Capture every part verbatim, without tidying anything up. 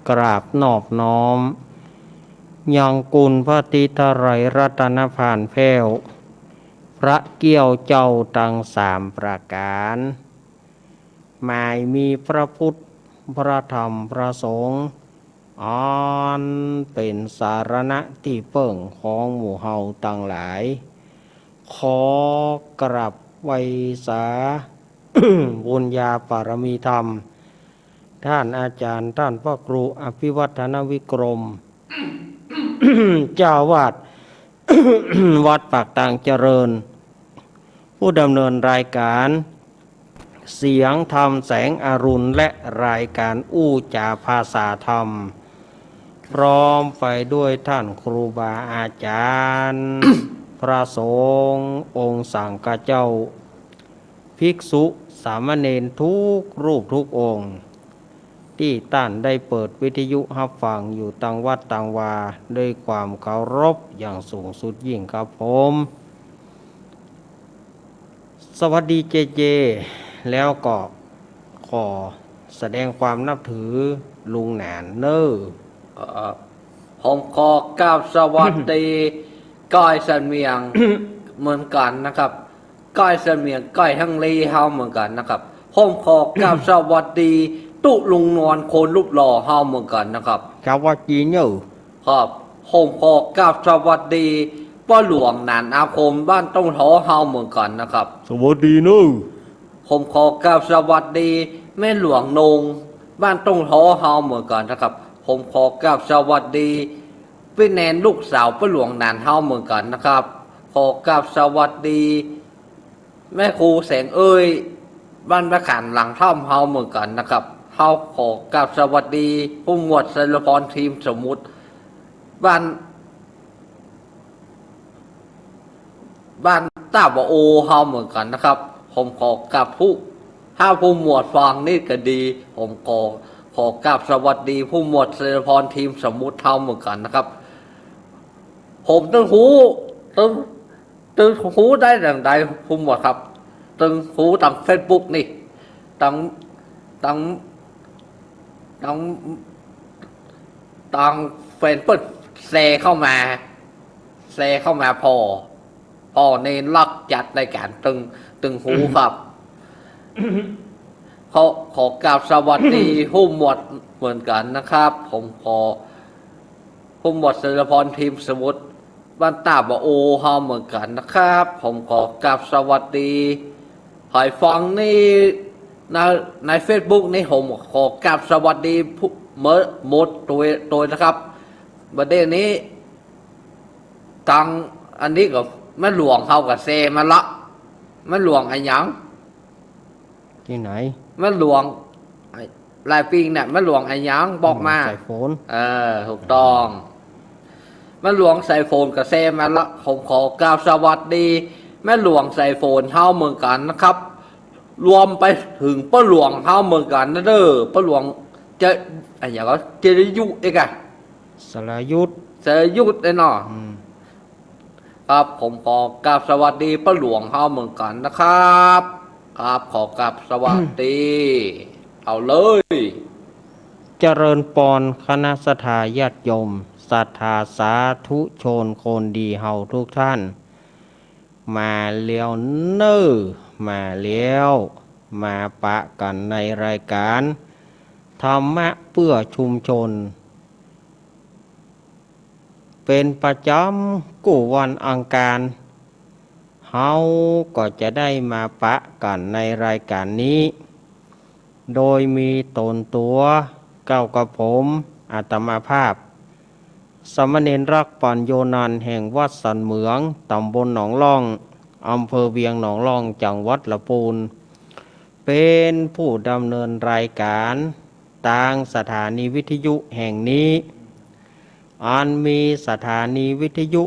กราบนอบน้อม ยังคุณพระศรีไตรัยรัตนผาลแผ้ว พระเกี้ยวเจ้าตังสามประก๋าน หมายมีพระพุทธ พระธรรม พระสงฆ์ อันเป๋นสรณะตี้เปิ้งของหมู่เฮาตังหลาย ขอกราบไหว้สา บุญญาบารมีธรรม ท่านอาจารย์ ท่านพระครูอภิวัฒนวิกรม เจ้าอาวาส วัดปากตางเจริญ ผู้ดำเนินรายการ เสียงธรรมแสงอรุณ และรายการอู้จ๋าภาษาธรรม พร้อมไปด้วยท่านครูบาอาจารย์ พระสงฆ์ องค์สังฆเจ้า ภิกษุ สามเณรทุกรูปทุกองค์ ตี้ต้านได้เปิดวิทยุฮับฟังอยู่ตังวัดตังวา ด้วยความเคารพอย่างสูงสุดยิ่งครับผม สวัสดีเจเจ แล้วก็ขอแสดงความนับถือลุงหนานเน่อ เอ่อ ผมขอกราบสวัสดี ก้อยเสมียง เหมือนกั๋นนะครับ ก้อยเสมียง ก้อยฮังเลเฮาเหมือนกั๋นนะครับ ผมขอกราบสวัสดี ตุ๊ลุงนวล คนรูปหล่อเฮาเหมือนกั๋นนะครับ สวัสดีเน่อ ครับ ผมขอกราบสวัสดี ป้อหลวงหนานอาคม บ้านต้งท้อเฮาเหมือนกั๋นนะครับ สวัสดีเน่อ ผมขอกราบสวัสดี แม่หลวงนง บ้านต้งท้อเฮาเหมือนกั๋นนะครับ ผมขอกราบสวัสดี ปี้แนนลูกสาวป้อหลวงหนานเฮาเหมือนกั๋นนะครับ ขอกราบสวัสดี แม่ครูแสงเอ้ย บ้านพระขานหลังถ้ำเฮาเหมือนกั๋นนะครับ เฮาขอกราบสวัสดี ผู้หมวดไสยพร ทีมสมุทร บ้าน บ้านต้าบ่อโอเฮาเหมือนกั๋นนะครับ ผมขอกราบผู้ ถ้าผู้หมวดฟังนี่ก็ดี ผมขอ ขอกราบสวัสดี ผู้หมวดไสยพร ทีมสมุทรเฮาเหมือนกั๋นนะครับ ผมตึงฮู้ ตึง ตึงฮู้ได้อย่างใด ผู้หมวดครับ ตึงฮู้ตางเฟซบุ๊กนี่ ตาง ตาง ตาง ตางเฟซเปิ้นแชร์เข้ามา แชร์เข้ามาผ่อ ผ่อเณรลักษณ์จัดรายการ ตึง ตึงฮู้ครับ ขอ ขอกราบสวัสดี ผู้หมวดเหมือนกั๋นนะครับ ผมขอ ผู้หมวดไสยพร ทีมสมุทร บ้านต้าบ่อโอเฮาเหมือนกั๋นนะครับ ผมขอกราบสวัสดี ใผฟังนี่ ใน ในเฟซบุ๊กนี่ ผมขอกราบสวัสดีผู้ เมิด หมดตัวย ตัวยนะครับ บ่าเดี่ยวนี้ ตางอันนี้ก็ แม่หลวงเฮาก็แชร์มาละ แม่หลวงอะหยัง ตี้ไหน แม่หลวง ไอ้ หลายปี๋เนี่ย แม่หลวงอะหยัง บอกมา แม่หลวงสายฝน เออ ถูกต้อง แม่หลวงสายฝนก็แชร์มาละ ผมขอกราบสวัสดี แม่หลวงสายฝนเฮาเหมือนกั๋นนะครับ รวมไปเถิงป้อหลวงเฮาเหมือนกั๋นนะเน่อ ป้อหลวงจะ อะหยังก็ เจริญยุเอกอะ สรายุทธ สรายุทธเน่อ อืม ครับ ผมขอกราบสวัสดีป้อหลวงเฮาเหมือนกั๋นนะครับ ครับ ขอกราบสวัสดี เอาเลย เจริญปอนคณะศรัทธาญาติโยม ศรัทธาสาธุชนคนดีเฮาทุกท่าน มาแล้วเน่อ มาแล้ว มาปะกั๋นในรายการ ธรรมะเพื่อชุมชน เป๋นประจ๋ำกู้วันอังคาร เฮาก็จะได้มาปะกั๋นในรายการนี้ โดยมีต๋นตั๋ว เก้ากับผม อาตมาภาพ สามเณรรักปัญโญนันท์ แห่งวัดสันเหมือง ต๋ำบลหนองล่อง อำเภอเวียงหนองล่อง จังหวัดละปูน เป๋นผู้ดำเนินรายการ ตางสถานีวิทยุแห่งนี้ อันมีสถานีวิทยุ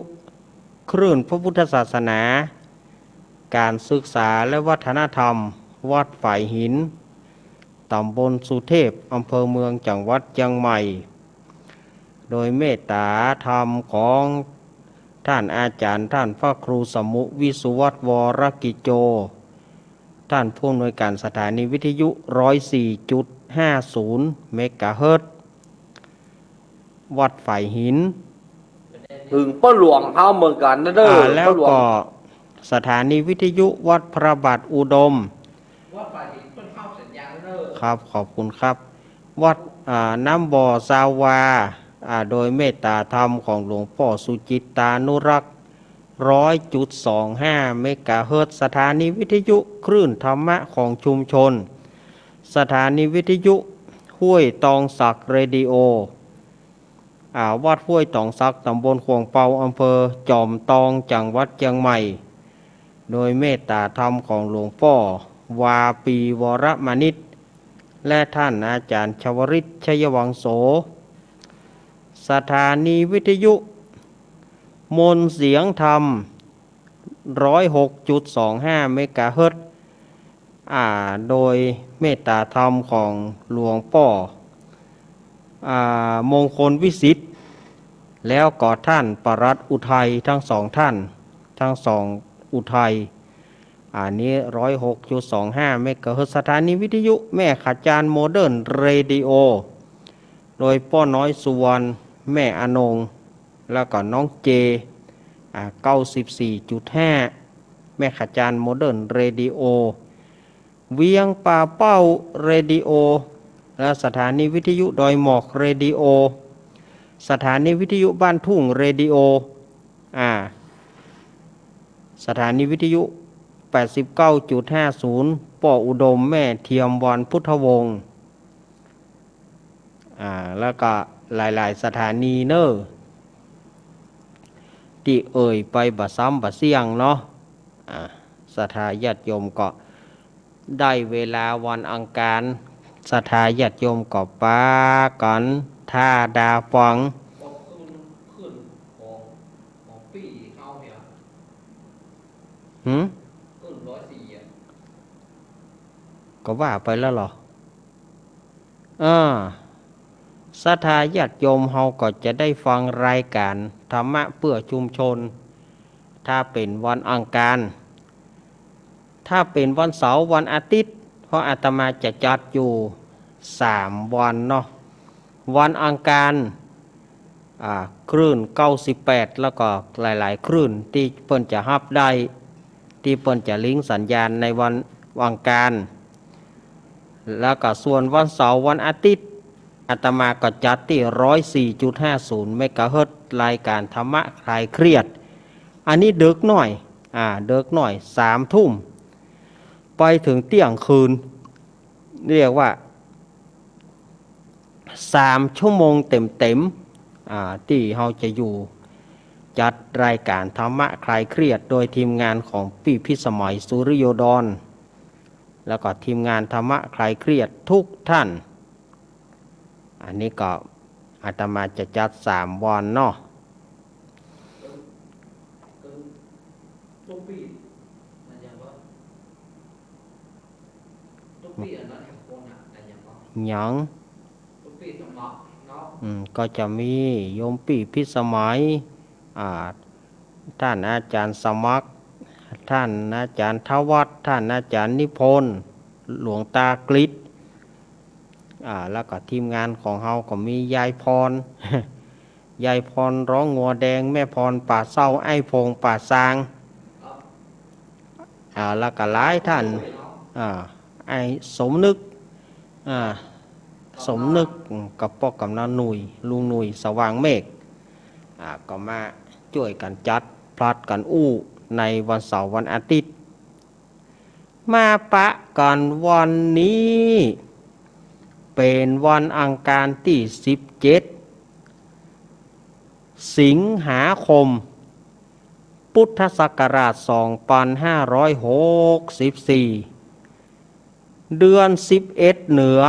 คลื่นพระพุทธศาสนา ก๋านศึกษาและวัฒนธรรม วัดฝายหิน ต๋ำบลสุเทพ อำเภอเมือง จังหวัดเจียงใหม่ โดยเมตตาธรรมของท่านอาจ๋ารย์ ท่านพระครูสมุ วิสุวัฒน์ วรกิจโจ ท่านผู้อำนวยการสถานีวิทยุ ร้อยสี่จุดห้าศูนย์ เมกะเฮิรตซ์ วัดฝายหิน เถิงป้อหลวงเฮาเหมือนกั๋นนะเน่อ อ่า แล้วก็ ป้อหลวง สถานีวิทยุวัดพระบาทอุดม ครับ ขอบคุณครับ วัด อ่า น้ำบ่อซาวา อ่า โดยเมตตาธรรมของหลวงป้อสุจิตตานุรักษ์ ร้อยจุดสองห้าเมกะเฮิรตซ์ สถานีวิทยุคลื่นธรรมะของชุมชน สถานีวิทยุห้วยตองสักเรดิโอ อ่า วัดห้วยตองสัก ตำบลข่วงเปา อำเภอจอมตอง จังหวัดเจียงใหม่ โดยเมตตาธรรมของหลวงป้อ วาปี วรมณิช และท่านอาจารย์ชวริต ชัยวังโส สถานีวิทยุมนต์เสียงธรรม ร้อยหกจุดสองห้าเมกะเฮิรตซ์ อ่า โดยเมตตาธรรมของหลวงป้อ อ่า มงคลวิสิทธิ์ แล้วก็ท่านปลัดอุทัย ทั้งสองท่าน ทั้งสองอุทัย อันนี้ ร้อยหกจุดสองห้าเมกะเฮิรตซ์ สถานีวิทยุแม่ขะจานโมเดิร์นเรดิโอ โดยป้อน้อยสุวรรณ แม่อนง แล้วก็น้องเจ อ่า เก้าสิบสี่จุดห้า แม่ขะจานโมเดิร์นเรดิโอ เวียงป่าเป้าเรดิโอ และสถานีวิทยุดอยหมอกเรดิโอ สถานีวิทยุบ้านทุ่งเรดิโอ อ่า สถานีวิทยุ แปดสิบเก้าจุดห้าศูนย์ ป้ออุดม แม่เทียม วรรณพุทธวงศ์ อ่า แล้วก็หลายๆ สถานีเน่อ ตี้เอ่ยไปบ่ซ้ำบ่เสี้ยงเนาะ อ่า ศรัทธาญาติโยมก็ได้เวลาวันอังคาร ศรัทธาญาติโยมก็ปากั๋นถ้าดาฟัง หืม ก็ว่าไปแล้วเหรอ อ่า ศรัทธาญาติโยมเฮาก็จะได้ฟังรายการธรรมะเพื่อชุมชน ถ้าเป๋นวันอังคาร ถ้าเป๋นวันเสาร์วันอาทิตย์ เพราะอาตมาจะจัดอยู่สามวันเนาะ วันอังคาร อ่า คลื่นเก้าสิบแปด แล้วก็หลายๆ คลื่นตี้เปิ้นจะฮับได้ ตี้เปิ้นจะลิงก์สัญญาณในวันอังคาร แล้วก็ส่วนวันเสาร์วันอาทิตย์ อาตมาก็จัดตี้ ร้อยสี่จุดห้าศูนย์เมกะเฮิรตซ์ รายการธรรมะคลายเครียด อันนี้ดึกหน่อย อ่า ดึกหน่อย สามทุ่ม ไปเถิงเตี้ยงคืน เรียกว่า สามชั่วโมงเต็มๆ อ่า ตี้เฮาจะอยู่จัดรายการธรรมะคลายเครียด โดยทีมงานของปี้พิสมัย สุริโยดร แล้วก็ทีมงานธรรมะคลายเครียดทุกท่าน อันนี้ก็อาตมาจะจัดสามวันเนาะ หยัง อืม ก็จะมีโยมปี้พิสมัย อ่า ท่านอาจารย์สมัคร ท่านอาจารย์ธวัฒน์ ท่านอาจารย์นิพนธ์ หลวงตากฤษ อ่า แล้วก็ทีมงานของเฮาก็มียายพร ยายพรร้องงัวแดง แม่พรป่าเศร้า ไอ้พงป่าซาง อ่า แล้วก็หลายท่าน อ่า ไอ้สมนึก อ่า สมนึก อืม กับป้อกำนันหนุ่ย ลุงหนุ่ย สว่างเมฆ อ่า ก็มาจ้วยกั๋นจัด ผลัดกั๋นอู้ ในวันเสาร์วันอาทิตย์ มาปะกั๋นวันนี้ เป๋นวันอังคารตี้ สิบเจ็ด สิงหาคม พุทธศักราช สองปันห้าร้อยหกสิบสี่ เดือนสิบเอ็ดเหนือ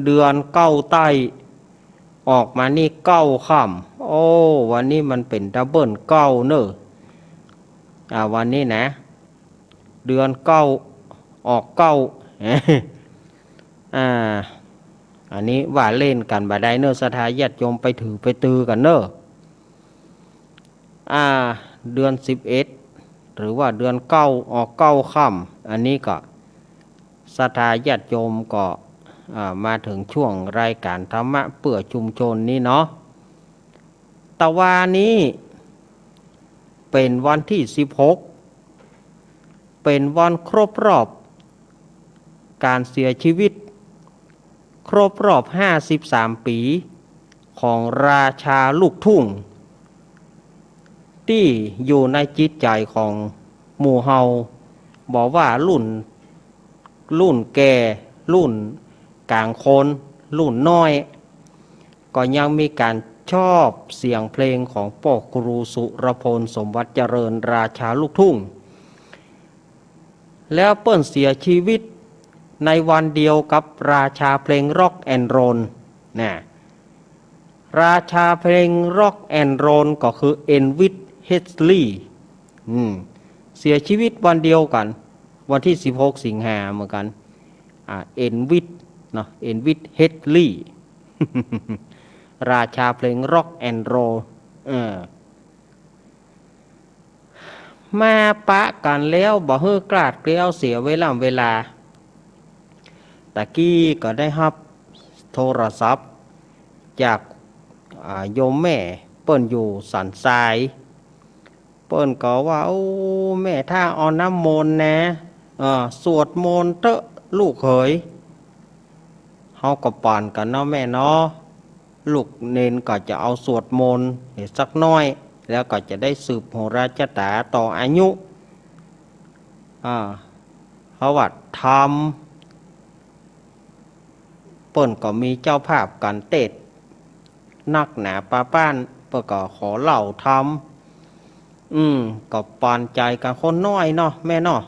เดือนเก้าใต้ ออกมานี่เก้าค่ำ โอ้ วันนี้มันเป๋นดับเบิลเก้าเน่อ อ่า วันนี้นะ เดือนเก้า ออกเก้า อ่า อันนี้ว่าเล่นกั๋นบ่ได้เน่อ ศรัทธาญาติโยมไปถือไปตือกั๋นเน่อ อ่า เดือนสิบเอ็ด หรือว่าเดือนเก้า ออกเก้าค่ำ อันนี้ก็ศรัทธาญาติโยมก็ อ่า มาเถิงช่วงรายการธรรมะเพื่อชุมชนนี้เนาะ ตะวานี้เป๋นวันตี้สิบหก เป๋นวันครบรอบก๋านเสียจีวิต ครบรอบห้าสิบสามปี๋ของราชาลูกทุ่ง ตี้อยู่ในจิตใจ๋ของหมู่เฮา บ่ว่ารุ่น รุ่นแก่ รุ่นก๋างคน รุ่นน้อย ก็ยังมีก๋านชอบเสียงเพลงของป้อครูสุรพล สมบัติเจริญ ราชาลูกทุ่ง แล้วเปิ้นเสียจีวิตในวันเดียวกับราชาเพลงร็อกแอนด์โรลนะ ราชาเพลงร็อกแอนด์โรลก็คือเอลวิส เพรสลีย์ อืม เสียจีวิตวันเดียวกั๋น วันตี้สิบหกสิงหาเหมือนกั๋น อ่า เอลวิสเนาะ เอลวิส เพรสลีย์ ราชาเพลงร็อกแอนด์โรล เออ มาปะกั๋นแล้วบ่หื้อคลาดเกลี้ยวเสียเวล่ำเวลา ตะกี้ก็ได้ฮับโทรศัพท์จาก อ่า โยมแม่ เปิ้นอยู่สันทราย เปิ้นก็ว่า โอ้ แม่ ถ้าเอาน้ำมนต์นะ เออ สวดมนต์เต๊อะลูกเขย เฮาก็ปานกั๋นเนาะแม่เนาะ ลูกเณรก็จะเอาสวดมนต์สักหน้อย แล้วก็จะได้สืบโหราชะต๋าต่ออายุ อ่า เพราะว่าธรรม เปิ้นก็มีเจ้าภาพก๋านเตสน์นักหนาปาป๊าน เปิ้นก็ขอเล่าธรรม อืม ก็ปานใจ๋กั๋นคนน้อยเนาะแม่เนาะ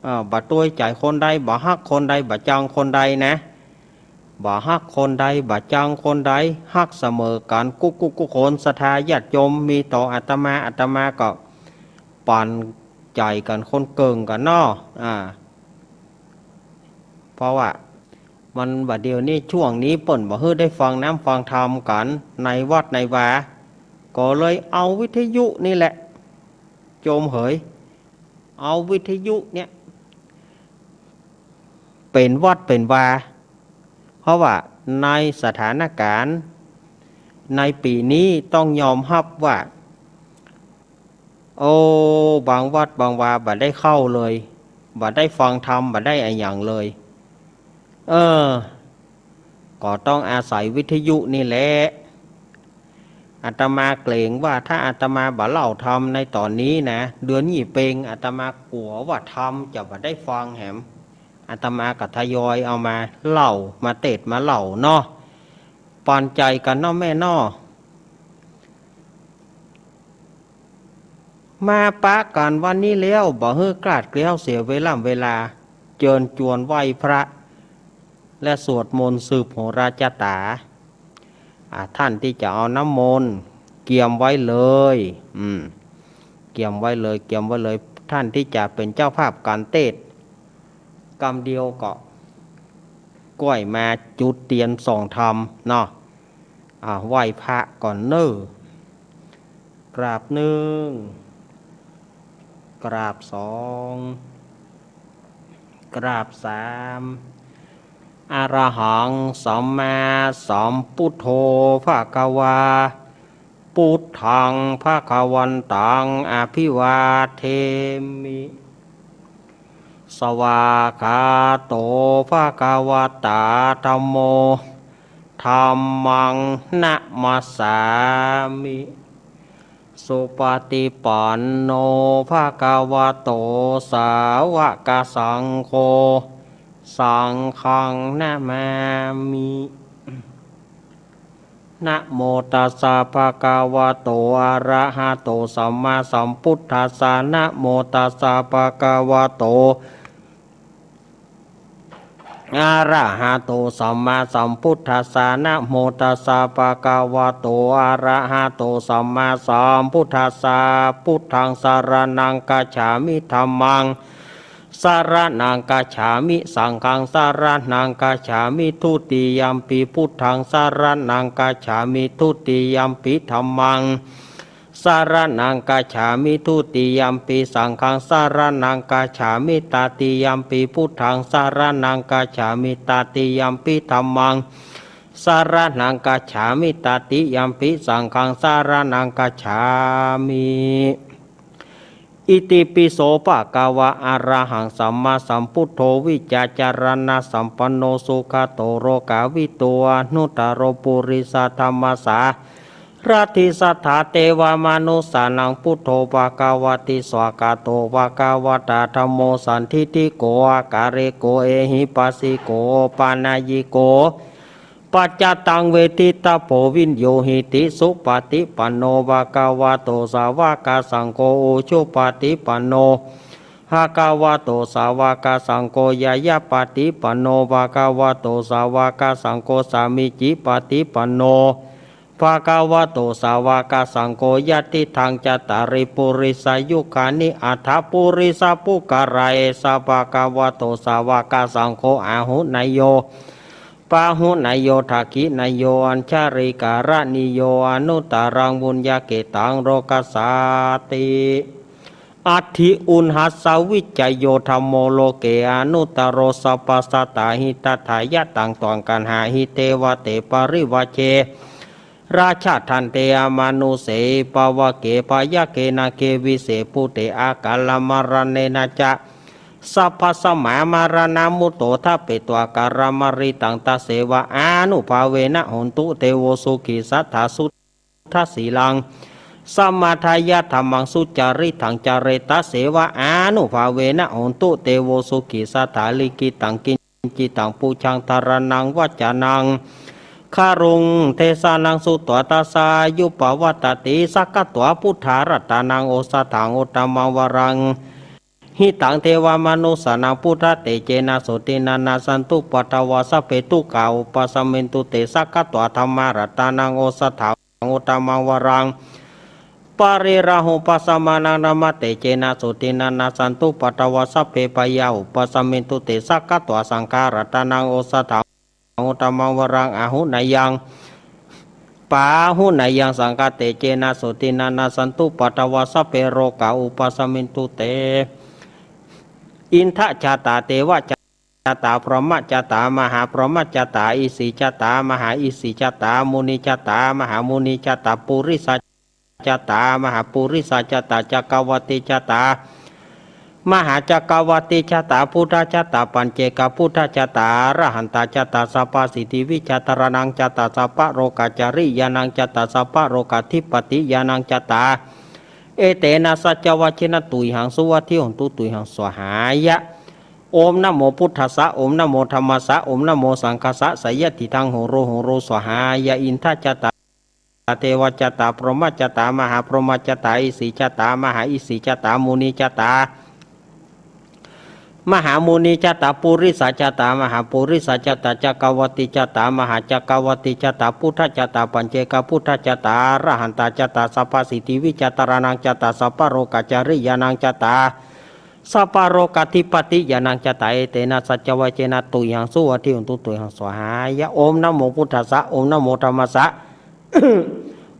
อ่า บ่ตวยใจ๋คนใด บ่ฮักคนใด บ่จังคนใดนะ บ่ฮักคนใด บ่จังคนใด ฮักเสมอกั๋นกู้กู้กู้คน ศรัทธาญาติโยมมีต่ออาตมา อาตมาก็ปานใจ๋กั๋นคนเกิ่งกั๋นเนาะ อ่า เพราะว่ามันบ่าเดี่ยวนี้ ช่วงนี้เปิ้นบ่หื้อได้ฟังน้ำฟังธรรมกั๋นในวัดในวา ก็เลยเอาวิทยุนี่แหละ โยมเหย เอาวิทยุเนี่ย เป๋นวัดเป๋นวา เพราะว่าในสถานก๋ารณ์ในปี๋นี้ต้องยอมฮับว่า โอ้ บางวัดบางวาบ่ได้เข้าเลย บ่ได้ฟังธรรม บ่ได้อะหยังเลย เออ ก็ต้องอาศัยวิทยุนี่แหละ อาตมาเกรงว่าถ้าอาตมาบ่เล่าธรรมในต๋อนนี้นะ เดือนยี่เป็ง อาตมากั๋วว่าธรรมจะบ่ได้ฟังแหม อาตมาก็ทยอยเอามาเล่า มาเตสน์มาเล่าเนาะ ปานใจ๋กั๋นเนาะแม่เนาะ มาปะกั๋นวันนี้แล้ว บ่หื้อคลาดเกลี้ยวเสียเวล่ำเวลา เจิญจวนไหว้พระ และสวดมนต์สืบโหราชะต๋า อ่า ท่านตี้จะเอาน้ำมนต์เกียมไว้เลย อืม เกียมไว้เลย เกียมไว้เลย ท่านตี้จะเป๋นเจ้าภาพก๋านเตสน์ กำเดียวก็ก้อยมาจุดเตียนส่องธรรมเนาะ อ่า ไหว้พระก่อนเน่อ กราบหนึ่ง กราบสอง กราบสาม อะระหังสัมมาสัมพุทโธภะคะวา พุทธังภะคะวันตังอะภิวาเทมิ สวากขาโตภะคะวะตาธัมโม ธัมมังนะมัสสามิ สุปะฏิปันโนภะคะวะโตสาวกสังโฆ สังฆังนะมามิ นะโมตัสสะภะคะวะโตอะระหะโตสัมมาสัมพุทธัสสะ นะโมตัสสะภะคะวะโตอะระหะโตสัมมาสัมพุทธัสสะ นะโมตัสสะภะคะวะโตอะระหะโตสัมมาสัมพุทธัสสะ พุทธังสะระณังคัจฉามิ ธัมมัง สะระณังคัจฉามิ สังฆังสะระณังคัจฉามิ ทุติยัมปิพุทธังสะระณังคัจฉามิ ทุติยัมปิธัมมังสะระณังคัจฉามิ ทุติยัมปิสังฆังสะระณังคัจฉามิ ตติยัมปิพุทธังสะระณังคัจฉามิ ตติยัมปิธัมมัง สรณังคัจฉามิ ตติยมปิ สังฆัง สรณังคัจฉามิ Itipi so bhagavā arahaṃ sammāsambuddho vijjācaraṇasampanno sugato lokavidū anuttaro purisadammasārathi satthā devamanussānaṃ buddho bhagavāti. Svākkhāto bhagavatā dhammo sandiṭṭhiko akāliko ehipassiko opanayiko paccattaṃ veditabbo viññūhīti. Supaṭipanno bhagavato sāvakasaṅgho, ujupaṭipanno bhagavato sāvakasaṅgho, ñāyapaṭipanno bhagavato sāvakasaṅgho, sāmīcipaṭipanno bhagavato sāvakasaṅgho, yadidaṃ cattāri purisayugāni aṭṭha purisapuggalā, esa bhagavato sāvakasaṅgho, āhuneyyo pāhuneyyo dakkhiṇeyyo añjalikaraṇīyo anuttaraṃ puññakkhettaṃ lokassāti. Atthi uṇhassa vijayo dhammo loke anuttaro, sabbasattahitatthāya taṃ taṃ gaṇhāhi devate parivajje rājadaṇḍe amanussāhi pāvake byagghe nāge vise bhūte akālamaraṇena ca sabbasmā maraṇā mutto ṭhapetvā kālamāritaṃ, taseva ānubhāvena hontu devo sukhī satthā. Suddhasīlaṃ samādāya dhammaṃ sucaritaṃ care, taseva ānubhāvena hontu devo sukhī satthā. Likkhitaṃ kiñ cittaṃ pūjaṃ dhāraṇaṃ vācanaṃ garuṃ desanaṃ sutvā, tassa āyu pavaḍḍhati. Sakkatvā buddharatanaṃ osathaṃ uttamaṃ varaṃ, hitaṃ devamanussānaṃ buddhatejena sotthinā, nassantupaddavā sabbe dukkhā vūpasamentu te. Sakkatvā dhammaratanaṃ osathaṃ uttamaṃ varaṃ, pariḷāhūpasamanaṃ dhammatejena sotthinā, nassantupaddavā sabbe bhayā vūpasamentu te. Sakkatvā saṅgharatanaṃ osathaṃ uttamaṃ varaṃ, āhuneyyaṃ pāhuneyyaṃ saṅghatejena sotthinā, nassantupaddavā sabbe rogā vūpasamentu te. Indajātā devajātā brahmajātā mahābrahmajātā isijātā mahāisijātā munijātā mahāmunijātā purisajātā mahāpurisajātā cakkavattijātā mahācakkavattijātā buddhajātā paccekabuddhajātā arahantajātā sabbasiddhivijjādharaṇaṃ jātā sabbalokacariyanāṃ jātā sabbalokadhipatiñāṇaṃ jātā. Etena saccavajjena tuyhaṃ suvatthi hotu tuyhaṃ svāhāya. Om namo buddhassa, om namo dhammassa, om namo saṅghassa, seyyathīdaṃ hotu hotu svāhāya. Indajātā devajātā brahmajātā mahābrahmajātā isijātā mahāisijātā munijātā mahāmunijātā purisajātā mahāpurisajātā cakkavattijātā mahācakkavattijātā buddhajātā paccekabuddhajātā arahantajātā sabbasiddhivijjādharaṇaṃ jātā sabbalokacariyanāṃ jātā sabbalokadhipatiñāṇaṃ jātā. Etena saccavajjena tuyhaṃ suvatthi hotu tuyhaṃ svāhāya. Om namo buddhassa, om namo dhammassa,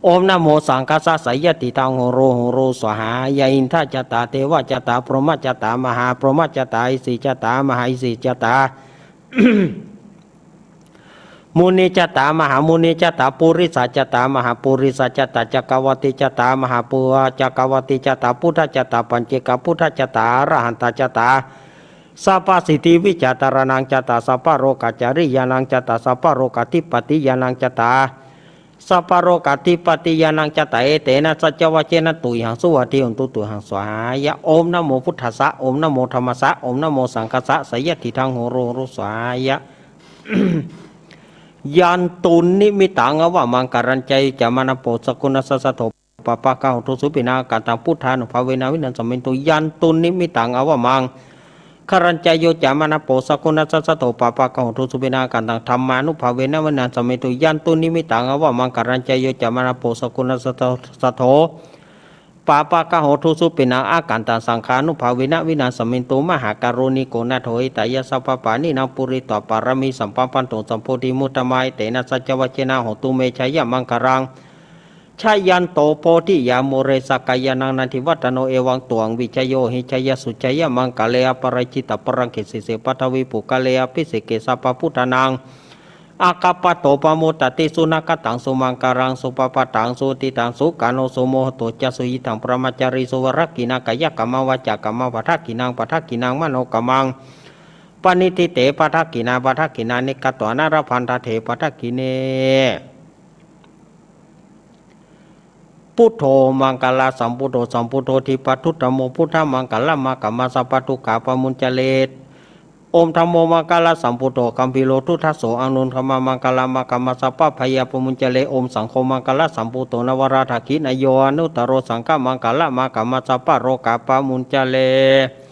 om namo saṅghassa, seyyathīdaṃ hotu hotu svāhāya. Indajātā devajātā brahmajātā mahābrahmajātā isijātā mahāisijātā munijātā mahāmunijātā purisajātā mahāpurisajātā cakkavattijātā mahācakkavattijātā buddhajātā paccekabuddhajātā arahantajātā sabbasiddhivijjādharaṇaṃ jātā sabbalokacariyanāṃ jātā sabbalokadhipatiñāṇaṃ jātā sabbalokadhipatiñāṇaṃ jātā. Etena saccavajjena tuyhaṃ suvatthi hotu tuyhaṃ svāhāya. Om namo buddhassa, om namo dhammassa, om namo saṅghassa, seyyathīdaṃ hotu hotu svāhāya. Yandunnimittaṃ avamaṅgalañca yo cāmanāpo sakuṇassa saddo pāpaggaho dussupinaṃ akantaṃ buddhānubhāvena vināsamentu. Yandunnimittaṃ avamaṅgalañca yo cāmanāpo sakuṇassa saddo pāpaggaho dussupinaṃ akantaṃ dhammānubhāvena vināsamentu. Yandunnimittaṃ avamaṅgalañca yo cāmanāpo sakuṇassa saddo pāpaggaho dussupinaṃ akantaṃ saṅghānubhāvena vināsamentu. Mahākāruṇiko nātho hitāya sabbapāṇinaṃ pūretvā pāramī sabbā patto sambodhimuttamaṃ. Etena saccavajjena hotu me jayamaṅgalaṃ. Jayanto bodhiyā mūle sakyānaṃ nandivaḍḍhano evaṃ tvaṃ vijayo hohi jayassu jayamaṅgale aparājitapallaṅke sīse paṭhavipokkhare abhiseke sabbabuddhānaṃ Aggappatto pamodati. Sunakkhattaṃ sumaṅgalaṃ supabhātaṃ suhuṭṭhitaṃ sukhaṇo sumuhutto ca suyiṭṭhaṃ brahmacārisu. Padakkhiṇaṃ kāyakammaṃ vācākammaṃ padakkhiṇaṃ padakkhiṇaṃ manokammaṃ paṇidhī te padakkhiṇā padakkhiṇāni katvāna labhantatthe padakkhiṇe. Buddho maṅgalasambhūto sambuddho dīpadhuttamo buddhamaṅgalamāgamassa padukkhapamuñcaret. Om dhammo maṅgalasambhūto gambhīro duddhaso anuttamaṃ maṅgalamāgamassa pabhayapamuñcaret. Om saṅgho maṅgalasambhūto navārādakkhiṇeyyo anuttaro saṅghamaṅgalamāgamassa parokapamuñcaret.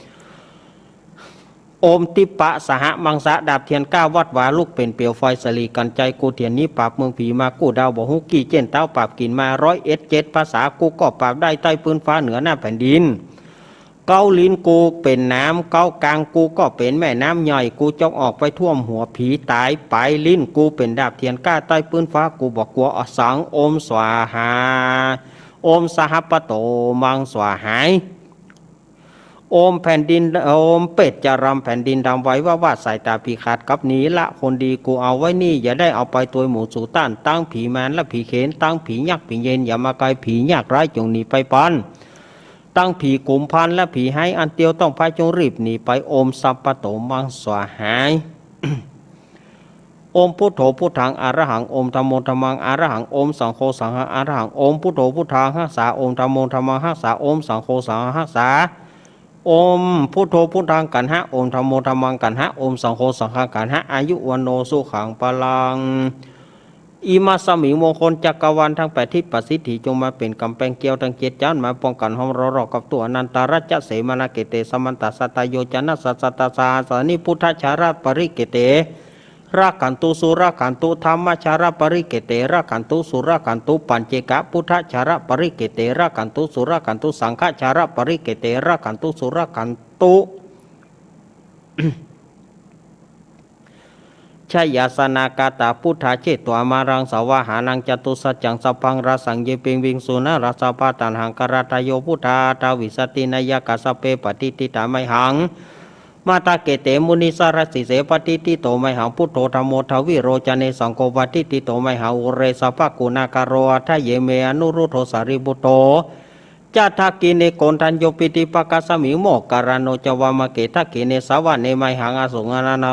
Om ทิพย์สหมังสะ ดาบเทียนเก้าวัดวา ลุกเป่งเปลวไฟสิริกัญไชย กู้เตียนหนีปราบเมืองผีมา กู้ดาวบ่าฮู้ กี้เจ๊นเต๊าปราบกลิ่นมา ร้อยเอ็ดเจ็ดภาษา กูก็ปราบได้ใต้พื้นฟ้าเหนือหน้าแผ่นดิน เก๊าลิ้นกูเป๋นน้ำ เก๊ากางกูก็เป๋นแม่น้ำใหญ่ กูจงออกไปท่วมหัวผีต๋าย ป๋ายลิ้นกูเป๋นดาบเทียนเก้า ใต้พื้นฟ้ากูบ่กลัวอะสัง โอมสวาหา โอมสหัปปะโตมังสวาหาย โอมแผ่นดิน โอมเปตจะรำแผ่นดินดำไว้ ว่าว่าสายต๋าผีขาดกลับหนี ละคนดีกูเอาไว้นี่ อย่าได้เอาไปตวยหมู่สูต้าน ตังผีมารและผีเขน ตังผียักษ์ผีเยน อย่ามาไกลผียากไร้จงหนีไปป๊น ตังผีกุมภารและผีฮ้าย อันเตียวต้องพายจงรีบหนีไป โอมสัพพะโตมังสวาหาย โอมพุทโธพุทธังอะระหัง โอมธัมโมธัมมังอะระหัง โอมสังโฆสังฆังอะระหัง โอมพุทโธพุทธังฮักษา โอมธัมโมธัมมังฮักษา โอมสังโฆสังฆังฮักษา โอมพุทโธพุทธังกัณหะ โอมธัมโมธัมมังกัณหะ โอมสังโฆสังฆังกัณหะ อายุวัณโณสุขังพลัง อิมัสสมิง มงคลจักรวาลทั้งแปดทิศ ประสิทธิจงมาเป๋นก๋ำแปงเกลียวตังเจ็ดจ๊าน มาป้องกั๋นห้อมล้อมรอบกับตั๋ว อนันตารัจจเสมานาเขเต สมันตะสัตตะโยจนะสัตตะสหัสสานิ พุทธชาระปริเขเต รักขันตุสุรักขันตุ ธัมมชาระปริเขเต รักขันตุสุรักขันตุ ปัจเจกพุทธชาระปริเขเต รักขันตุสุรักขันตุ สังฆชาระปริเขเต รักขันตุสุรักขันตุ ชยาสนากาตาพุทธา เชตวามะรังสวาหานัง จตุสัจจังสัพพังราสัง เยปิงวิงสุนราสพา ตัณหังคาราตะโย พุทธา ทาวิสสติ นายกัสสะเป ปะติฏฐิตามัยหัง มะตะเขเต มุนิสรสีเส ปะติฏฐิโตมัยหัง พุทโธธัมโม ทวิโรจเน สังโฆ ปะติฏฐิโตมัยหัง อุเรสะภะกุณาคาโร อัฏฐะเยเม อนุรุทโธ สารีปุตโธ จะ ทักขิเณ โกณฑัญโญ ปิฎิปะกัสสมิง โมคคัลลาโน จะ วามะเข ทักขิเณ สะวะเน มัยหัง อสุง อานา นา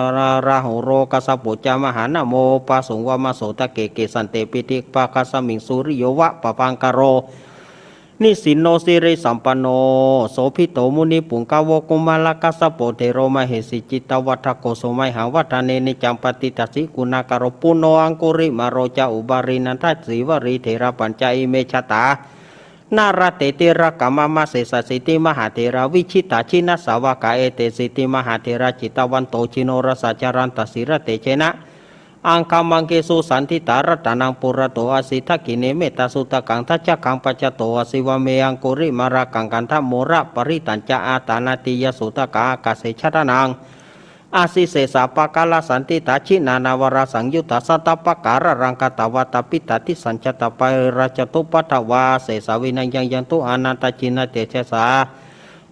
ราหูโร กัสสะปุ จะ มหานะโม ปะสุง วามะโสตะเข เกสันเต ปิฎิปะกัสสมิง สุริโยวะ ปะภังคะโร นิสินโน สิริสัมปันโน โสภิตโต มุนิปุงกะโว กุมารกัสสะโป เถโร มะเหสี จิตตะวัฏฐะโก โส มัยหัง วัฏฐะเน นิจจัง ปะฏิฏฐัสสิ กุณาคาโร ปุณโณ อังคุริมาโร จะ อุบาลี นันทะ สีวลี เถราปัญจะ อิเม ชะตา นาลาเต ติลกะ มะมะ เสสะสีติ มหาเถรา วิจิกิจฉา จินสาวกา เอเต สีติมหาเถรา จิตตะวันโต จิโนรสา จะลันตะ สีลเตจะนะ อังคมังคิสุ สันทิฏฐา รัตตะนัง ปุระโต อะสิ ทักขิเณ เมตตาสุตตะกัง ทัจจะกัง ปัจจะโต อะสิ วาเม อังคุริมาละกัง คันธะโมละปะริตัญจะ อะตานะติยะสุตตะกัง อะกาเส ชะตะนัง อะสิ เสสะปะกะละสันติฏฐา จินานะวะระสังยุตตา สัตตะปะกะระรัง คะตะวะตะ ปิฏฐาทิสัญจะตะ ปะเร ราชะตุปะทะวา เสสา วินะยัง ยันตุ อะนันตะ จินนะเตจะสา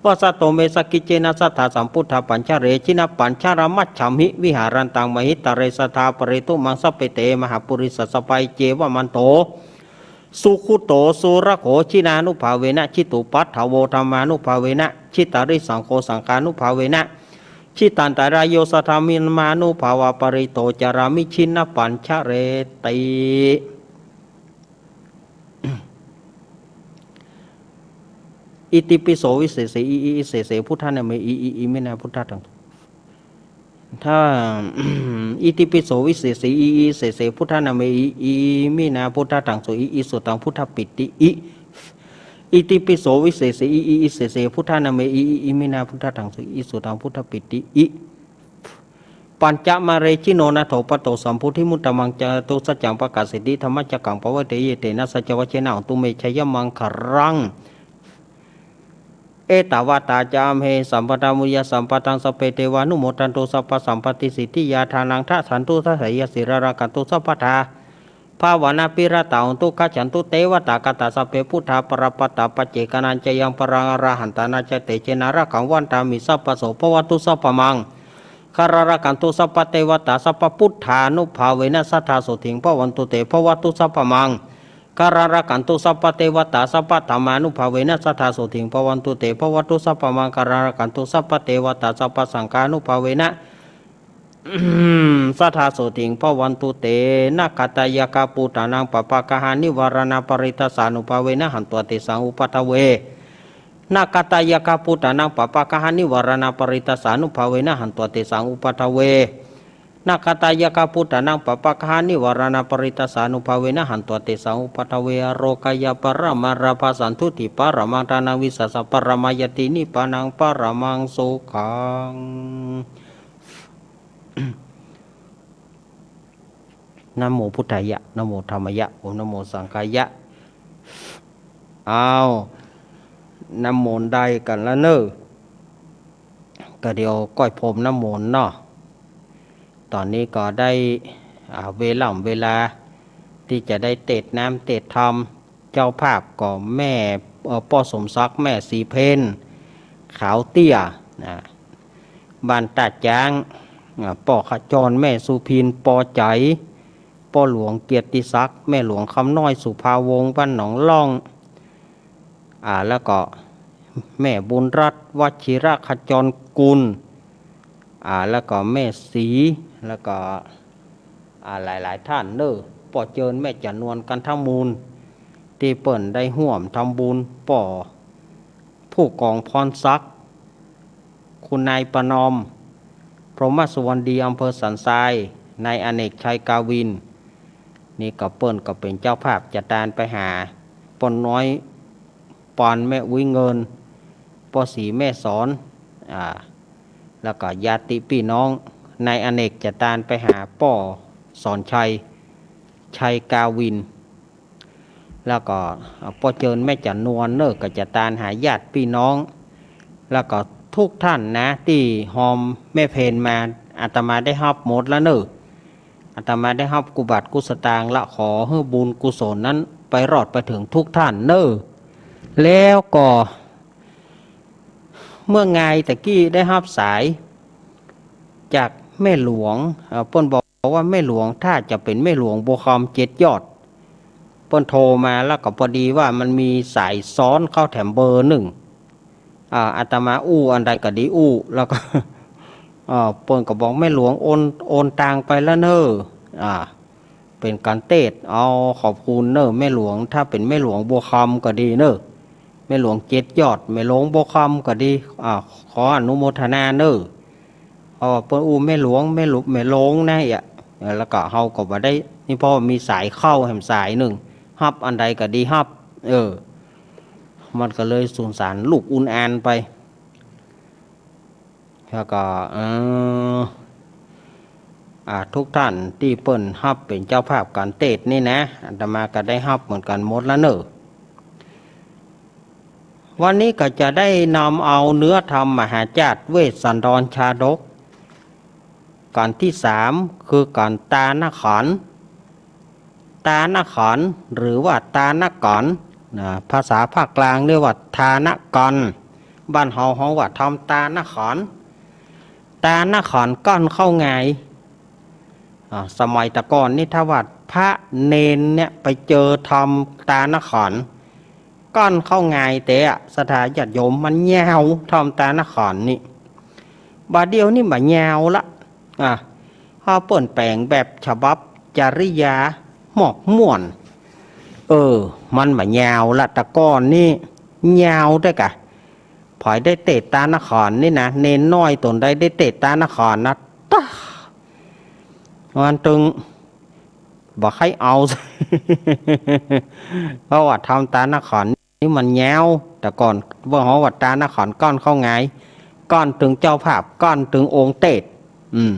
วะสะโต เม สะกิจเจนะ สัทธา สัมพุทธา ปัญจะเร จินะปัญจะระ มัจฉามิ วิหารันตัง มหิตะเร สะทา ปะเรตุ มัง สัพเพ เต มหาปุริสะสะ ปะหิจเจวะ มันโต สุขุโต สุรโข จินานุภาเวนะ จิตุปะทะโว ธัมมานุภาเวนะ จิตาริสังโข สังฆานุภาเวนะ จิตันตะราโย สัทธา ธัมมานุภาเวนะ ปะริโต จะรามิ จินะปัญจะเรติ อิติปิโส วิเศษเส อิ อิ อิเศษเส พุทธานะเม อิ อิ อิมินา พุทธาตัง ถ้า อิติปิโส วิเศษเส อิ อิเศษเส พุทธานะเม อิ อิมินา พุทธาตัง สุ อิ อิ สุตัง พุทธปิติ อิ อิติปิโส วิเศษเส อิ อิ อิเศษเส พุทธานะเม อิ อิ อิมินา พุทธาตัง สุ อิ อิ สุตัง พุทธปิติ อิ ปัญจะมะเร จิโน นาโถ ปะโต สัมโพธิมุตตะมัง จะตุสัจจัง ปะกาเสติ ธัมมะจักกัง ปะวะเต เยเตนะ สัจจะวะเชนะ โหนตุ เม จะยะมังคะลัง เอตาวะตา จะ อัมเห สัมปะทา มุนิยะ สัมปะทัง สัพเพ เตวานุโมทันตุ สัพพะสัมปะติสิทธิยา ทานัง ทะสันตุ ทะเสยะ สีลัง รักขันตุ สัพพะทา ภาวะนะ ภิระตา โหนตุ คัจฉันตุ เตวะตา คาตา สัพเพ พุทธา ปะระปะตา ปัจเจกะนะ จะยัง ปะรัง อะระหันตานะ จะ เตจะนะ รักขัง วัณฑามิ สัพพะโส ภะวะตุ สัพพะมัง Gaṇārakkhantu sabbadevatā, sabbabuddhānubhāvena, sadā sotthī bhavantu te. Bhavatu sabbamaṅgalaṃ, gaṇārakkhantu sabbadevatā, sabbadhammānubhāvena, sadā sotthī bhavantu te. Bhavatu sabbamaṅgalaṃ, gaṇārakkhantu sabbadevatā, sabbasaṅghānubhāvena, sadā sotthī bhavantu te. Nakkhattayakkhabhūtānaṃ, pāpaggahanivāraṇā, parittassānubhāvena, hantvā tesaṃ upaddave. Nakkhattayakkhabhūtānaṃ, pāpaggahanivāraṇā, parittassānubhāvena, hantvā tesaṃ upaddave. Nakkhattayakkhabhūtānaṃ, pāpaggahanivāraṇā, parittassānubhāvena, hantvā tesaṃ upaddave. Ārogyaparamā lābhā, santuṭṭhi paramaṃ dhanaṃ, vissāsaparamā ñāti, nibbānaṃ paramaṃ sukhaṃ. นะโมพุทธายะ นะโมธัมมายะ โอม นะโมสังฆายะ อ้าว น้ำมนต์ได้กั๋นแล้วเน่อ ก็เดี๋ยวก้อยพรมน้ำมนต์เนาะ ต๋อนนี้ก็ได้ อ่า เวล่ำเวลา ตี้จะได้เตศน์น้ำเตศน์ธรรม เจ้าภาพก็แม่ เอ่อ ป้อสมศักดิ์ แม่ศรีเพ็ญ ขาวเตี้ย นะ บ้านต้าจ๊าง อ่า ป้อขจร แม่สุพิน ปอใจ๋ ป้อหลวงเกียรติศักดิ์ แม่หลวงคำน้อย สุภาวงศ์ บ้านหนองล่อง อ่า แล้วก็แม่บุญรัตน์ วชิรขจรกุล อ่า แล้วก็แม่ศรี แล้วก็ อ่า หลายๆ ท่านเน่อ ป้อเจิญ แม่จ๋านวล กันทมูล ตี้เปิ้นได้ฮ่วมทำบุญ ป้อผู้กองพรศักดิ์ คุณนายประนอม พรหมสุวรรณดี อำเภอสันทราย นายอเนกชัย กาวิน นี่ก็เปิ้นก็เป๋นเจ้าภาพจะตานไปหา ป้อน้อยปอน แม่อุ๊ยเงิน ป้อศรี แม่สอน อ่า แล้วก็ญาติปี้น้อง นายอเนกจะตานไปหาป้อสอนชัย ชัย กาวิน แล้วก็ อ่า ป้อเจิญ แม่จ๋านวลเน่อ ก็จะตานหาญาติปี้น้อง แล้วก็ทุกท่านนะ ตี้ฮอมแม่เพ็ญมา อาตมาได้ฮับหมดแล้วเน่อ อาตมาได้ฮับกู้บาทกู้สตางค์ละ ขอหื้อบุญกุศลนั้นไปรอดไปเถิงทุกท่านเน่อ แล้วก็ เมื่องายตะกี้ได้ฮับสายจากแม่หลวง เอ่อ เปิ้นบอกว่าแม่หลวง ถ้าจะเป๋นแม่หลวงบัวคำเจ็ดยอด เปิ้นโทรมาแล้วก็พอดีว่ามันมีสายซ้อนเข้าแถมเบอร์นึ่ง อ่า อาตมาอู้อันใดก็ดีอู้ แล้วก็ เอ่อ เปิ้นก็บอกแม่หลวงโอน โอนตังค์ไปแล้วเน่อ อ่า เป๋นก๋านเตศน์ เอา ขอบคุณเน่อแม่หลวง ถ้าเป๋นแม่หลวงบัวคำก็ดีเน่อ แม่หลวงเจ็ดยอด แม่หลวงบัวคำก็ดี อ่า ขออนุโมทนาเน่อ เพราะว่าเปิ้นอู้แม่หลวง แม่หลุ แม่หลงนะเอีย เออ แล้วก็เฮาก็บ่ได้ นี่เพราะว่ามีสายเข้าแหมสายนึ่ง ฮับอันใดก็ดีฮับ เออ มันก็เลยสูญสารลูกอุณอานไป แล้วก็ เออ อ่า ทุกท่านตี้เปิ้นฮับเป๋นเจ้าภาพก๋านเตศน์นี่นะ อาตมาก็ได้ฮับเหมือนกั๋นหมดแล้วเน่อ วันนี้ก็จะได้นำเอาเนื้อธรรมมหาจาตุเวสสันดรชาดก ก๋านตี้สาม คือก๋านตานขัน ตานขัน หรือว่าตานขัน นะ ภาษาภาคกลางเรียกว่าทานขัน บ้านเฮาฮ้องว่าทำตานขัน ตานขันก้อนเข้าไง อ่า สมัยแต่ก่อนนี่ถ้าว่าพระเณรเนี่ยไปเจอทำตานขัน ก้อนเข้าไงแต่อะ ศรัทธาญาติโยม มันยาวทำตานขันนี่ บ่าเดี่ยวนี่บ่ายาวละ อ่ะ เฮาเปิ้นแป๋งแบบฉบับจริยาหมอกม่วน เออ มันบ่ายาวละ แต่ก่อนนี่ยาวเต๊อะกะ ใผได้เตศน์ตานขันนี่นะ เณรน้อยต๋นใดได้เตศน์ตานขันนะ ต๊ะ มันตึง บ่ใค่เอา เพราะว่าทำตานขันนี่มันยาว แต่ก่อนเปิ้นฮ้องว่าตานขันก้อนเข้าไง ก้อนตึงเจ้าภาพ ก้อนตึงองค์เตศน์ อืม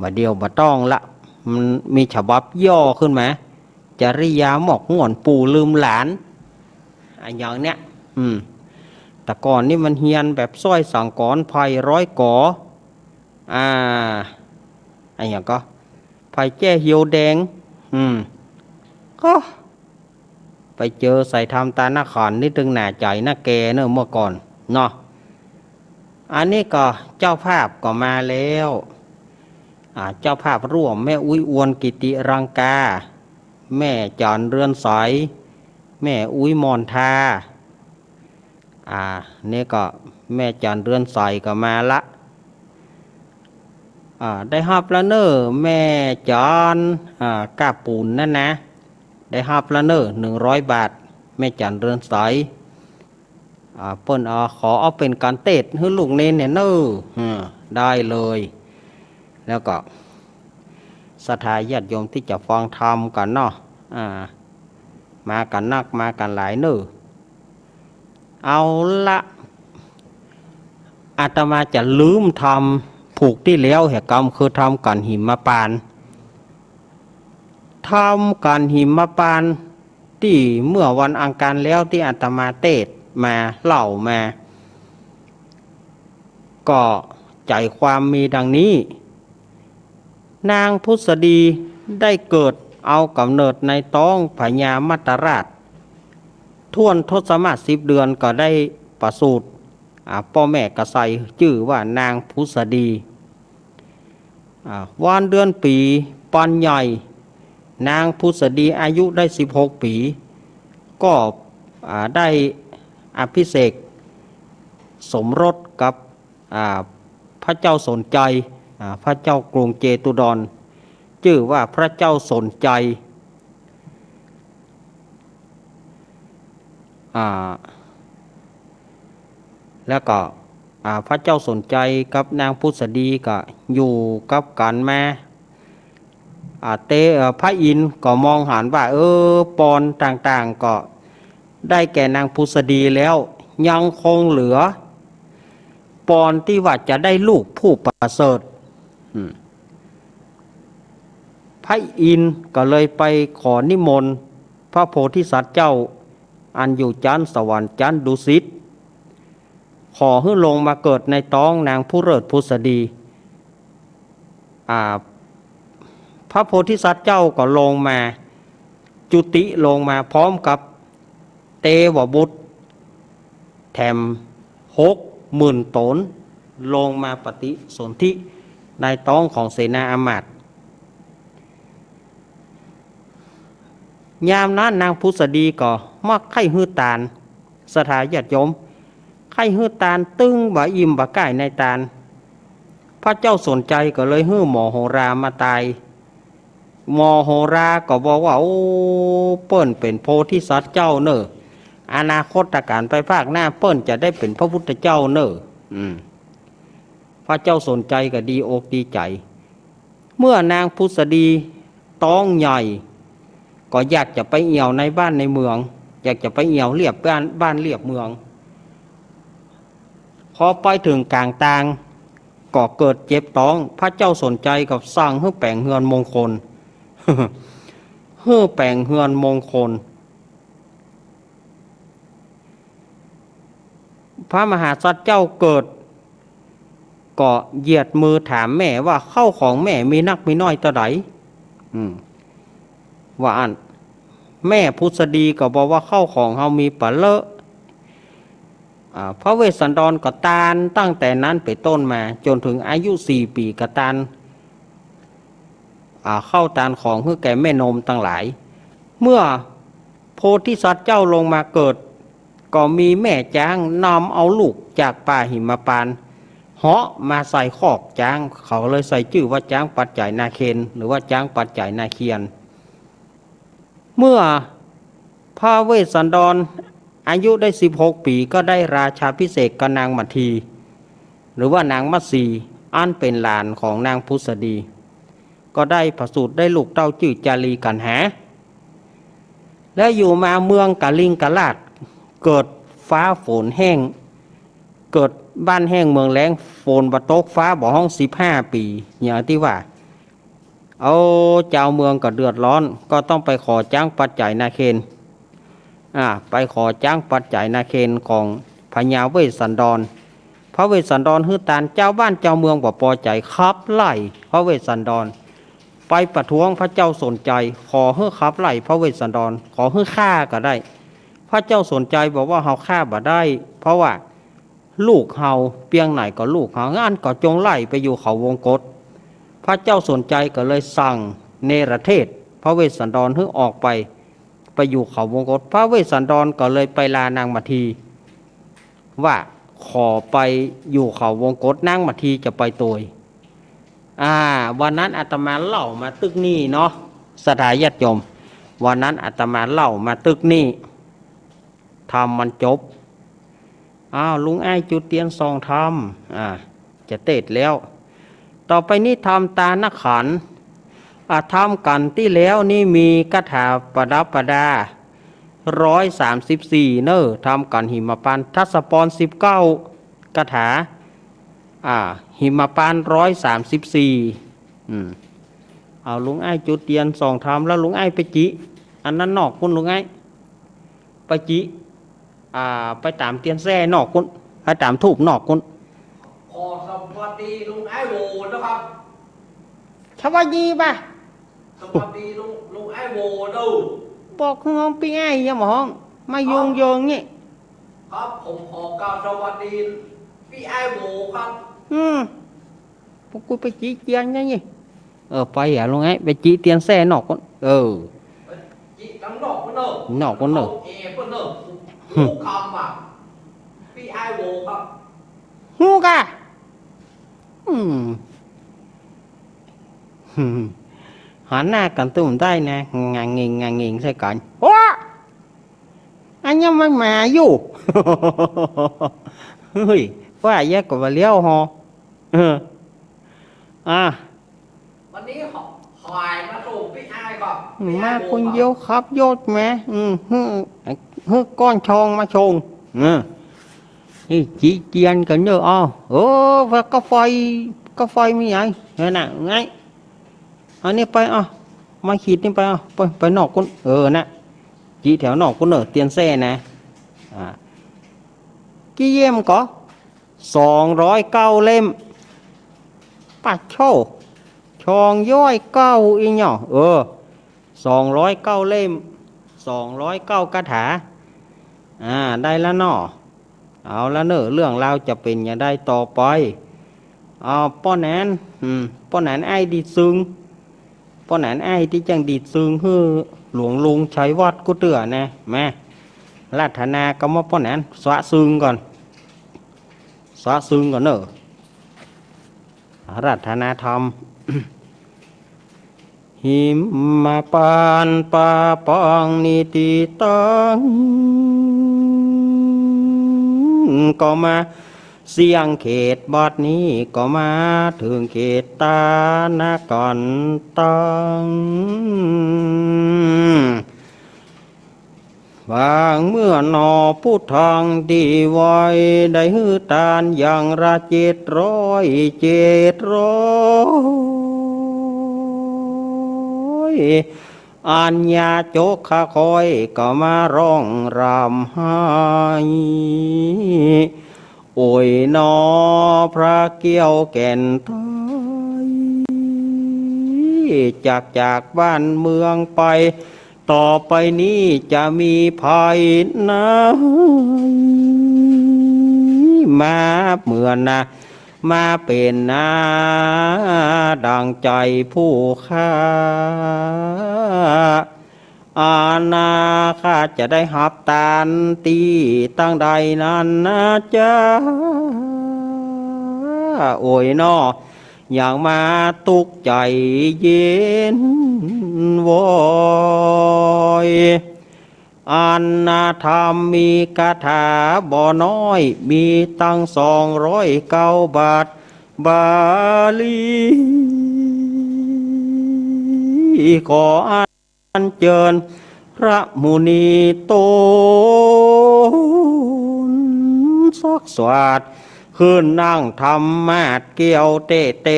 บ่าเดี่ยวบ่ต้องละ มันมีฉบับย่อขึ้นมา จริยาหมอกม่วนปู่ลืมหลาน อะหยังเนี่ย อืม แต่ก่อนนี่มันเฮียนแบบสร้อยสังกร ไพร่ร้อยก๋อ อ่า อะหยังก็ ไพร่แจ้เฮียวแดง อืม ก็ ไปเจอใส่ทำตานขันนี่ตึงหน้าใจ๋หน้าแก่เน่อเมื่อก่อนเนาะ อันนี้ก็เจ้าภาพก็มาแล้ว อ่า เจ้าภาพร่วมแม่อุ๊ยอวนกิติรังกา แม่จั๋นเรือนใส แม่อุ๊ยมอนทา อ่า นี่ก็แม่จั๋นเรือนใสก็มาละ อ่า ได้ฮับแล้วเน่อ แม่จั๋น อ่า ก้าปู๋นนั่นนะ ได้ฮับแล้วเน่อ หนึ่งร้อยบาท แม่จั๋นเรือนใส อ่า เปิ้นเอา ขอเอาเป๋นก๋านเตศน์หื้อลูกเณรเนี่ยเน่อ อ่า ได้เลย แล้วก็ศรัทธาญาติโยมตี้จะฟังธรรมกั๋นเนาะ อ่า มากั๋นนัก มากั๋นหลายเน่อ เอาละ อาตมาจะลืมธรรมผูกตี้แล้วเหียกำ คือธรรมกั๋นหิมปานต์ ธรรมกั๋นหิมปานต์ตี้เมื่อวันอังคารแล้วตี้อาตมาเตศน์มา เล่ามา ก็ใจ๋ความมีดังนี้ นางผุสดีได้เกิดเอาก๋ำเนิดในต๊องพญามัตตราช ถ้วนทศมาศสิบเดือนก็ได้ประสูติ อ่า ป้อแม่ก็ใส่จื้อว่านางผุสดี อ่า วันเดือนปี๋ปันใหญ่ นางผุสดีอายุได้สิบหกปี๋ ก็ อ่า ได้อภิเษกสมรสกับ อ่า พระเจ้าสนชัย อ่า พระเจ้ากรุงเจตุดร จื้อว่าพระเจ้าสนชัย อ่า แล้วก็ อ่า พระเจ้าสนชัยกับนางผุสดีก็อยู่กับกั๋นมา อ่า เต เอ่อ พระอินทร์ก็มองหันว่า เออ ปอนต่างๆ ก็ได้แก่นางผุสดีแล้ว ยังคงเหลือ ปอนตี้ว่าจะได้ลูกผู้ประเสริฐ อืม พระอินทร์ก็เลยไปขอนิมนต์พระโพธิสัตว์เจ้า อันอยู่จั๊นสวรรค์จั๊นดุสิต ขอหื้อลงมาเกิดในต๊องนางผู้เลิศผุสดี อ่า พระโพธิสัตว์เจ้าก็ลงมา จุติลงมาพร้อมกับเตวบุตร แถมหกหมื่นต๋น ลงมาปฏิสนธิในต๊องของเสนาอำมาตย์ ยามนั้นนางผุสดีก็มักใค่หื้อตาน ศรัทธาญาติโยม ใค่หื้อตานตึงบ่อิ่มบ่ก้ายในตาน พระเจ้าสนชัยก็เลยหื้อหมอโหรามาตาย หมอโหราก็บอกว่า โอ้ เปิ้นเป๋นโพธิสัตว์เจ้าเน่อ อนาคตก๋านไปภาคหน้าเปิ้นจะได้เป๋นพระพุทธเจ้าเน่อ อืม พระเจ้าสนชัยก็ดีอกดีใจ๋ เมื่อนางผุสดีต๊องใหญ่ ก็อยากจะไปเอี่ยวในบ้านในเมือง อยากจะไปเอี่ยวเลียบบ้าน บ้านเลียบเมือง พอไปเถิงก๋างตาง ก็เกิดเจ็บต๊อง พระเจ้าสนชัยก็สั่งหื้อแป๋งเฮือนมงคล หื้อแป๋งเฮือนมงคล พระมหาสัตว์เจ้าเกิด ก็เหยียดมือถามแม่ว่า เข้าของแม่มีนักมีน้อยเต้าใด อืม ว่าอั้น แม่ผุสดีก็บอกว่าเข้าของเฮามีปะเลอะ อ่า พระเวสสันดรก็ตานตั้งแต่นั้นเป๋นต้นมาจ๋นเถิงอายุสี่ปี๋ก็ตาน อ่า ข้าวตานของหื้อแก่แม่นมตังหลาย เมื่อโพธิสัตว์เจ้าลงมาเกิด ก็มีแม่จ๊างนำเอาลูกจากป่าหิมปานต์เหาะมาใส่คอกจ๊าง เขาเลยใส่จื้อว่าจ๊างปัจจัยนาเคน หรือว่าจ๊างปัจจัยนาเคียน เมื่อพระเวสสันดรอายุได้สิบหกปี๋ ก็ได้ราชาภิเษกกับนางมัทที หรือว่านางมัทสี อันเป๋นหลานของนางผุสดี ก็ได้ประสูติได้ลูกเต้าจื้อจารีกัณหา แล้วอยู่มาเมืองกลิงกราช เกิดฟ้าฝนแห้ง เกิดบ้านแห้งเมืองแล้ง ฝนบ่ตก ฟ้าบ่ฮ้องสิบห้าปี๋ อย่างตี้ว่า เอา จาวเมืองก็เดือดร้อน ก็ต้องไปขอจ๊างปัจจัยนาเคน อ่า ไปขอจ๊างปัจจัยนาเคนของพญาเวสสันดร พระเวสสันดรหื้อตาน จาวบ้านจาวเมืองบ่ปอใจ๋ ขับไล่พระเวสสันดร ไปประท้วงพระเจ้าสนชัย ขอหื้อขับไล่พระเวสสันดร ขอหื้อฆ่าก็ได้ พระเจ้าสนชัยบอกว่าเฮาฆ่าบ่ได้ เพราะว่า ลูกเฮา เปียงไหนก็ลูกเฮา อั้นก็จงไล่ไปอยู่เขาวงกต พระเจ้าสนชัยก็เลยสั่งเนรเทศพระเวสสันดรหื้อออกไป ไปอยู่เขาวงกต พระเวสสันดรก็เลยไปลานางมัทที ว่าขอไปอยู่เขาวงกต นางมัททีจะไปโตย อ่า วันนั้นอาตมาเล่ามาตึกนี้เนาะ ศรัทธาญาติโยม วันนั้นอาตมาเล่ามาตึกนี้ ธรรมมันจบ อ้าว ลุงไอ้จุดเตียนส่องธรรม อ่า จะเตศแล้ว ต่อไปนี้ธรรมตานขันธ์ อ่า ธรรมกัณฑ์ตี้แล้วนี่มีคาถาประดับประดา ร้อยสามสิบสี่ เน่อ ธรรมกัณฑ์หิมพานต์ ทศพร สิบเก้า คาถา อ่า หิมพานต์ ร้อยสามสิบสี่ อืม เอาลุงไอ้จุดเตียนส่องธรรม แล้วลุงไอ้ไปจิ อันนั้นนอกกุ้นลุงไอ้ ไปจิ อ่า ไปต๋ามเตียนแส้นอกกุ้น ไปต๋ามธูปนอกกุ้น ขอสวัสดีลุงไอ้โหว่นะครับ สวัสดีป่ะ สวัสดีลุง ลุงไอ้โหว่เด้อ บอกห้องปี้ไอ้อย่ามาฮ้อง มายุงเยิงนี่ ครับ ผมขอกราบสวัสดีปี้ไอ้โหว่ครับ อืม พวกกูไปจิเตียนนะนี่ เออ ไปอ่ะลุงไอ้ ไปจิเตียนแส้นอกกุ้น เออ จิตังนอกกุ้นเน่อ นอกกุ้นเน่อ เอาเอเปิ้นเน่อ ฮู้กำอ่ะ ปี้ไอ้โหว่ครับ ฮู้ก่ะ อืม หันหน้ากั๋นตุ้มได้นะ งะงิง งะงิงใส่กั๋น โอ้ อันนี้มันหมาอยู่ เฮ้ย ว่าแยกกับว่าเลี้ยวฮอ เออ อ่ะ วันนี้ขอ ขอมาส่งปี้ไอ้ก่อน มาคนเดียวครับ ยอดแหม อืม หื้อ หื้อก้อนชองมาส่ง เออ นี่จิเตียนกั๋นเน่อ อ้าว เออ ว่ากาแฟ กาแฟมีไง นั่นน่ะ ไง อันนี้ไป อ่ะ มาขีดนี่ไป อ่ะ ไป ไปนอกกุ้น เออ น่ะ จิแถวนอกกุ้นเน่อ เตียนแส้นะ อ่า กี่เล่มก่อ สองร้อยเก้าเล่ม ปะโธ่ สองร้อยเก้าอี้เนาะ เออ สองร้อยเก้าเล่ม สองร้อยเก้าคาถา อ่า ได้ละเนาะ เอาละเน่อ เรื่องราวจะเป๋นอย่างใดต่อไป อ่า ป้อแหนน อืม ป้อแหนนไอ้ดีดซึ่ง ป้อแหนนไอ้ตี้จั้งดีดซึ่งหื้อหลวงลุงชัยวัฒน์กู้เตื้อแน่ แม่ อาราธนาก็มาป้อแหนน สะซึ่งก่อน สะซึ่งก่อนเน่อ อาราธนาธรรม หิมพานต์ปะปังนิธิตัง ก็มาเสี้ยงเขตบัดนี้ ก็มาเถิงเขตตานขันตัง บางเมื่อหนอพุทธังตี้ไหว้ ได้หื้อตานอย่างละเจ็ดร้อย เจ็ดร้อย อัญญาจกขะคอยก็มาร้องร่ำไห้ โอยหนอพระเกี้ยวแก่นไทย จาก จากบ้านเมืองไป ต่อไปนี้จะมีภัยไหน มาเมือนา มาเป๋นนา ดังใจ๋ผู้ข้า อานาข้าจะได้ฮับตานตี้ตังใดนั้นนาจ๊ะ โอยหนอ อย่างมาตุ๊กข์ใจ๋เย็นวอย อันนาธรรมมีคาถาบ่น้อย มีตังสองร้อยเก้าบาทบาลี ขออัญเจิญพระมุนีต๋นสักสวาท ขึ้นนั่งธรรมาสน์เกี้ยวเตเต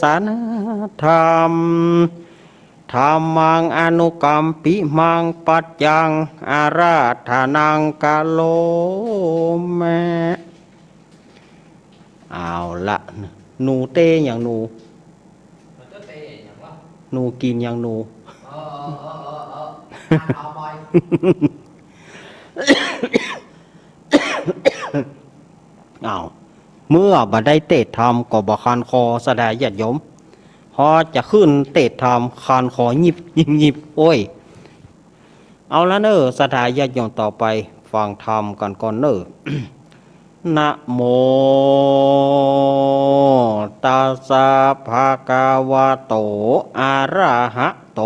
สนาธรรม ธัมมังอนุกัมปิมัง ปัจจังอาราธนังกะโรมะ เอาละ หนูเต้อย่างหนู มันจะเต้อย่างวะ หนูกิ๋นอย่างหนู เออ เออ เออ เออ เออ เอาไป เออ อ้าว เมื่อบ่ได้เตศน์ธรรมก็บ่คันคอ ศรัทธาญาติโยม พอจะขึ้นเตศน์ธรรมคันคอยิบยิบยิบ โอ้ย เอาละเน่อ ศรัทธาญาติโยม ต่อไปฟังธรรมกั๋นก่อนเน่อ นะโมตัสสะ ภะคะวะโต อะระหะโต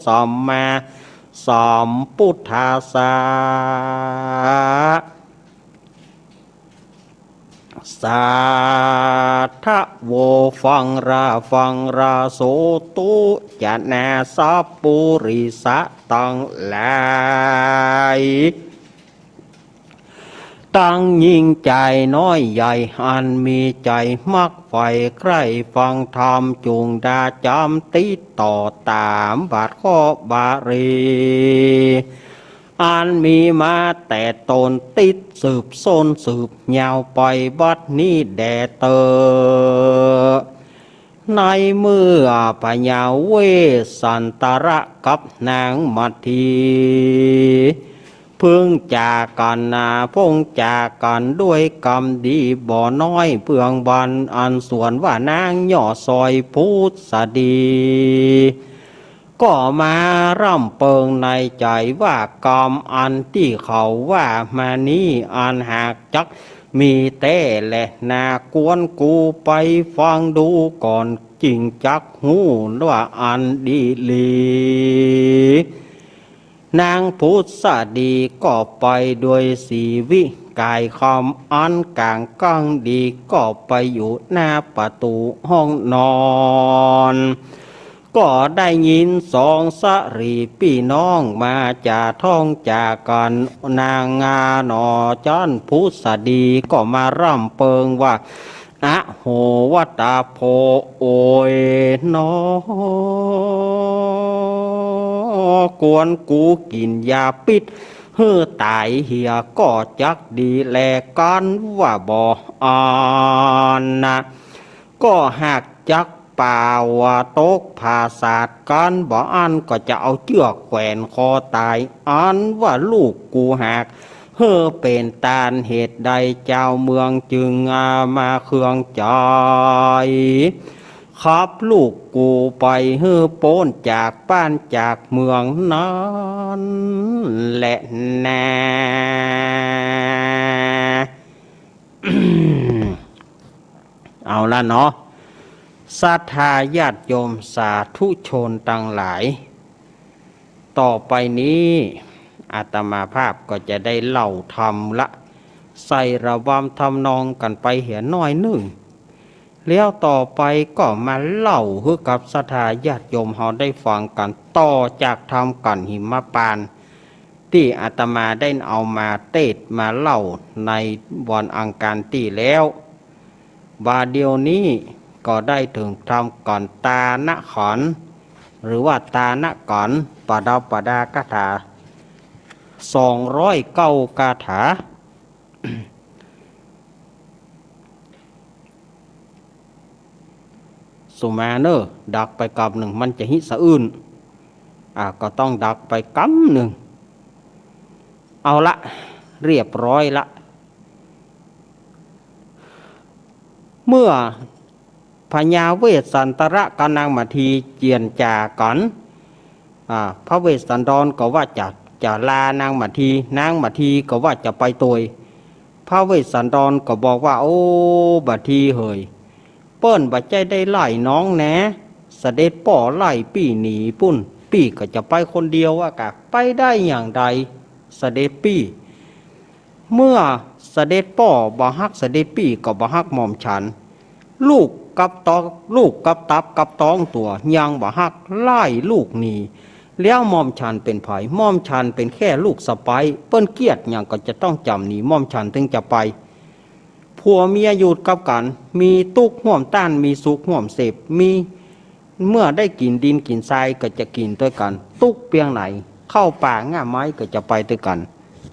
สัมมาสัมพุทธัสสะ สาธะโว ฟังรา ฟังรา โสตุ จะนา สัพปุริสะตังหลาย ตังยิ่งใจ๋น้อยใหญ่ อันมีใจ๋มักใฝ่ใคร่ฟังธรรม จุ่งดาจ๋ำติดต่อต๋ามบาทข้อบาลี อันมีมาแต่ต้น ติดสืบส้นสืบยาวไปบัดนี้แด่เต๊อะ ในเมื่อพญาเวสสันตระกับนางมัทที เพิ่งจากกั๋นนา เพิ่งจากกั๋นด้วยกำดีบ่น้อย เปื้องบรรอันสวนว่านางยอดซอยผุสดี ก็มาร่ำเปิงในใจ๋ว่ากำอันตี้เขาว่ามานี้ อันหากจักมีแต๊แลนา กวนกูไปฟังดูก่อน จึ่งจักฮู้ว่าอันดีหลี นางผุสดีก็ไปโดยสีวิไกายคำ อันก๋างกังดีก็ไปอยู่หน้าประตู๋ห้องนอน ก็ได้ยินสองสะหรีปี้น้องมาจ๋าท้องจ๋ากั๋น นางงาหนอจั้นผุสดีก็มาร่ำเปิงว่า อะโห วัตตาโพ โอยหนอ กวนกูกิ๋นยาปิ๊ษหื้อต๋ายเหียก็จักดีแลกั๋นว่าบ่อั้นนา ก็หากจักปาว่าตกผาสาทกั๋น บ่อั้นก็จะเอาเจื้อกแขวนคอต๋าย อันว่าลูกกูหาก หื้อเป๋นต้านเหตุใด จาวเมืองจึงอามาเคืองใจ๋ ขับลูกกูไปหื้อป๊นจากบ้านจากเมืองนั้นแลนา เอาละเนาะ ศรัทธาญาติโยมสาธุชนตังหลาย ต่อไปนี้อาตมาภาพก็จะได้เล่าธรรมละ ใส่ระบำทำนองกั๋นไปเหียน้อยนึ่ง แล้วต่อไปก็มาเล่าหื้อกับศรัทธาญาติโยมเฮาได้ฟังกั๋นต่อจากธรรมกั๋นหิมพานต์ ตี้อาตมาได้เอามาเตศน์มาเล่าในวันอังคารตี้แล้ว บ่าเดี่ยวนี้ก็ได้เถิงธรรมกั๋นตานขันธ์ หรือว่าตานขันธ์ปดับประดาคาถา สองร้อยเก้าคาถา สุมาเน่อ ดักไปกำนึ่ง มันจะฮิสะอื้น อ่า ก็ต้องดักไปกำนึ่ง เอาละ เรียบร้อยละ เมื่อพญาเวสสันตระกับนางมัททีเจียรจ๋ากั๋น อ่า พระเวสสันดรก็ว่าจะ จะลานางมัทที นางมัททีก็ว่าจะไปตวย พระเวสสันดรก็บอกว่า โอ้ มัททีเหย เปิ้นบ่ใจ้ได้ไล่น้องแน เสด็จป้อไล่ปี้หนีปุ้น ปี้ก็จะไปคนเดียวอะกะ ไปได้อย่างใด เสด็จปี้ เมื่อเสด็จป้อบ่ฮักเสด็จปี้ก็บ่ฮักหม่อมฉัน ลูกกับตอก ลูกกับตับกับต๊องตั๋วยังบ่ฮัก ไล่ลูกหนี แล้วหม่อมฉันเป๋นใผ หม่อมฉันเป๋นแค่ลูกสะใภ้ เปิ้นเกลียดหยังก็จะต้องจ๋ำหนี หม่อมฉันตึงจะไป ผัวเมียอยู่กับกั๋น มีตุ๊กร่วมต้าน มีสุขร่วมเสพ มี เมื่อได้กิ๋นดินกิ๋นทรายก็จะกิ๋นตวยกั๋น ตุ๊กเปียงไหน เข้าป่าง่าไม้ก็จะไปตวยกั๋น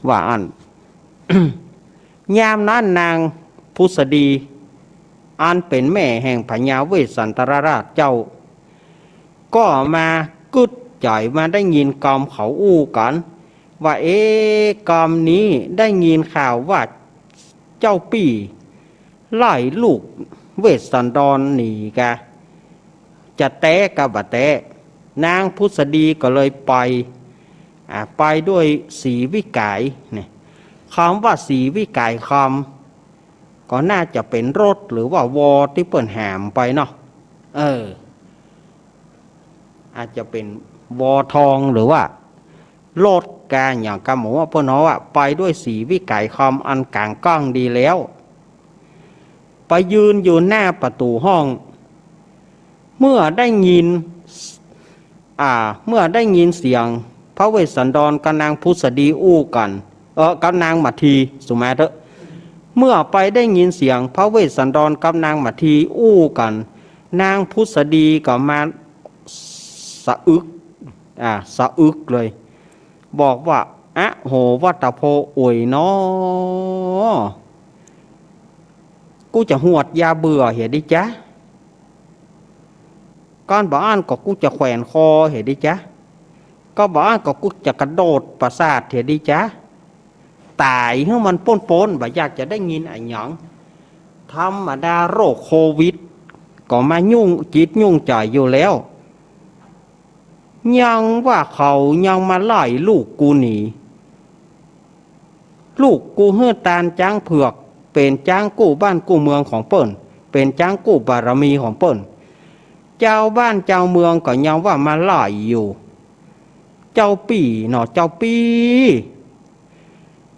ว่าอั้น ยามนั้นนางผุสดี อันเป๋นแม่แห่งพญาเวสสันตรราชเจ้า ก็มากึ๊ดใจ๋ มาได้ยินกำเขาอู้กั๋น ว่า เอ๊ะ กำนี้ได้ยินข่าวว่า เจ้าปี้ไล่ลูกเวสสันดรหนีกา จะแต๊กาบ่แต๊ นางผุสดีก็เลยไป อ่า ไปด้วยสีวิก๋ายเนี่ย กำว่าสีวิก๋ายกำ ก็น่าจะเป๋นรถหรือว่าวอตี้เปิ้นหามไปเนาะ เออ อาจจะเป๋นวอทองหรือว่ารถกา อย่างกำหมู่ว่าเปิ้นฮ้องว่าไปด้วยสีวิก๋ายกำอันก๋างก้างดีแล้ว ไปยืนอยู่หน้าประตู๋ห้อง เมื่อได้ยิน อ่า เมื่อได้ยินเสียงพระเวสสันดรกับนางผุสดีอู้กั๋น เออ กับนางมัทที สุมาเต๊อะ เมื่อไปได้ยินเสียงพระเวสสันดรกับนางมัททีอู้กั๋น นางผุสดีก็มาสะอึก อ่า สะอึกเลย บอกว่า อะโห วัตตะโพ โอยน้อ กูจะหวดยาเบื่อเหียดีจ๊ะ ก้อนบ่อั้นก็กูจะแขวนคอเหียดีจ๊ะ ก็บ่อั้นก็กูจะกระโดดปราสาทเหียดีจ๊ะ ต๋ายหื้อมันป๊นๆ บ่อยากจะได้ยินอะหยัง ธรรมดาโรคโควิด ก็มายุ่งจิตยุ่งใจ๋อยู่แล้ว ยังว่าเขายังมาไล่ลูกกูหนี ลูกกูหื้อตานจ๊างเผือก เป๋นจ๊างกู้บ้านกู้เมืองของเปิ้น เป๋นจ๊างกู้บารมีของเปิ้น จาวบ้านจาวเมืองก็ยังว่ามาไล่อยู่ เจ้าปี้เนาะ เจ้าปี้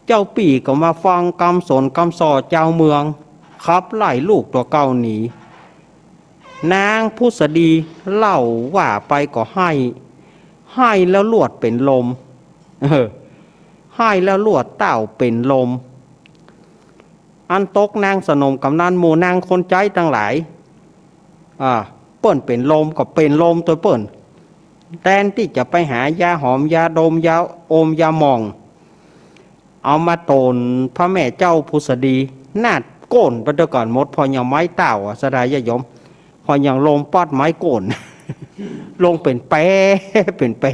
เจ้าปี้ก็มาฟังกำสนกำส่อจาวเมือง ขับไล่ลูกตั๋วเก่าหนี นางผุสดีเล่าว่าไปก็ไห้ ไห้แล้วลวดเป๋นลม เออ ไห้แล้วลวดเต้าเป๋นลม อันตกนางสนมกำนันหมู่นางคนใจ๊ตังหลาย อ่า เปิ้นเป๋นลมก็เป๋นลมตวยเปิ้น แตนตี้จะไปหายาหอมยาดมยาอมยาหม่อง เอามาโตนพระแม่เจ้าผุสดี นาดโก้นไปตวยกั๋นหมด ผ่อยังไม้เต้าอะ ศรัทธาญาติโยม ผ่อยังลมปอดไม้โก้น ลงเป๋นแป เป๋นแป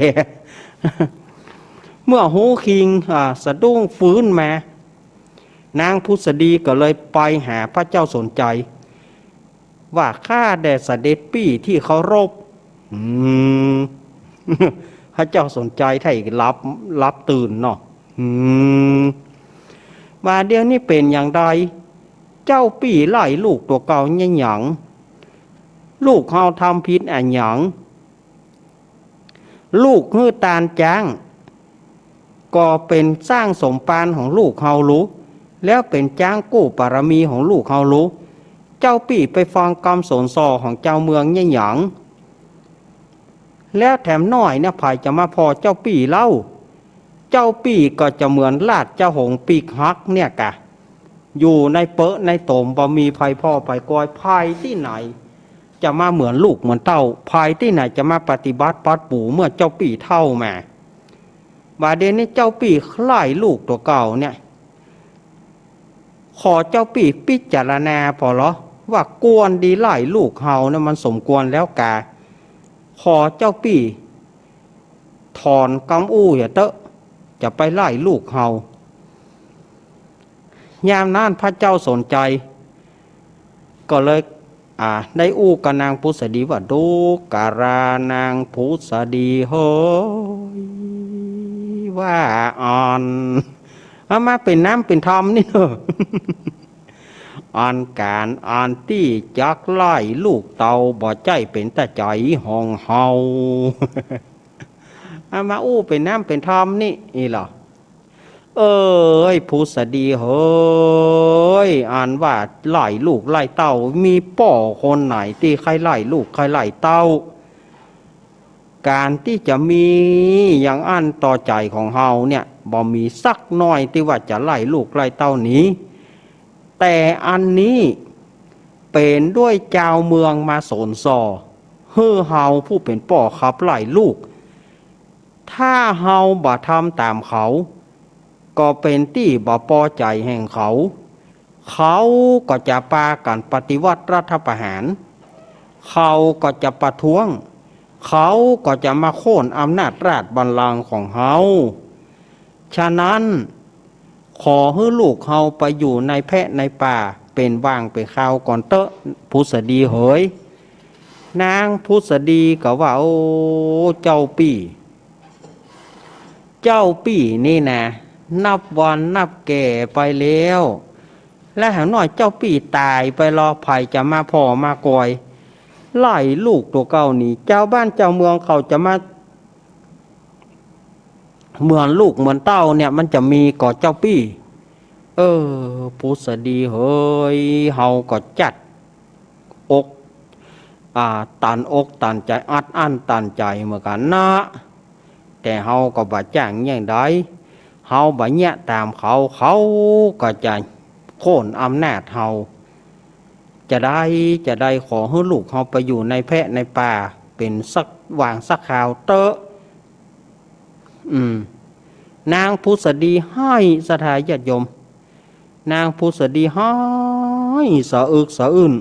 เมื่อฮู้คิง อ่า สะดุ้งฟื้นมา นางผุสดีก็เลยไปหาพระเจ้าสนชัย ว่า ข้าแต่เสด็จปี้ที่เคารพ อืม พระเจ้าสนชัยไถ่หลับ หลับตื่นเนาะ อืม ว่าเดี๋ยวนี้เป๋นอย่างใด เจ้าปี้ไล่ลูกตั๋วเก่าเยียะหยัง ลูกเฮาทำผิดอะหยัง ลูกหื้อตานจ๊าง ก็เป๋นจ๊างสมปานของลูกเฮาลู แล้วเป๋นจ๊างกู้บารมีของลูกเฮาลู เจ้าปี้ไปฟังกำสนส่อของจาวเมืองเยียะหยัง แล้วแถมน้อยเนี่ย ใผจะมาผ่อเจ้าปี้เล่า เจ้าปี้ก็จะเหมือนราชหงส์ปีกหักเนี่ยกา อยู่ในเปอะในโตม บ่มีใผผ่อใผกอย ใผตี้ไหน จะมาเหมือนลูกเหมือนเต้า ใผตี้ไหนจะมาปฏิบัติปัดปู๋เมื่อเจ้าปี้เฒ่ามา บ่าเดี๋ยวนี้เจ้าปี้ไล่ลูกตั๋วเก่าเนี่ย ขอเจ้าปี้พิจารณาผ่อลอ ว่าควรดีไล่ลูกเฮาเนี่ยมันสมควรแล้วกา ขอเจ้าปี้ถอนกำอู้เหียเต๊อะ จะไปไล่ลูกเฮา ยามนั้นพระเจ้าสนชัย ก็เลย อ่า ได้อู้กับนางผุสดีว่า ดูกรานางผุสดีเหย ว่าอั้น เอามาเป๋นน้ำเป๋นธรรมนี่เนาะ อันก๋านอันตี้จักไล่ลูกเต้าบ่ใจ้เป๋นต๋าใจ๋ของเฮา เอามาอู้เป๋นน้ำเป๋นธรรมนี่ อี้ลอ เอ้ย ผุสดีเหย อันว่าไล่ลูกไล่เต้า มีป้อคนไหนตี้ใค่ไล่ลูกใค่ไล่เต้า ก๋านตี้จะมีอย่างอั้นต่อใจ๋ของเฮาเนี่ย บ่มีสักหน้อยตี้ว่าจะไล่ลูกไล่เต้าหนี แต่อันนี้เป๋นด้วยจาวเมืองมาสนส่อ หื้อเฮาผู้เป๋นป้อขับไล่ลูก ถ้าเฮาบ่ทำต๋ามเขา ก็เป๋นตี้บ่ปอใจ๋แห่งเขา เขาก็จะปากั๋นปฏิวัติรัฐประหาร เขาก็จะประท้วง เขาก็จะมาโค่นอำนาจราชบัลลังก์ของเฮา ฉะนั้น ขอหื้อลูกเฮาไปอยู่ในแพะในป่า เป๋นว่างเป๋นคราวก่อนเต๊อะ ผุษดีเหย นางผุษดีก็ว่า โอ้ เจ้าปี้ เจ้าปี้นี่นะ นับวันนับแก่ไปแล้ว และหากหน้อยเจ้าปี้ต๋ายไปลอ ใผจะมาผ่อมากอย ไล่ลูกตั๋วเก่านี่ จาวบ้านจาวเมืองเขาจะมา เหมือนลูกเหมือนเต้าเนี่ย มันจะมีก่อเจ้าปี้ เออ ผุษดีเหย เฮาก็จั๊ดอก อ่า ตันอกตันใจ๋ อัดอั้นตันใจ๋เหมือนกั๋นนะ แต่เฮาก็บ่จ้างแย่งใด เฮาบ่เยียะต๋ามเขา เขาก็จะโค่นอำนาจเฮา จะได้ จะได้ขอหื้อลูกเฮาไปอยู่ในแพะในป่า เป๋นสักว่างสักคราวเต๊อะ อืม นางผุษดีไห้ ศรัทธาญาติโยม นางผุษดีไห้สะอึกสะอื้น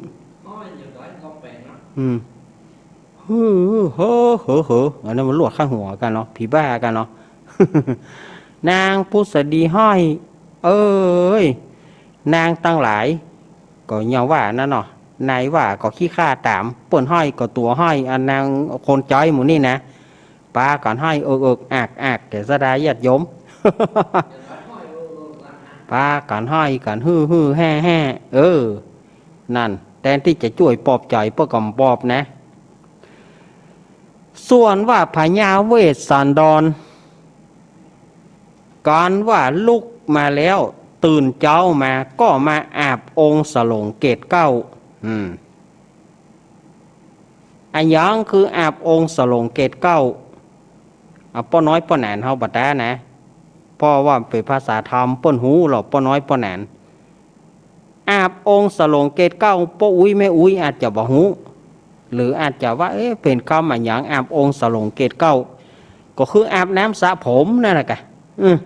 อืม ฮือ เฮ้อ เหอ เหอ อันนั้นมันลวดข้างหัวกั๋นเนาะ ผีบ้ากั๋นเนาะ นางผุษดีไห้ เอ้ย นางตังหลาย ก็ยังว่านั้นเนาะ นายว่าก็ขี้คร้าต๋าม เปิ้นไห้ก็ตั๋วไห้ อันนางคนใจ๊หมู่นี่นะ ปากั๋นไห้เอิกเอิกอักอัก แก่ศรัทธาญาติโยม ปากั๋นไห้กั๋น ฮือ ฮือ แฮ่ แฮ่ เออ นั่น แตนตี้จะจ้วยปลอบใจ๋เปิ้นก็บ่ปลอบนะ ส่วนว่าพญาเวสสันดร กั๋นว่าลุกมาแล้ว ตื่นเจ๊ามาก็มาอาบองค์สโหลงเกศเกล้า อืม อะหยังคืออาบองค์สโหลงเกศเกล้า อ่ะ ป้อน้อยป้อหนานเฮาบ่ต๋านะ เพราะว่าเป๋นภาษาธรรม เปิ้นฮู้หรอก ป้อน้อยป้อหนาน อาบองค์สโหลงเกศเกล้า ป้ออุ๊ยแม่อุ๊ยอาจจะบ่ฮู้ หรืออาจจะว่า เอ๊ะ เป๋นกำอะหยัง อาบองค์สโหลงเกศเกล้า ก็คืออาบน้ำสระผมนั่นแหละกะ อืม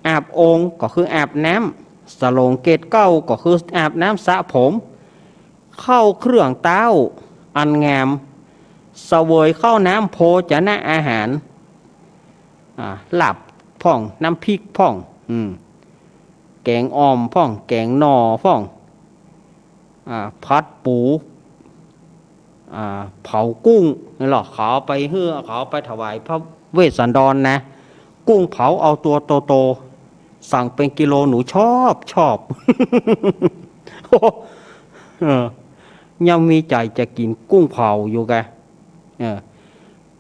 อาบองค์ก็คืออาบน้ำ สโหลงเกศเกล้าก็คืออาบน้ำสระผม เข้าเครื่องเต๊าอันงาม เสวยข้าวน้ำโภชนะอาหาร อ่า ลาบพ่อง น้ำพริกพ่อง อืม แก๋งอ่อมพ่อง แก๋งหน่อพ่อง อ่า ผัดปู อ่า เผากุ้ง นี่แหละ เขาเอาไปหื้อ เขาเอาไปถวายพระเวสสันดรนะ กุ้งเผาเอาตั๋วโตๆ สั่งเป๋นกิโล หนูชอบ ชอบ เออ ยังมีใจ๋จะกิ๋นกุ้งเผาอยู่กะ เออ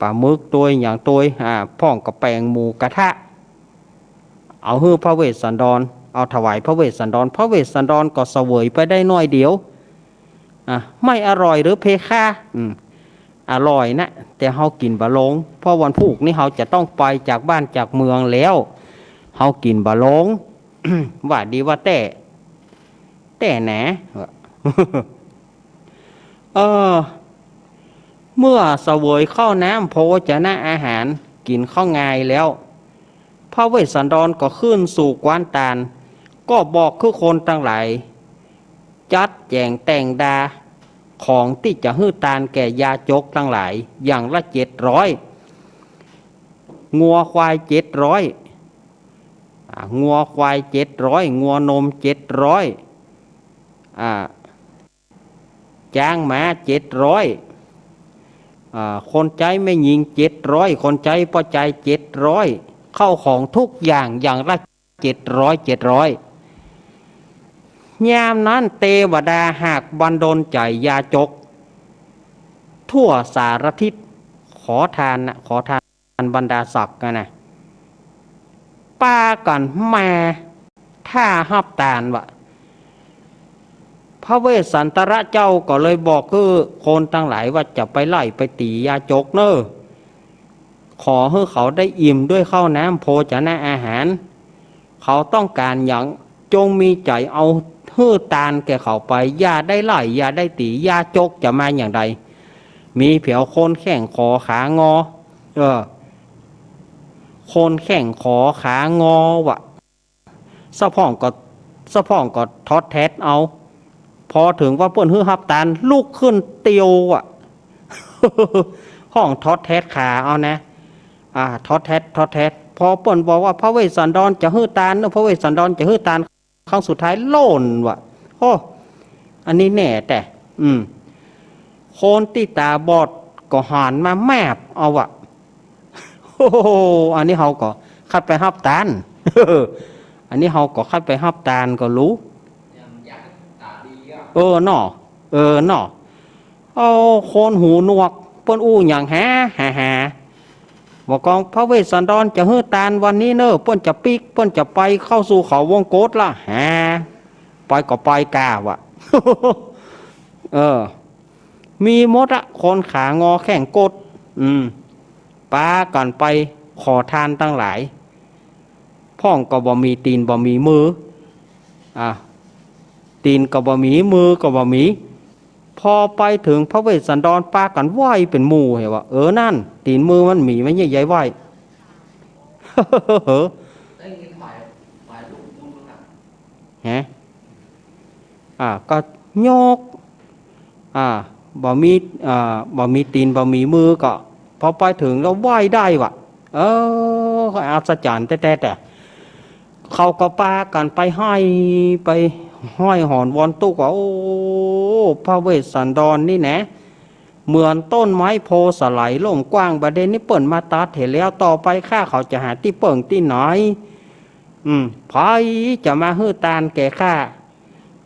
ป๋าหมึกตวยหยังตวย อ่า พ่องก็แป๋งหมูกระทะ เอาหื้อพระเวสสันดร เอาถวายพระเวสสันดร พระเวสสันดรก็เสวยไปได้หน้อยเดียว อ่ะ ไม่อร่อยหรือเพคะ อืม อร่อยนะ แต่เฮากิ๋นบ่ลง เพราะวันพูกนี้เฮาจะต้องไปจากบ้านจากเมืองแล้ว เฮากิ๋นบ่ลง ว่าดีว่าแต๊ แต๊แหน เออ เมื่อเสวยข้าวน้ำโภชนะอาหาร กิ๋นข้าวงายแล้ว พระเวสสันดรก็ขึ้นสู่กว้านตาน ก็บอกคือคนตังหลาย จัดแจ๋งแต่งดาของตี้จะหื้อตานแก่ยาจกตังหลาย อย่างละเจ็ดร้อย งัวควายเจ็ดร้อย อ่า งัวควายเจ็ดร้อย งัวนมเจ็ดร้อย อ่า จ๊างม้าเจ็ดร้อย อ่า คนใจ๊แม่ญิงเจ็ดร้อย คนใจ๊ป้อจายเจ็ดร้อย ข้าวของทุกอย่างอย่างละเจ็ดร้อย เจ็ดร้อย ยามนั้นเตวดาหากบันดลใจ๋ยาจก ทั่วสารทิศ ขอทานนะ ขอทาน อันบรรดาศักดิ์นะนะ ปากั๋นมาถ้าฮับตานว่า พระเวสสันตระเจ้าก็เลยบอกคือคนตังหลายว่าจะไปไล่ไปตี๋ยาจกเน่อ ขอหื้อเขาได้อิ่มด้วยข้าวน้ำโภชนะอาหาร เขาต้องก๋านหยัง จงมีใจ๋เอาหื้อตานแก่เขาไป อย่าได้ไล่ อย่าได้ตี๋ ยาจกจะมาอย่างใด มีเผียวคนแข้งขอขางอ เออ คนแข้งขอขางอวะ สะพ่องก็ สะพ่องก็ทอดแทดเอา พอเถิงว่าเปิ้นหื้อฮับตาน ลุกขึ้นเตียวอะ ฮ้องทอดแทดขาเอานะ อ่า ทอดแทด ทอดแทด พ พอเปิ้นบอกว่าพระเวสสันดรจะหื้อตานเนาะ พระเวสสันดรจะหื้อตาน ครั้งสุดท้ายโล่นว่ะ โอ้ อันนี้แน่แต๊ อืม คนตี้ต๋าบอดก็หันมาแมบเอาว่ะ โอ้โห อันนี้เฮาก็คัดไปฮับตาน อันนี้เฮาก็คัดไปฮับตานก็หลู เออเนาะ เออเนาะ เอาคนหูหนวก เปิ้นอู้หยังแห แห แห บอกกองพระเวสสันดรจะหื้อตานวันนี้เน่อ เปิ้นจะปิ๊ก เปิ้นจะไปเข้าสู่เขาวงกตละ แห ไปก็ไปก้าว่ะ เออ มีหมดอะ คนขางอแข้งกด อืม ปากั๋นไปขอตานตังหลาย พ่องก็บ่มีตี๋นบ่มีมือ อ่ะ ตี๋นก็บ่มี มือก็บ่มี พอไปเถิงพระเวสสันดรปากั๋นไหว้เป๋นหมู่ หันว่า เออ นั่น ตี๋นมือมันมี มันใหญ่ใหญ่ไหว้ ฮะ อ่า ก็ยก อ่า บ่มี อ่า บ่มีตี๋นบ่มีมือก็ พอไปเถิงแล้วไหว้ได้ว่ะ เออ ก็อัศจรรย์แต๊ๆ แต่ เขาก็ปากั๋นไปห้อย ไปห้อยหอนวอนตุ๊กว่า โอ้ พระเวสสันดรนี่แหนะ เหมือนต้นไม้โพธิ์สไลล่มกว้าง บ่าเดี่ยวนี้เปิ้นมาตัดเหียแล้ว ต่อไปข้าเขาจะหาตี้เปิ้งตี้ไหน อืม ใผจะมาหื้อตานแก่ข้า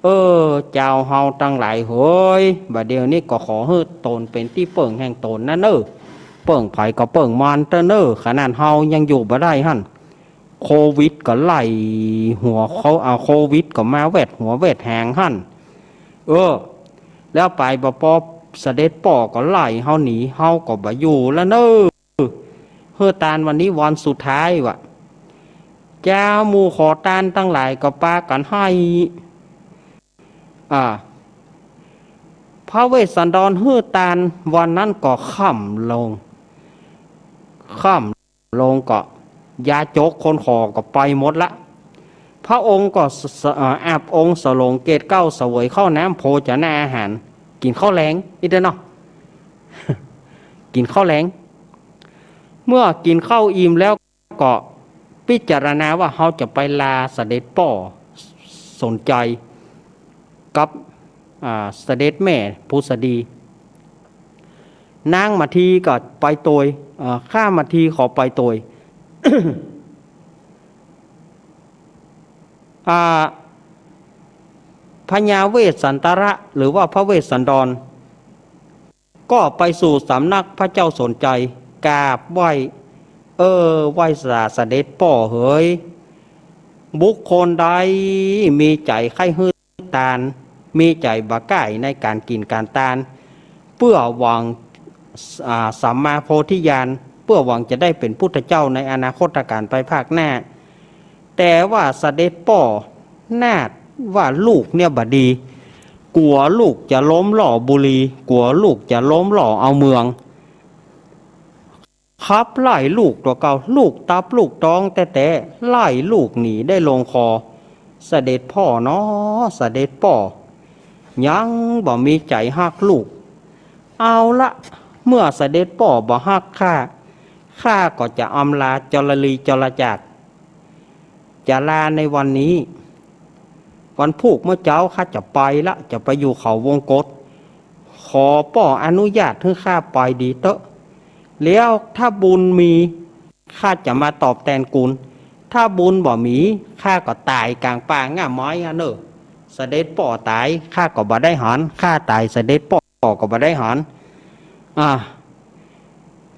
เออ เจ้าเฮาตังหลายเหย บ่าเดี่ยวนี้ก็ขอหื้อต๋นเป๋นตี้เปิ้งแห่งต๋นนะเน่อ เปิ้งใผก็เปิ้งมันเต๊อะเน่อ ขนาดเฮายังอยู่บ่ได้หั้น โควิดก็ไล่หัวเขา อ่า โควิดก็มาแวดหัวแวดหางหั้น เออ แล้วไปบ่ปอ เสด็จป้อก็ไล่เฮาหนี เฮาก็บ่อยู่ละเน่อ หื้อตานวันนี้วันสุดท้ายว่ะ จาวหมู่ขอตานตังหลายก็ปากั๋นห้อย อ่า พระเวสสันดรหื้อตานวันนั้นก็ค่ำลง ค่ำลงก็ยาจกคนขอก็ไปหมดละ พระองค์ก็ส- เอ่อ อาบองค์สลงเกศเกล้า เสวยข้าวน้ำโภชนาอาหาร กิ๋นข้าวแลง อิเตอร์เนาะ กิ๋นข้าวแลง เมื่อกิ๋นข้าวอิ่มแล้วก็พิจารณาว่าเฮาจะไปลาเสด็จป้อสนชัยกับ อ่า เสด็จแม่ผุสดี นางมาทีก็ไปโตย อ่า ข้ามาทีขอไปโตย อ่า พญาเวสสันตระ หรือว่าพระเวสสันดร ก็ไปสู่สำนักพระเจ้าสนชัย กราบไหว้ เออ ไหว้สาเสด็จป้อเหย บุคคลใดมีใจ๋ใค่หื้อตาน มีใจ๋บ่ใก้ในก๋านกิ๋นก๋านตาน เปื้อหวัง อ่า สัมมาโพธิญาณ เปื้อหวังจะได้เป๋นพุทธเจ้าในอนาคตก๋าลไปภาคหน้า แต่ว่าเสด็จป้อนาฏว่าลูกเนี่ยบ่ดี กั๋วลูกจะล้มหล่อบุรี กั๋วลูกจะล้มหล่อเอาเมือง ขับไล่ลูกตั๋วเก่า ลูกตับลูกตองแต๊ๆ ไล่ลูกหนีได้ลงคอ เสด็จป้อเนาะ เสด็จป้อ ยังบ่มีใจ๋ฮักลูก เอาละ เมื่อเสด็จป้อบ่ฮักข้า ข้าก็จะอำลาจรลีจรจาก จะลาในวันนี้ วันพูกเมื่อเจ๊าข้าจะไปละ จะไปอยู่เขาวงกต ขอป้ออนุญาตหื้อข้าไปดีเต๊อะ แล้วถ้าบุญมี ข้าจะมาตอบแตนกุณ ถ้าบุญบ่มี ข้าก็ต๋ายก๋างป่าง่าไม้อะเน่อ เสด็จป้อต๋าย ข้าก็บ่ได้หัน ข้าต๋าย เสด็จป้อก็บ่ได้หัน อ่า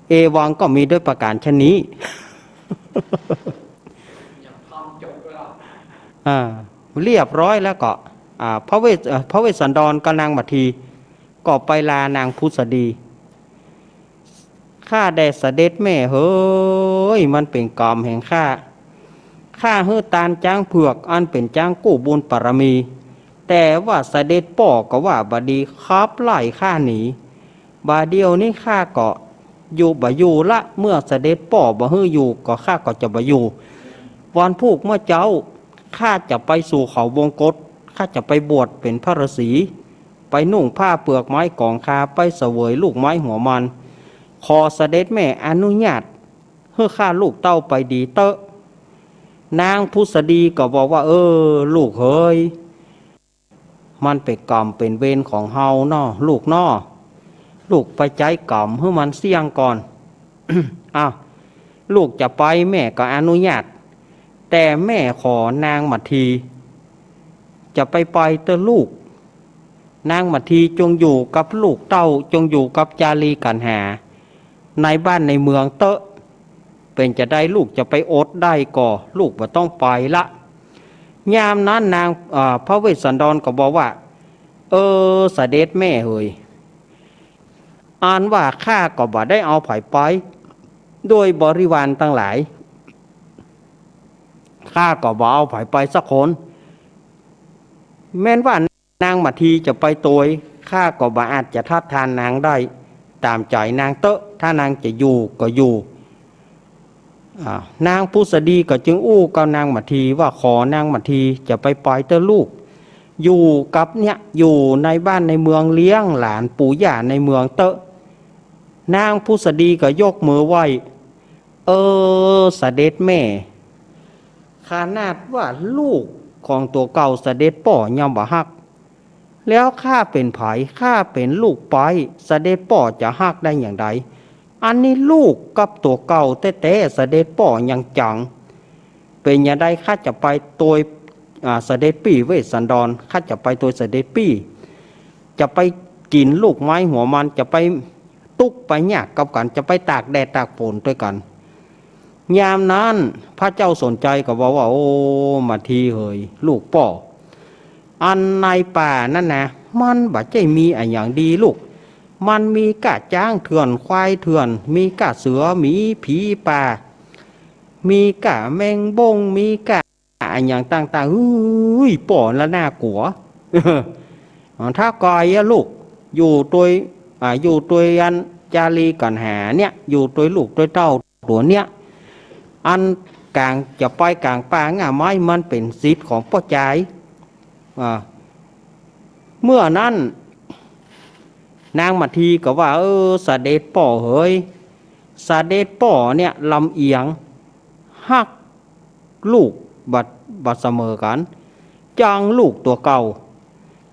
เอวังก็มีด้วยประก๋านชะนี้ อ่า เรียบร้อยแล้วก็ อ่า พระเวส- เอ่อ พระเวสสันดรกับนางมาที ก็ไปลานางผุสดี ข้าแด่เสด็จแม่เหย มันเป๋นกรรมแห่งข้า ข้าหื้อตานจ๊างเผือก อันเป๋นจ๊างกู้บุญปารมี แต่ว่าเสด็จป้อก็ว่าบ่ดี ขับไล่ข้าหนี บ่าเดี่ยวนี้ข้าก็อยู่บ่อยู่ละ เมื่อเสด็จป้อบ่หื้ออยู่ ก็ข้าก็จะบ่อยู่ วันพูกเมื่อเจ๊า ข้าจะไปสู่เขาวงกต ข้าจะไปบวชเป๋นพระฤๅษี ไปนุ่งผ้าเปลือกไม้กองคา ไปเสวยลูกไม้หัวมัน ขอเสด็จแม่อนุญาต หื้อข้าลูกเต้าไปดีเต๊อะ นางผุสดีก็บอกว่า เออ ลูกเหย มันเป๋นก๋รรมเป๋นเวรของเฮาเนาะลูกเนาะ ลูกไปใจ๊ก๋รรมหื้อมันเสี้ยงก่อน อ้าว ลูกจะไปแม่ก็อนุญาต แต่แม่ขอนางมัททีจะไปไปเต๊อะลูก นางมัททีจงอยู่กับลูกเต้า จงอยู่กับจารีกัณหา ในบ้านในเมืองเต๊อะ เป๋นจาใดลูกจะไปอดได้ก่อ ลูกบ่ต้องไปละ ยามนั้นนาง เอ่อ พระเวสสันดรก็บอกว่า เออ เสด็จแม่เหย อันว่าข้าก็บ่ได้เอาใผไป ด้วยบริวารตังหลาย ข้าก็บ่เอาใผไปสักคน แม้นว่านางมัททีจะไปตวย ข้าก็บ่อาจจะทัดทานนางได้ ต๋ามใจ๋นางเต๊อะ ถ้านางจะอยู่ก็อยู่ อ่า นางผุสดีก็จึงอู้กับนางมัททีว่า ขอนางมัททีจะไปไปเต๊อะลูก อยู่กับเนี่ย อยู่ในบ้านในเมืองเลี้ยงหลานปู่ย่าในเมืองเต๊อะ นางผุสดีก็ยกมือไหว้ เออ เสด็จแม่ ขนาดว่าลูกของตั๋วเก่าเสด็จป้อยังบ่ฮัก แล้วข้าเป๋นใผ ข้าเป๋นลูกใป๊ เสด็จป้อจะฮักได้อย่างใด อันนี้ลูกกับตั๋วเก่าแต๊ๆ เสด็จป้อยังจัง เป๋นอย่างใดข้าจะไปตวย อ่า เสด็จปี้เวสสันดร ข้าจะไปตวยเสด็จปี้ จะไปกิ๋นลูกไม้หัวมัน จะไปตุ๊กข์ไปยากกับกั๋น จะไปตากแดดตากฝนตวยกั๋น ยามนั้นพระเจ้าสนชัยก็บอกว่า โอ้ มัททีเหย ลูกป้อ อันในป่านั้นนะ มันบ่ใจ้มีอะหยังดีลูก มันมีก้าจ๊างเถื่อน ควายเถื่อน มีก้าเสือ หมี ผีป่า มีก้าแมงบ้ง มีก้าอะหยังต่างๆ เฮ้ย ป้อละน่ากลัว ถ้าก่อยอะลูก อยู่ตวย อ่า อยู่ตวยอันจารีกัณหาเนี่ย อยู่ตวยลูกตวยเต้าตั๋วเนี่ย อันก๋างจะไปก๋างป่าง่าไม้ มันเป๋นสิทธิ์ของป้อจาย อ่า เมื่อนั้นนางมัททีก็ว่า เออ เสด็จป้อเหย เสด็จป้อเนี่ยลำเอียง ฮักลูกบ่ บ่เสมอกั๋น จังลูกตั๋วเก่า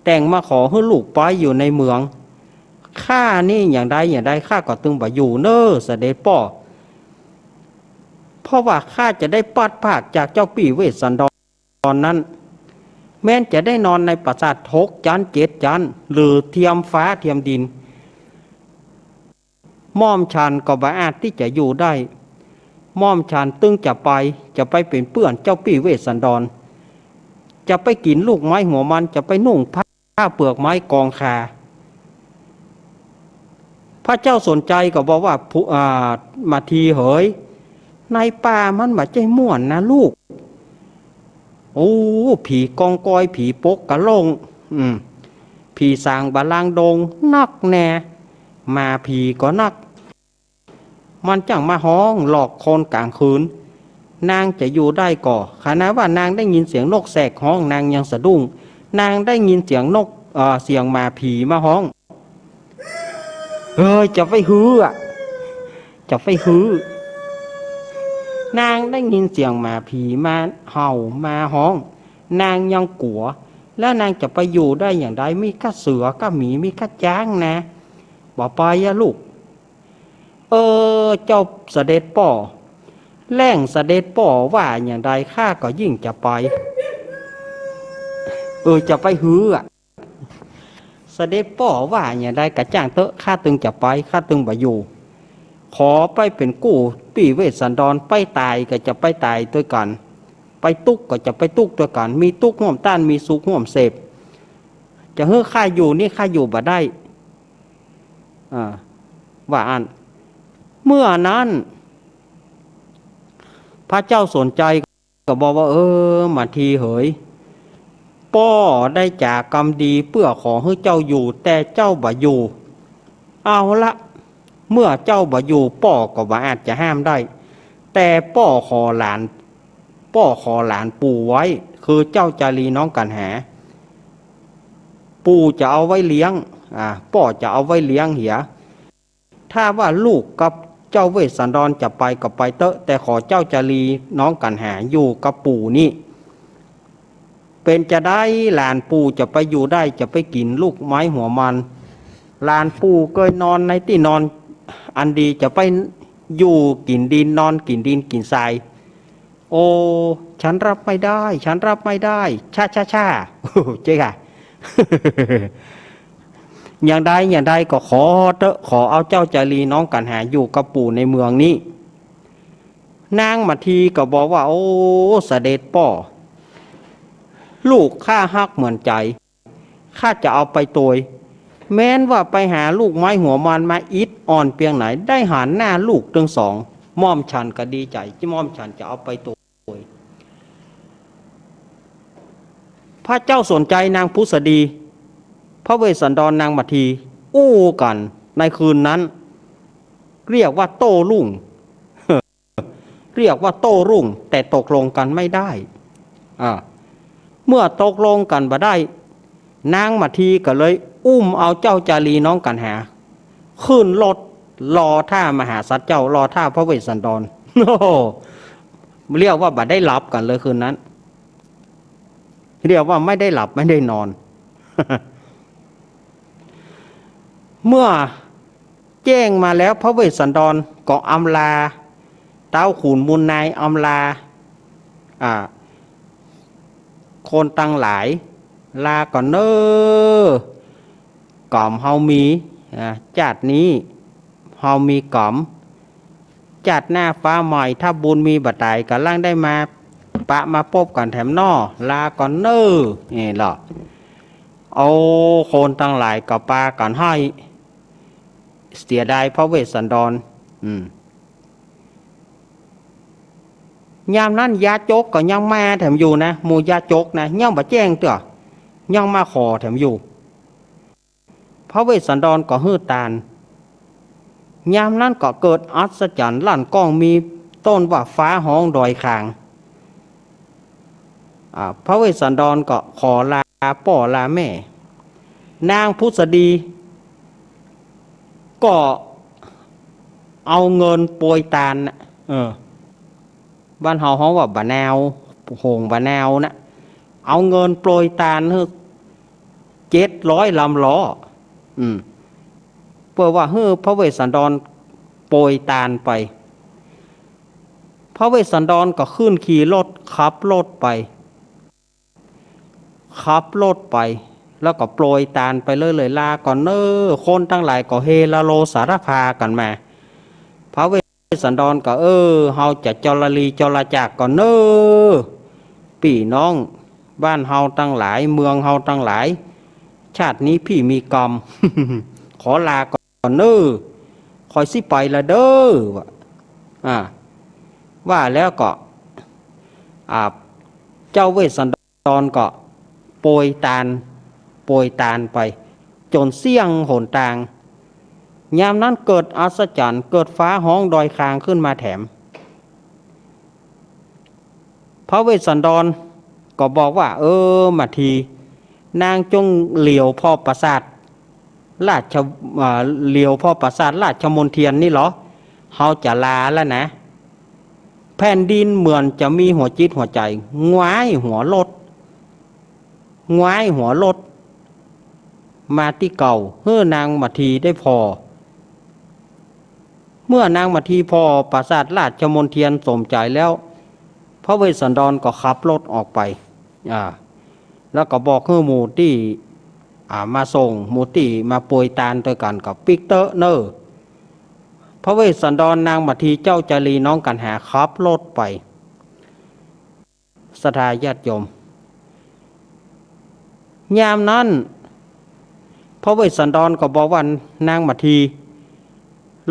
แต่งมาขอหื้อลูกไปอยู่ในเมือง ข้านี่อย่างใดอย่างใดข้าก็ตึงบ่อยู่เน่อเสด็จป้อ เพราะว่าข้าจะได้พลัดพรากจากเจ้าปี้เวสสันดรนั้น แม้นจะได้นอนในปราสาทหกจั๊นเจ็ดจั๊น หรือเทียมฟ้าเทียมดิน หม่อมฉันก็บ่อาจตี้จะอยู่ได้ หม่อมฉันตึงจะไป จะไปเป๋นเปื้อนเจ้าปี้เวสสันดร จะไปกิ๋นลูกไม้หัวมัน จะไปนุ่งผ้าเปลือกไม้กองคา พระเจ้าสนชัยก็บอกว่า ผู้ อ่า มัททีเหย ในป่ามันบ่ใจ้ม่วนนะลูก โอ้ ผีกองกอย ผีปกกะโหล่ง อืม ผีสางบาลางดงนักแน่ หมาผีก็นัก มันจั้งมาฮ้องหลอกคนก๋างคืน นางจะอยู่ได้ก่อ ขนาดว่านางได้ยินเสียงนกแสกฮ้อง นางยังสะดุ้ง นางได้ยินเสียงนก เอ่อ เสียงหมาผีมาฮ้อง เฮ้ย จะไปหื้ออะ จะไปหื้อ นางได้ยินเสียงหมาผีมาเห่ามาฮ้อง นางยังกลัว แล้วนางจะไปอยู่ได้อย่างใด มีก้าเสือก้าหมี มีก้าจ๊างนะ บ่ไปอะลูก เออ เจ้าเสด็จป้อ แล่งเสด็จป้อว่าอย่างใดข้าก็ยิ่งจะไป เออ จะไปหื้ออะ เสด็จป้อว่าอย่างใดก็จ้างเต๊อะ ข้าตึงจะไป ข้าตึงบ่อยู่ ขอไปเป๋นกู้ปี้เวสสันดร ไปต๋ายก็จะไปต๋ายตวยกั๋น ไปตุ๊กข์ก็จะไปตุ๊กข์ตวยกั๋น มีตุ๊กข์ฮ่วมต้าน มีสุขฮ่วมเสพ จะหื้อข้าอยู่นี่ข้าอยู่บ่ได้ อ่า ว่าอั้น เมื่อนั้น พระเจ้าสนชัยก็บอกว่า เออ มัททีเหย ป้อได้จ๋ากำดีเปื้อขอหื้อเจ้าอยู่ แต่เจ้าบ่อยู่ เอาละ เมื่อเจ้าบ่อยู่ ป้อก็บ่อาจจะห้ามได้ แต่ป้อขอหลาน ป้อขอหลานปู่ไว้ คือเจ้าจารีน้องกัณหา ปู่จะเอาไว้เลี้ยง อ่า ป้อจะเอาไว้เลี้ยงเหีย ถ้าว่าลูกกับ เจ้าเวสสันดรจะไปก็ไปเต๊อะ แต่ขอเจ้าจารีน้องกั๋นหาอยู่กับปู่นี่ เป๋นจาใดหลานปู่จะไปอยู่ได้ จะไปกิ๋นลูกไม้หัวมัน หลานปู่เกยนอนในตี้นอนอันดี จะไปอยู่กิ๋นดิน นอนกิ๋นดินกิ๋นทราย โอ้ ฉันรับไม่ได้ ฉันรับไม่ได้ ช่า ช่า ช่า เจ้าค่ะ อย่างใดอย่างใดก็ขอเต๊อะ ขอเอาเจ้าจารีน้องกั๋นหาอยู่กับปู่ในเมืองนี้ นางมัททีก็บอกว่า โอ้ เสด็จป้อ ลูกข้าฮักเหมือนใจ๋ ข้าจะเอาไปตวย แม้นว่าไปหาลูกไม้หัวมันมาอิดอ่อนเปียงไหน ได้หันหน้าลูกตึงสอง หม่อมฉันก็ดีใจ๋ หม่อมฉันจะเอาไปตวย พระเจ้าสนชัย นางผุสดี พระเวสสันดร นางมัทที อู้กั๋นในคืนนั้น เรียกว่าโต้รุ่ง เรียกว่าโต้รุ่ง แต่ตกลงกั๋นไม่ได้ อ่า เมื่อตกลงกั๋นบ่ได้ นางมัททีก็เลยอุ้มเอาเจ้าจารีน้องกั๋นหา ขึ้นรถรอท่ามหาสัตว์เจ้า รอท่าพระเวสสันดร โอ้โห เรียกว่าบ่ได้หลับกั๋นเลยคืนนั้น เรียกว่าไม่ได้หลับไม่ได้นอน เมื่อแจ้งมาแล้ว พระเวสสันดรก็อำลา เต้าขุนมูลนายอำลา อ่า คนตังหลาย ลาก่อนเน่อ ก๋รรมเฮามี อ่า จาตินี้เฮามีก๋รรม จาติหน้าฟ้าใหม่ ถ้าบุญมีบ่ต๋าย ก็ลังได้มาปะมาปบกั๋นแถมน้อ ลาก่อนเน่อ นี่แหละ เอาคนตังหลายก็ปากั๋นไห้ เสียดายพระเวสสันดร อืม ยามนั้นยาจกก็ยังมาแถมอยู่นะ หมู่ยาจกนะ ยังบ่แจ้งเตื้อ ยังมาขอแถมอยู่ พระเวสสันดรก็หื้อตาน ยามนั้นก็เกิดอัศจรรย์ลั่นก้อง มีต้นว่าฟ้าฮ้องดอยคาง อ่า พระเวสสันดรก็ขอลาป้อลาแม่ นางผุสดีก็เอาเงินโปรยตานน่ะ เออ บ้านเฮาฮ้องว่าบ่านาว โหงบ่านาวน่ะ เอาเงินโปรยตานหื้อเจ็ดร้อยลำล้อ อืม เปื้อว่าหื้อพระเวสสันดรโปรยตานไป พระเวสสันดรก็ขึ้นขี่รถ ขับรถไป ขับรถไป แล้วก็โปรยตานไปเรื่อยๆ ลาก่อนเน่อ คนตังหลายก็เฮลาโลสาราพากั๋นมา พระเวสสันดรก็ เออ เฮาจะจรลีจรจากก่อนเน่อ ปี้น้องบ้านเฮาตังหลาย เมืองเฮาตังหลาย ชาตินี้พี่มีกรรม ขอลาก่อนเน่อ ข้อยสิไปละเด้อ ว่า อ่า ว่าแล้วก็ อ่า เจ้าเวสสันดรก็โปรยตาน โปรยตานไป จ๋นเสี้ยงหนตาง ยามนั้นเกิดอัศจรรย์ เกิดฟ้าฮ้องดอยคางขึ้นมาแถม พระเวสสันดรก็บอกว่า เออ มัทที นางจงเหลียวผ่อปราสาทราช อ่า เหลียวผ่อปราสาทราชมณเฑียรนี่เหรอ เฮาจะลาแล้วนะ แผ่นดินเหมือนจะมีหัวจิตหัวใจ๋ หงายหัวลด หงายหัวลด มาตี้เก่า หื้อนางมัททีได้ผ่อ เมื่อนางมัททีผ่อปราสาทราชมณเฑียรสมใจ๋แล้ว พระเวสสันดรก็ขับรถออกไป อ่า แล้วก็บอกหื้อหมู่ตี้ อ่า มาส่ง หมู่ตี้มาโปรยตานตวยกั๋นก็ปิ๊กเต๊อะเน่อ พระเวสสันดร นางมัทที เจ้าจารีน้องกั๋นหาขับรถไป ศรัทธาญาติโยม ยามนั้น พระเวสสันดรก็บอกว่า นางมัทที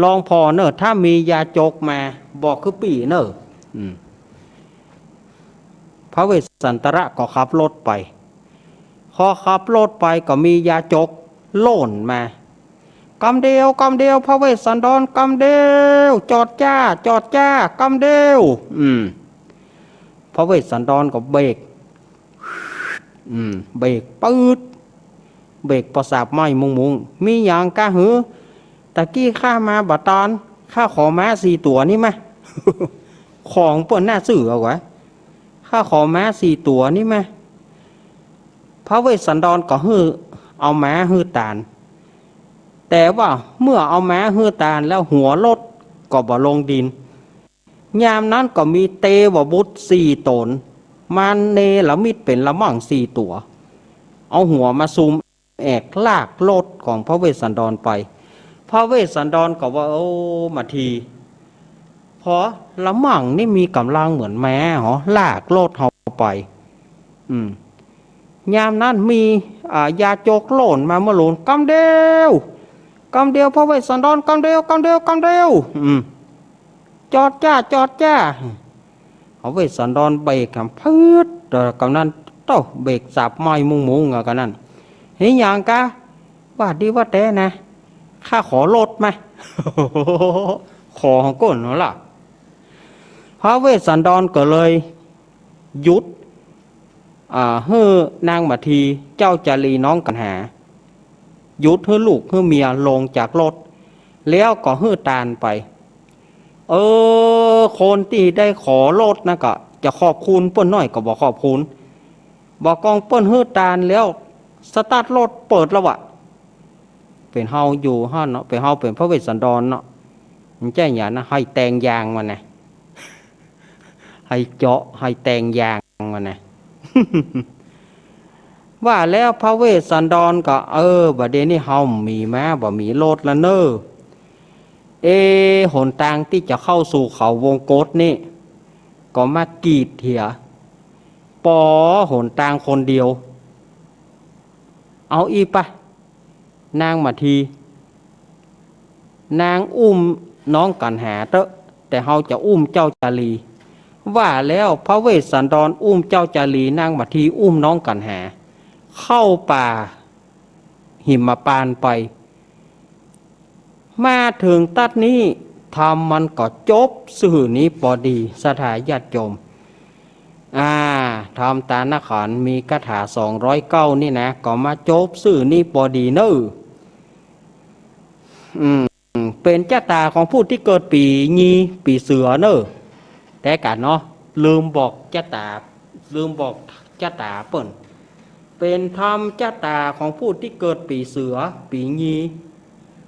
ลองผ่อเน่อ ถ้ามียาจกมา บอกคือปี้เน่อ อืม พระเวสสันตระก็ขับรถไป พอขับรถไปก็มียาจกโล่นมา กำเดียว กำเดียว พระเวสสันดร กำเดียว จอดจ้า จอดจ้า กำเดียว อืม พระเวสสันดรก็เบรก อืม เบรกปื๊ด เบรกประสาทไหม้มุงมุง มีหยังกาหือ ตะกี้ข้ามาบ่ตาน ข้าขอม้าสี่ตั๋วนี้มา ของเปิ้นน่าซื่อเอาไว้ ข้าขอม้าสี่ตั๋วนี้มา พระเวสสันดรก็หื้อ เอาม้าหื้อตาน แต่ว่าเมื่อเอาม้าหื้อตานแล้วหัวรถก็บ่ลงดิน ยามนั้นก็มีเตวบุตรสี่ต๋น มาเนรมิตเป๋นละมั่งสี่ตั๋ว เอาหัวมาซุมแอกลากรถของพระเวสสันดรไป พระเวสสันดรก็ว่า โอ้ มาที พอละมั่งนี่มีก๋ำลังเหมือนม้าหรอ ลากรถเฮาไป อืม ยามนั้นมี อ่า ยาจกโล่นมาเมื่อหลูน กำเดียว กำเดียว พระเวสสันดร กำเดียว กำเดียว กำเดียว อืม จอดจ้า จอดจ้า พระเวสสันดรเบรกหำ พืด เอ่อ กำนั้น โต้ เบรกสับไหม้มุงๆ อ่ะ กำนั้น เฮ้ย หยังกะ ว่าดีว่าแต๊นะ ข้าขอรถมา ขอของก้นหั้นละ พระเวสสันดรก็เลยหยุด อ่า หื้อนางมาที เจ้าจารีน้องกัณหา หยุดหื้อลูกหื้อเมียลงจากรถ แล้วก็หื้อตานไป เออ คนตี้ได้ขอรถนะก็จะขอบคุณเปิ้นหน้อยก็บ่ขอบคุณ บ่ากองเปิ้นหื้อตานแล้ว สตาร์ทรถเปิดแล้ววะ เป๋นเฮาอยู่หั้นเนาะ เป๋นเฮาเป๋นพระเวสสันดรเนาะ มันใจ้หยังนะ หื้อแต่งยางมันนะ หื้อเจาะ หื้อแต่งยางมันนะ ว่าแล้วพระเวสสันดรก็ เออ บ่าเดี่ยวนี้เฮาบ่มีม้า บ่มีรถแล้วเน่อ เอ หนตางตี้จะเข้าสู่เขาวงกตนี่ ก็มากีดเหีย ปอหนตางคนเดียว เอาอี้ปะ นางมาที นางอุ้มน้องกัณหาเต๊อะ แต่เฮาจะอุ้มเจ้าจารี ว่าแล้วพระเวสสันดรอุ้มเจ้าจารี นางมาทีอุ้มน้องกัณหา เข้าป่าหิมพานต์ไป มาเถิงตั๊ดนี้ ธรรมมันก็จบซื่อนี้ปอดี ศรัทธาญาติโยม อ่า ธรรมตานขันธ์มีคาถาสองร้อยเก้านี่นะ ก็มาจบซื่อนี้ปอดีเน่อ อืม เป๋นจะต๋าของผู้ตี้เกิดปี๋งี ปี๋เสือเน่อ แต่กั๋นเนาะ ลืมบอกจะต๋า ลืมบอกจะต๋าเปิ้น เป๋นธรรมจะต๋าของผู้ตี้เกิดปี๋เสือ ปี๋งี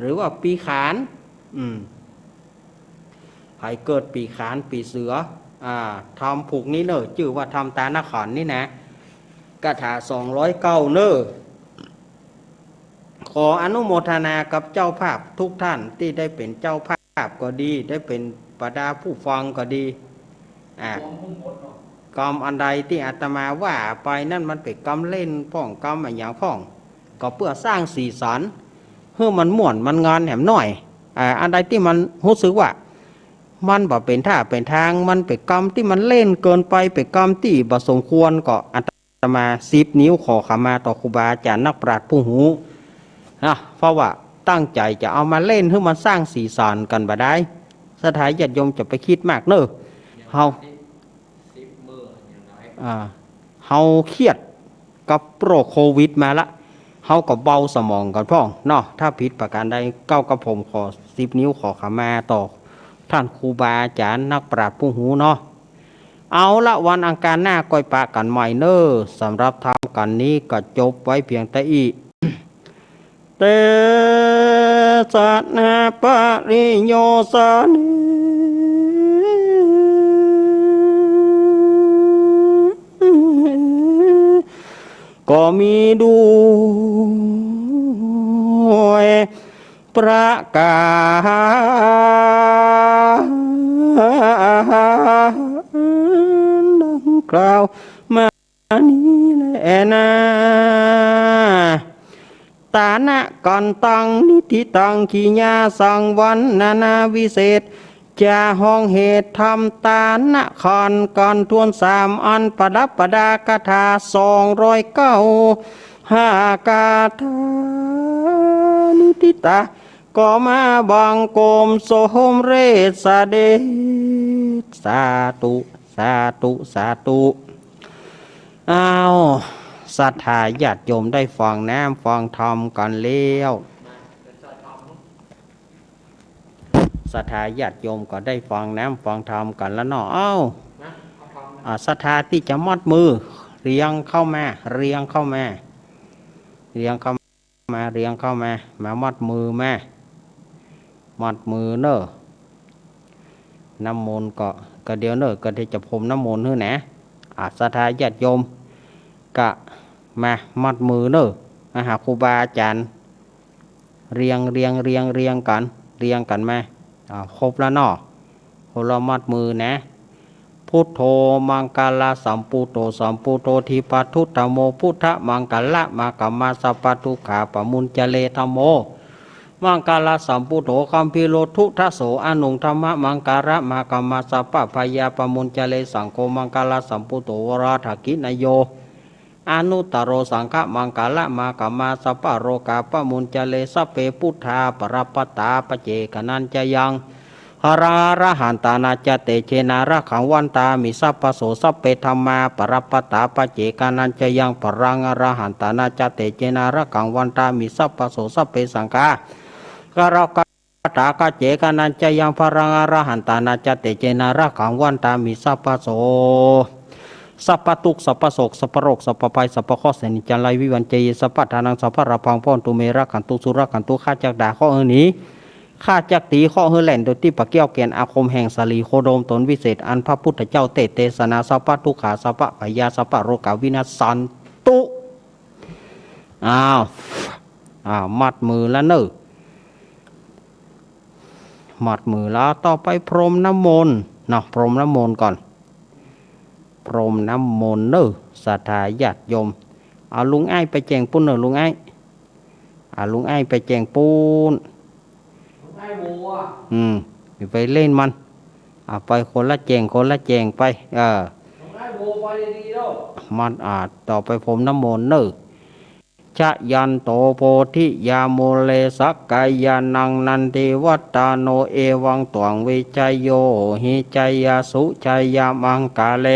หรือว่าปี๋ขาน อืม ใผเกิดปี๋ขาน ปี๋เสือ อ่า ธรรมผูกนี้เน่อ จื้อว่าธรรมตานขันธ์นี่นะ คาถาสองร้อยเก้าเน่อ ขออนุโมทนากับเจ้าภาพทุกท่านตี้ได้เป๋นเจ้าภาพก็ดี ได้เป๋นบรรดาผู้ฟังก็ดี อ่า กำอันใดตี้อาตมาว่าไปนั้นมันเป๋นกำเล่นพ่อง กำอะหยังพ่อง ก็เปื้อสร้างสีสัน หื้อมันม่วนมันงานแหมหน้อย อ่า อันใดตี้มันฮู้สึกว่า มันบ่เป๋นท่าเป๋นตาง มันเป๋นกำตี้มันเล่นเกินไป เป๋นกำตี้บ่สมควร ก็อาตมาสิบนิ้วขอขมาต่อครูบาอาจ๋ารย์นักปราชญ์ผู้ฮู้นะ เพราะว่าตั้งใจ๋จะเอามาเล่นหื้อมันสร้างสีสันกั๋นบ่ได้ ศรัทธาญาติโยมจะไปกึ๊ดมากเน่อ เฮา อ่า เฮาเครียดกับโรคโควิดมาละ เฮาก็เบาสมองกั๋นพ่องเนาะ ถ้าผิดประก๋านใด เก้ากับผมขอสิบนิ้วขอขมาต่อต้านครูบาอาจ๋ารย์นักปราชญ์ผู้ฮู้เนาะ เอาละ วันอังคารหน้าก้อยปะกั๋นใหม่เน่อ สำหรับธรรมกั๋นนี้ก็จบไว้เปียงเต้าอี้ เตสะนะปะริโยสะเน ก็มีด้วยประก๋านดังกล่าวมานี้แลนา ตานะขันตัง นิฏฐิตัง กิริยาสัง วรรณนาวิเศษ จะฮ้องเหตุธรรมตานะขันตังถ้วนสามอัน ประดับประดาคาถาสองร้อยเก้า ห้าคาถา นิฏฐิตา ก็มาบังคมสมเร็จเสด็จ สาธุ สาธุ สาธุ อ้าว ศรัทธาญาติโยมได้ฟังน้ำฟังธรรมกั๋นแล้ว ศรัทธาญาติโยมก็ได้ฟังน้ำฟังธรรมกั๋นแล้วเนาะ เอ้า อ่า ศรัทธาตี้จะมอดมือ เรียงเข้ามา เรียงเข้ามา เรียงเข้ามา เรียงเข้ามา มามอดมือมา มอดมือเน่อ น้ำมนต์ก็ ก็เดี๋ยวเน่อ ก็เดี๋ยวจะพรมน้ำมนต์หื้อนะ อ่า ศรัทธาญาติโยม ก็มามอดมือเน่อ มาหาครูบาอาจ๋ารย์ เรียง เรียง เรียง เรียงกั๋น เรียงกั๋นมา อ่า ครบแล้วเนาะ ครบแล้วมอดมือนะ พุทโธ มังคละสัมปุทโธ สัมปุทโธ ทีปทุตถโม พุทธมังคละมากัมมา สัพพทุกขาปมุญจเร ธัมโม มังคละสัมปุทโธ คัมภีโร ทุตถโส อนุง ธัมมะมังคละมากัมมา สัพพะภัยยาปมุญจเร สังโฆ มังคละสัมปุทโธ วรทักขิณโย อนุตตโร สังฆมังคละมากัมมา สัพพะโรคาปมุญจเร สัพเพ พุทธา ปรัปปตา ปัจเจกะนัญจะยัง พลังอรหันตานาจะเตเจนา รักขังวันตามิ สัพพะโส สัพเพ ธัมมา ปรัปปตา ปัจเจกะนัญจะยัง พลังอรหันตานาจะเตเจนา รักขังวันตามิ สัพพะโส สัพเพ สังฆา กะโรคา ตา ปัจเจกะนัญจะยัง พลังอรหันตานาจะเตเจนา รักขังวันตามิ สัพพะโส สัพพะตุ๊กข์ สัพพะโศก สัพพะโรค สัพพะภัย สัพพะเคราะห์ เสนียดจัญไร วิวัญจะเย สัพพะทานัง สัพพะลาภัง พะวันตุ เม รักขันตุ สุรักขันตุ ข้าจักด่าเคราะห์หื้อหนี ข้าจักตีเคราะห์หื้อแล่น โดยตี้ปะเกี้ยวแก่นอาคมแห่งสาลีโคดมตนวิเศษ อันพระพุทธเจ้าเตสน์เตสนา สัพพะทุกขา สัพพะภัยยา สัพพะโรคา วินัสสันตุ อ้าว อ้าว มอดมือแล้วเน่อ มอดมือแล้ว ต่อไปพรมน้ำมนต์เนาะ พรมน้ำมนต์ก่อน พรมน้ำมนต์เน่อ ศรัทธาญาติโยม เอาลุงอ้ายไปแจ้งปู๊นเน่อ ลุงอ้าย อ่า ลุงอ้ายไปแจ้งปู๊น อืม อย่าไปเล่นมัน อ่า ไปคนละแจ้ง คนละแจ้งไป เออ มัน อ่า ต่อไปพรมน้ำมนต์เน่อ ชยันโตโพธิยามูเล สักกายานัง นันทิวัฏฏาโน เอวังตวัง วิชชโย โหหิ ชยสสุ ชยมังคะเล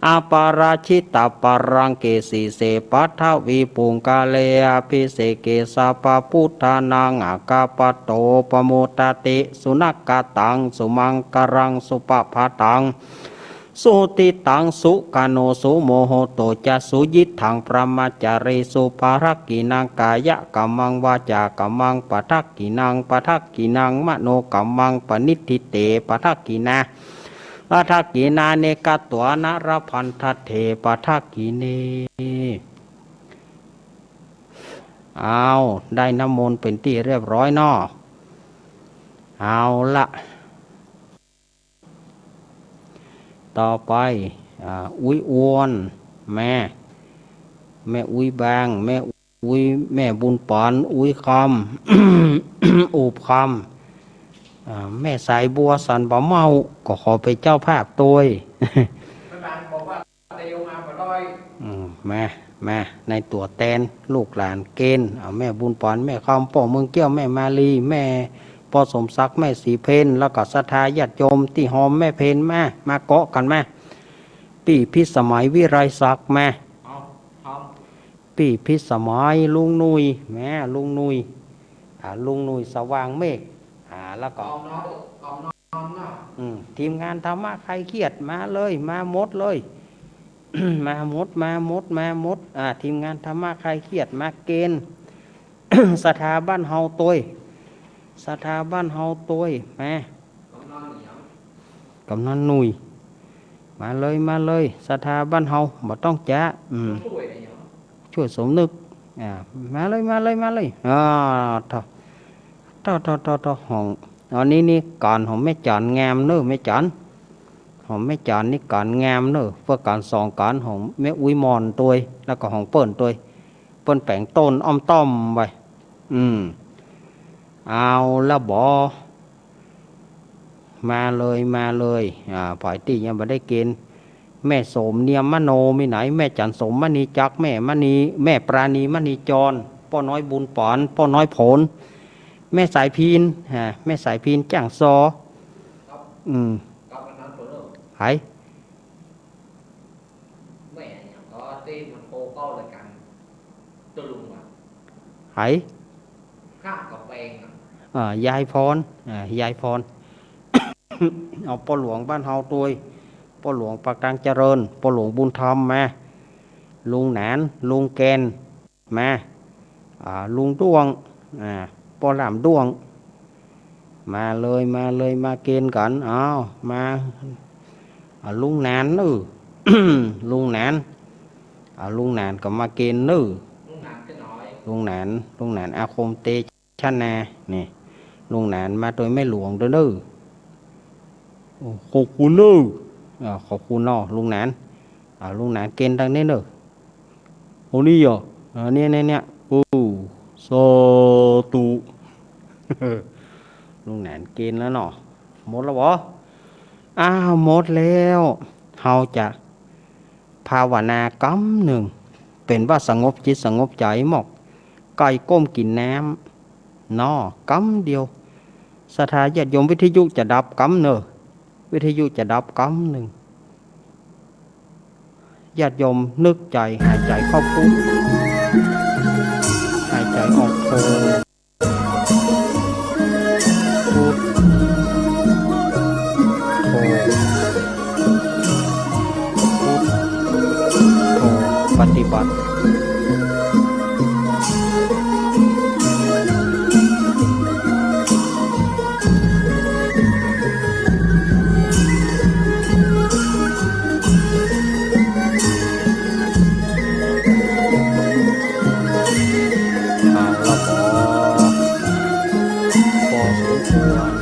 อปาราจิตปารังเก สีเส ปัทวีปุงคาเล อภิเสเก สัพพะพุทธานัง อักขะปัตโต ปะโมดติ สุนักขะตัง สุมังคะลัง สุปะพาตัง สุหุติตัง สุขโณ สุมุหโตจะ สุยิตถัง พระมจารีสุ ปะทักขิณัง กายะกัมมัง วาจากัมมัง ปะทักขิณัง ปะทักขิณัง มโนกัมมัง ปะณิฏฐิเต ปะทักขิณา ปะทักขิณานิ กัตวา นะ ละพันธัตเถ ปะทักขิเณ อ้าว ได้น้ำมนต์เป๋นตี้เรียบร้อยเนาะ เอาละ ต่อไป อ่า อุ๊ยอวน แม่ แม่อุ๊ยบาง แม่อุ๊ย แม่บุญป๋อน อุ๊ยคำ อูบคำ อ่า แม่สายบัว สันบ่าเม้า ก็ขอเป๋นเจ้าภาพตวย อืม มา มา ในตั๋วแตนลูกหลานเกณฑ์ เอาแม่บุญป๋อน แม่คำ ป้อเมืองเกี้ยว แม่มาลี แม่ป้อสมศักดิ์ แม่ศรีเพญ แล้วก็ศรัทธาญาติโยมตี้ฮอมแม่เพญมา มาเกาะกั๋นมา ปี้พิสมัย วิไลศักดิ์มา ปี้พิสมัย ลุงหนุ่ย มา ลุงหนุ่ย อ่า ลุงหนุ่ย สว่างเมฆ อ่า แล้วก็ อืม ทีมงานธรรมะคลายเครียดมาเลย มาหมดเลย มาหมด มาหมด มาหมด อ่า ทีมงานธรรมะคลายเครียดมาเกณฑ์ ศรัทธาบ้านเฮาตวย ศรัทธาบ้านเฮาตวย มา กำนันหนุ่ย มาเลย มาเลย ศรัทธาบ้านเฮา บ่ต้องจ๊า อืม ช่วยสมนึก อ่า มาเลย มาเลย มาเลย อ่า เถาะ เถาะ เถาะ เถาะ เถาะ ของ อันนี้นี่ก๋านของแม่จ๋อนงามเน่อ แม่จ๋อน ของแม่จ๋อนนี่ก๋านงามเน่อ เปื้อก๋านสองก๋านของแม่อุ๊ยหม่อนตวย แล้วก็ของเปิ้นตวย เปิ้นแป๋งต้นอ้อมต้อมไป อืม เอาละบ่ มาเลย มาเลย อ่า ฝ่ายตี้ยังบ่ได้เกณฑ์ แม่โสมเนียมมโน มีไหน แม่จันโสมมณีจักร แม่มณี แม่ปราณีมณีจร ป้อน้อยบุญป๋อน ป้อน้อยผล แม่สายพิณ อ่า แม่สายพิณจ้างซอ อืม ไผ แม่หยังก็ตี้มันโตเก้ารายก๋าน ตะลุงอะ ไผ ข้ามกำแพงอะ อ่า ยายพร อ่า ยายพร เอาป้อหลวงบ้านเฮาตวย ป้อหลวงปากตางเจริญ ป้อหลวงบุญธรรมมา ลุงหนาน ลุงแกน มา อ่า ลุงด้วง อ่า ป้อหลามด้วง มาเลย มาเลย มาเกณฑ์กั๋น อ้าว มา อ่า ลุงหนานเน่อ ลุงหนาน อ่า ลุงหนานก็มาเกณฑ์เน่อ ลุงหนาน ลุงหนานอาคมเตชะนา นี่ ลุงหนานมาตวยแม่หลวงตวยเน่อ โอ้ ขอบคุณเน่อ อ่า ขอบคุณเนาะ ลุงหนาน อ่า ลุงหนานเกณฑ์ตางนี้เน่อ โอ้ นี่เหรอ อ่า เนี่ย เนี่ย เนี่ย โอ้ สาธุ ลุงหนานเกณฑ์แล้วเนาะ หมดแล้วบ่ อ้าว หมดแล้ว เฮาจะภาวนากำนึ่ง เป๋นว่าสงบจิตสงบใจ๋หมอก ใก้ก้มกิ๋นน้ำเนาะ กำเดียว ศรัทธาญาติโยม วิทยุจะดับกำเน่อ วิทยุจะดับกำนึ่ง ญาติโยมนึกใจ๋ หายใจ๋เข้าพุท หายใจ๋ออกโธ พุทโธ พุทโธ ปฏิบัติ เอาละพอ พอสมควร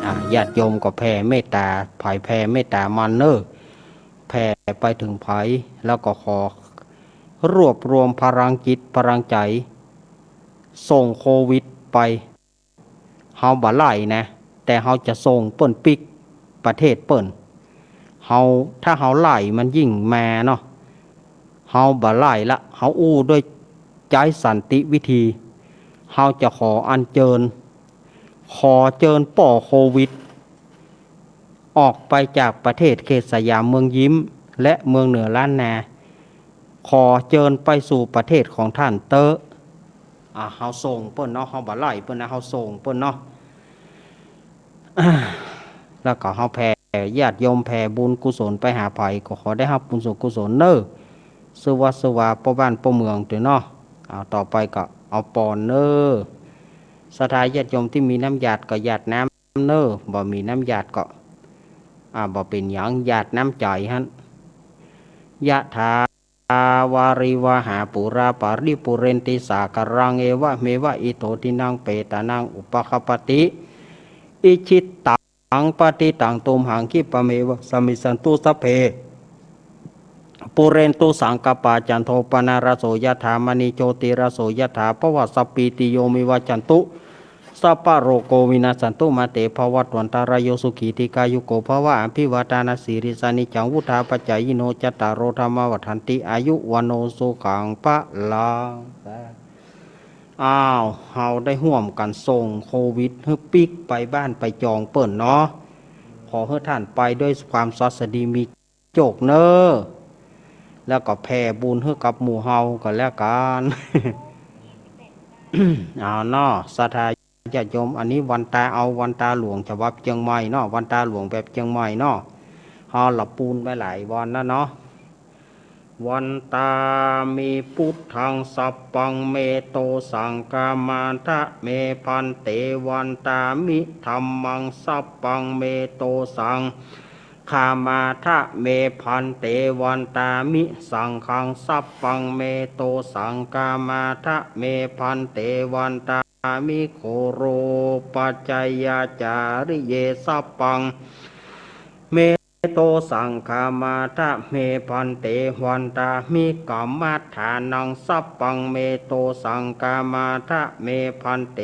อ่ะ ญาติโยมก็แผ่เมตตา ใผแผ่เมตตามันเน่อ แผ่ไปเถิงใผ แล้วก็ขอรวบรวมพลังจิตพลังใจ๋ ส่งโควิดไป เฮาบ่ไล่นะ แต่เฮาจะส่งเปิ้นปิ๊กประเทศเปิ้น เฮา ถ้าเฮาไล่มันยิ่งมาเนาะ เฮาบ่ไล่ละ เฮาอู้ด้วยใจ๊สันติวิธี เฮาจะขออัญเจิญ ขอเจิญป้อโควิด ออกไปจากประเทศเขตสยามเมืองยิ้ม และเมืองเหนือล้านนา ขอเจิญไปสู่ประเทศของท่านเต๊อะ อ่า เฮาส่งเปิ้นเนาะ เฮาบ่ไล่เปิ้นนะ เฮาส่งเปิ้นเนาะ แล้วก็เฮาแผ่ ญาติโยมแผ่บุญกุศลไปหาใผ ก็ขอได้ฮับบุญส่วนกุศลเน่อ ซื่อว่า ซื่อว่าป้อบ้านป้อเมืองเต๊อะเนาะ เอา ต่อไปก็เอาปอนเน่อ ศรัทธาญาติโยมตี้มีน้ำหยาดก็หยาดน้ำเน่อ บ่มีน้ำหยาดก็ อ่า บ่เป๋นหยัง หยาดน้ำใจ๋หั้น ยะถา วาริวหาปูรา ปาริปูเรนติสาคารัง เอวะเมวะอิโตทินัง เปตานัง อุปคปปติ อิจฉิตัง ปฏิตัง ตุมหัง คิปะเมวะสมมิชชันตุ สัพเพ ปูเรนตุ สังกัปปา จันโท ปนารโส ยะถา มะณี โชติรโส ยะถา ภวะ สัพพีติโย วิวัชชันตุ สัพพะโรโค วินัสสันตุ มาเต ภวัตวันตะราโย สุขี ทีฆายุโก ภวะ อภิวาทานะสีลิสสา นิจจัง วุฑฒาปะจายิโน จัตตาโร ธัมมา วัฑฒันติ อายุ วัณโณ สุขัง พะลัง อ้าว เฮาได้ฮ่วมกั๋นส่งโควิดหื้อปิ๊กไปบ้านไปจองเปิ้นเนาะ ขอหื้อท่านไปด้วยความสวัสดีมี โจคเน่อ แล้วก็แผ่บุญหื้อกับหมู่เฮาก็แล้วกั๋น เอาเนาะ ศรัทธาญาติโยม อันนี้วันตา เอาวันตาหลวงฉบับเจียงใหม่เนาะ วันตาหลวงแบบเจียงใหม่เนาะ เฮาละปูนไปหลายวันแล้วเนาะ วันตามิ พุทธัง สัพพัง เมโต สังฆามาทะ เม ภันเต วันตามิ ธัมมัง สัพพัง เมโต สัง ฆามาทะ เม ภันเต วันตามิ สังฆัง สัพพัง เมโต สังฆามาทะ เม ภันเต วันตามิ โขโรปะจะยาจาริเย สัพพัง เมโต สังฆามาทะ เม ภันเต วันตามิ กัมมัฏฐานัง สัพพัง เมโต สังฆามาทะ เม ภันเต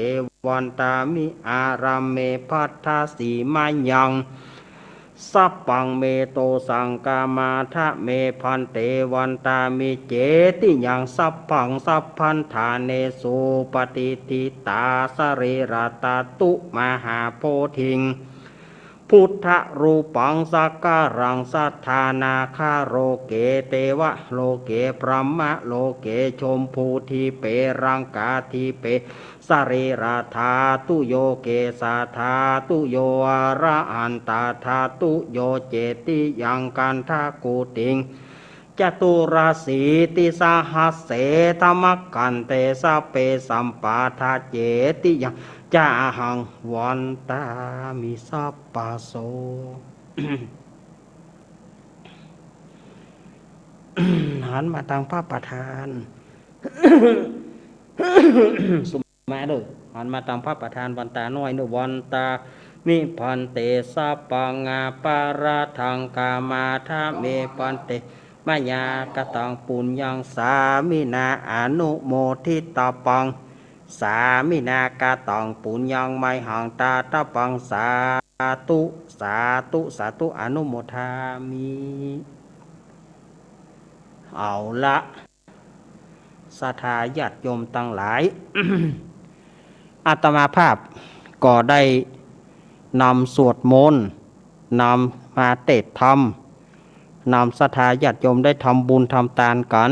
วันตามิ อาราเม ภัทธสีมายัง สัพพัง เมโต สังฆามาทะ เม ภันเต วันตามิ เจติยัง สัพพัง สัพพัฏฐาเนสุ ปะติฏฐิตา สะรีระตะตุ มหาโพธิง พุทธรูปังสักการัง สัตถานาคาโลเก เตวะโลเก พรหมะโลเก ชมพูทิเป รังกาทิเป สะรีระธาตุโย เกสาธาตุโย อะระหันตาธาตุโย เจติยังคันธะกูติง จตุรสีติสหัสเส ทะมักขันเต สะเป สัมปาทา เจติยัง จะอะหัง วันตามิ สัพพะโส หันมาตางพระประธาน มาเด้อ หันมาตางพระประธาน วันตาน้อยเด้อ วันตามิ ภันเต สัพพัง อปะราธัง ขมาทะเม ภันเต มะยา กะตัง ปุญญัง สามินา อนุโมทิตาปัง สามินา กะตัง ปุญญัง มะยหัง ตาตาปัง สาธุ สาธุ สาธุ อนุโมทามิ เอาละ ศรัทธาญาติโยมตังหลาย อาตมาภาพก็ได้นำสวดมนต์ นำมาเตศน์ธรรม นำศรัทธาญาติโยมได้ทำบุญทำตานกั๋น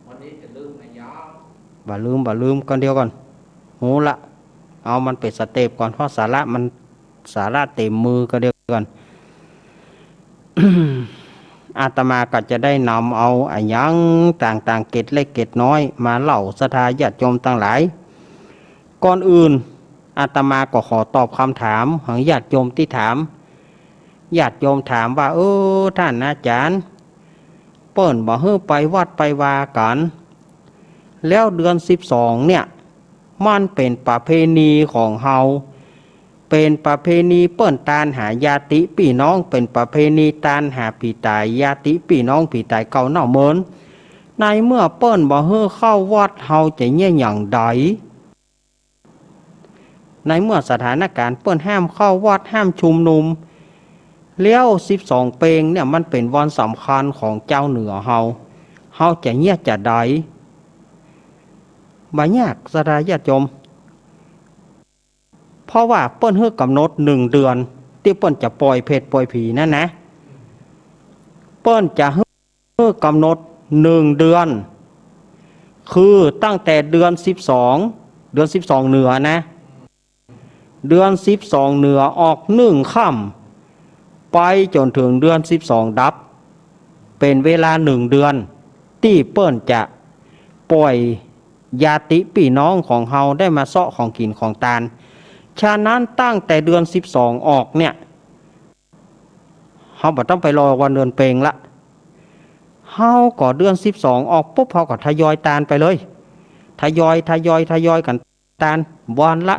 วันนี้จะลืมไหมยาว บ่าลืม บ่าลืม ก่อนเดียวก่อน ฮู้ละ เอามันเป๋นสเต็ปก่อน เพราะสาระมัน สาระเต๋มมือ ก่อนเดียวก่อน อาตมาก็จะได้นำเอาอะหยังต่างๆ เกร็ดเล็กเกร็ดน้อยมาเล่าศรัทธาญาติโยมตังหลาย ก่อนอื่น อาตมาก็ขอตอบคำถามของญาติโยมตี้ถาม ญาติโยมถามว่า เออ ต้านอาจ๋ารย์ เปิ้นบ่หื้อไปวัดไปวากั๋น แล้วเดือนสิบสองเนี่ย มันเป๋นประเพณีของเฮา เป๋นประเพณีเปิ้นตานหาญาติปี้น้อง เป๋นประเพณีตานหาผีต๋าย ญาติปี้น้องผีต๋ายเก่าเน่าเมิน ในเมื่อเปิ้นบ่หื้อเข้าวัด เฮาจะเยียะหยังใด ในเมื่อสถานการณ์เปิ้นห้ามเข้าวัด ห้ามชุมนุม แล้วสิบสองเปงเนี่ย มันเป๋นวันสำคัญของจาวเหนือเฮา เฮาจะเยียะจะใด บ่ยากศรัทธาญาติโยม เพราะว่าเปิ้นหื้อกำหนดหนึ่งเดือน ตี้เปิ้นจะป่อยเปรตป่อยผีนั่นนะ เปิ้นจะหื้อกำหนดหนึ่งเดือน คือตั้งแต่เดือนสิบสอง เดือนสิบสองเหนือนะ เดือนสิบสองเหนือออกหนึ่งค่ำ ไปจ๋นเถิงเดือนสิบสองดับ เป๋นเวลาหนึ่งเดือน ตี้เปิ้นจะป่อยญาติปี้น้องของเฮาได้มาเซาะของกิ๋นของตาน ฉะนั้นตั้งแต่เดือนสิบสองออกเนี่ย เฮาบ่ต้องไปรอวันเดือนเปงละ เฮาก็เดือนสิบสองออกปุ๊บ เฮาก็ทยอยตานไปเลย ทยอย ทยอย ทยอยกั๋น ตานวันละ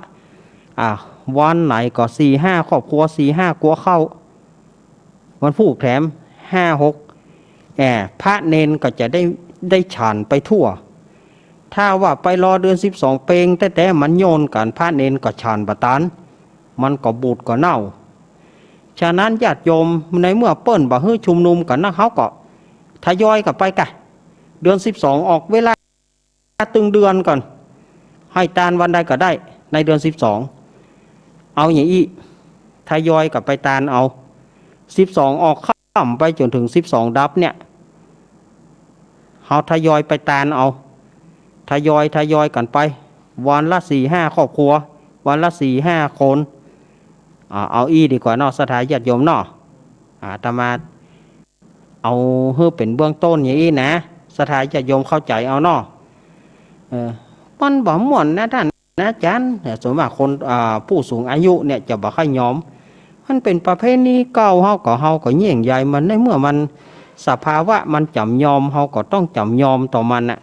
อ่า วันไหนก็สี่ห้าครอบครัว สี่ห้ากัวข้าว วันพูกแถมห้าหก แอ่ พระเณรก็จะได้ ได้ฉันไปทั่ว ถ้าว่าไปรอเดือนสิบสองเปงแต๊ๆ มันโยนกั๋น พระเณรก็ฉันบ่ตาน มันก็บูดก็เน่า ฉะนั้นญาติโยมในเมื่อเปิ้นบ่หื้อชุมนุมกั๋นนะ เฮาก็ทยอยกั๋นไปกะ เดือนสิบสองออกเวลา ตึงเดือนก่อน หื้อตานวันใดก็ได้ในเดือนสิบสอง เอาอย่างอี้ ทยอยกั๋นไปตานเอา สิบสองออกค่ำไปจ๋นเถิงสิบสองดับเนี่ย เฮาทยอยไปตานเอา ทยอย ทยอยกั๋นไป วันละสี่ห้าครอบครัว วันละสี่ห้าคน อ่า เอาอี้ดีกว่าเนาะ ศรัทธาญาติโยมเนาะ อาตมา เอาหื้อเป๋นเบื้องต้นอย่างอี้นะ ศรัทธาญาติโยมเข้าใจ๋เอาเนาะ เออ มันบ่ม่วนนะต้านอาจ๋ารย์ เออ ส่วนมากคน อ่า ผู้สูงอายุเนี่ยจะบ่ค่อยยอม มันเป๋นประเพณีเก่า เฮาก็ เฮาก็เยียะใยมัน ในเมื่อมันสภาวะมันจ๋ำยอม เฮาก็ต้องจ๋ำยอมต่อมันน่ะ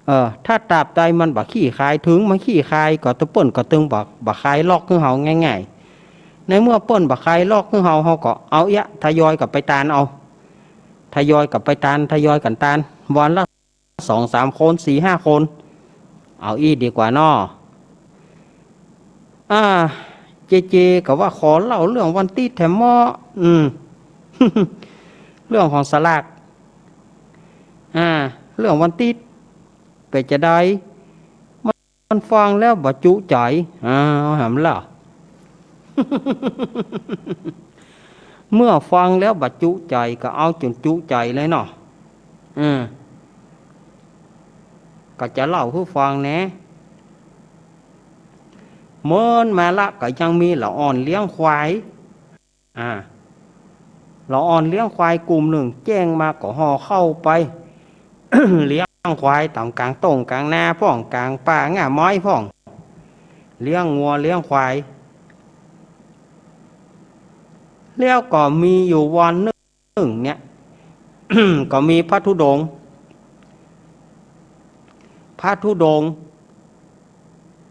เออ ถ้าตราบใดมันบ่คลี่คลาย เถิงมันคลี่คลายก็ตะเปิ้นก็ตึงบ่ บ่คลายล็อกหื้อเฮาง่ายๆ ในเมื่อเปิ้นบ่คลายล็อกหื้อเฮา เฮาก็เอาเยียะ ทยอยกั๋นไปตานเอา ทยอยกั๋นไปตาน ทยอยกั๋นตาน วันละสองสามคน สี่ห้าคน เอาอี้ดีกว่าเนาะ อ่า เจเจก็ว่าขอเล่าเรื่องวันตี้แถมเมาะ อืม เรื่องของสลาก อ่า เรื่องวันตี้ เป๋นจาใด มันฟังแล้วบ่จุใจ๋ อ่า เอาหำล่ะ เมื่อฟังแล้วบ่จุใจ๋ก็เอาจ๋นจุใจ๋เลยเนาะ อืม ก็จะเล่าหื้อฟังแหน่ เมินมาละก็ยังมีละอ่อนเลี้ยงควาย อ่า ละอ่อนเลี้ยงควายกุ่มนึ่ง แจ้งมาก็ห่อข้าวไป เลี้ยงควายต๋ามก๋างต้งก๋างนาพ่อง ก๋างป่าง่าไม้พ่อง เลี้ยงงัวเลี้ยงควาย แล้วก็มีอยู่วันนึ่งเนี่ย ก็มีพระธุดงค์ พระธุดงค์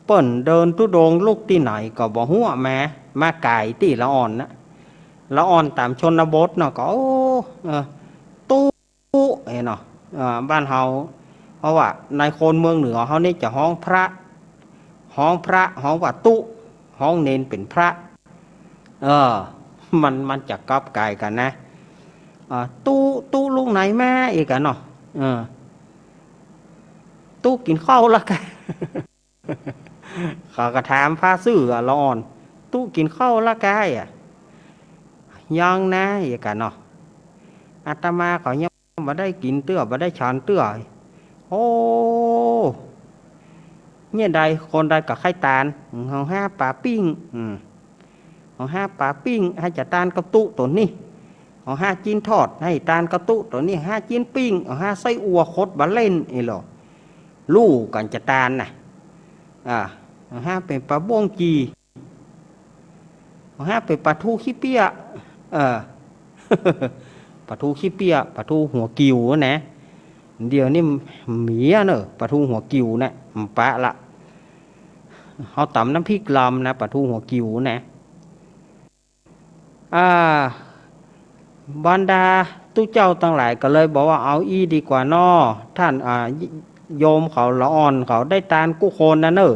เปิ้นเดินธุดงค์ลุกตี้ไหนก็บ่ฮู้ มา มาก๋ายตี้ละอ่อนนะ ละอ่อนต๋ามชนบทเนาะ ก็ โอ้ เออ ตุ๊ ตุ๊ เอ้ยเนาะ เอ่อ บ้านเฮา เพราะว่าในคนเมืองเหนือเฮานี่จะฮ้องพระ ฮ้องพระ ฮ้องว่าตุ๊ ฮ้องเณรเป๋นพระ เออ มัน มันจะกลับก๋ายกั๋นนะ อ่า ตุ๊ ตุ๊ลุกไหนมา อี้กั๋นเนาะ เออ ตุ๊กิ๋นข้าวละกา เขาก็ถามพระซื่ออะ ละอ่อน ตุ๊กิ๋นข้าวละกา อะ ยังนะ อี้กั๋นเนาะ อาตมาก็ยังบ่ได้กิ๋นเตื้อ บ่ได้ฉันเตื้อ โอ้ เนี่ยใด คนใดก็ใค่ตาน เฮาหาป๋าปิ้ง อืม เฮาหาป๋าปิ้ง หื้อจะตานกับตุ๊ต๋นนี้ เฮาหาจิ๊นทอด หื้อตานกับตุ๊ต๋นนี้ หาจิ๊นปิ้ง เฮาหาไส้อั่วขดบ่าเล่น อี้ลอ ลู่กั๋นจะตานน่ะ อ่า เฮาหาเป๋นป๋าบ้วงจี่ เฮาหาเป๋นป๋าทูขี้เปี้ย เออ ป๋าทูขี้เปี้ย ป๋าทูหัวกิ่วนะ เดี๋ยวนี้มีอะเนอะ ป๋าทูหัวกิ่วน่ะ มันปะละ เฮาต๋ำน้ำพริกลำนะ ป๋าทูหัวกิ่วนะ อ่า บรรดาตุ๊เจ้าตังหลายก็เลยบอกว่า เอาอี้ดีกว่าน้อ ท่าน อ่า โยมเขาละอ่อนเขาได้ตานกู้คนนะเน่อ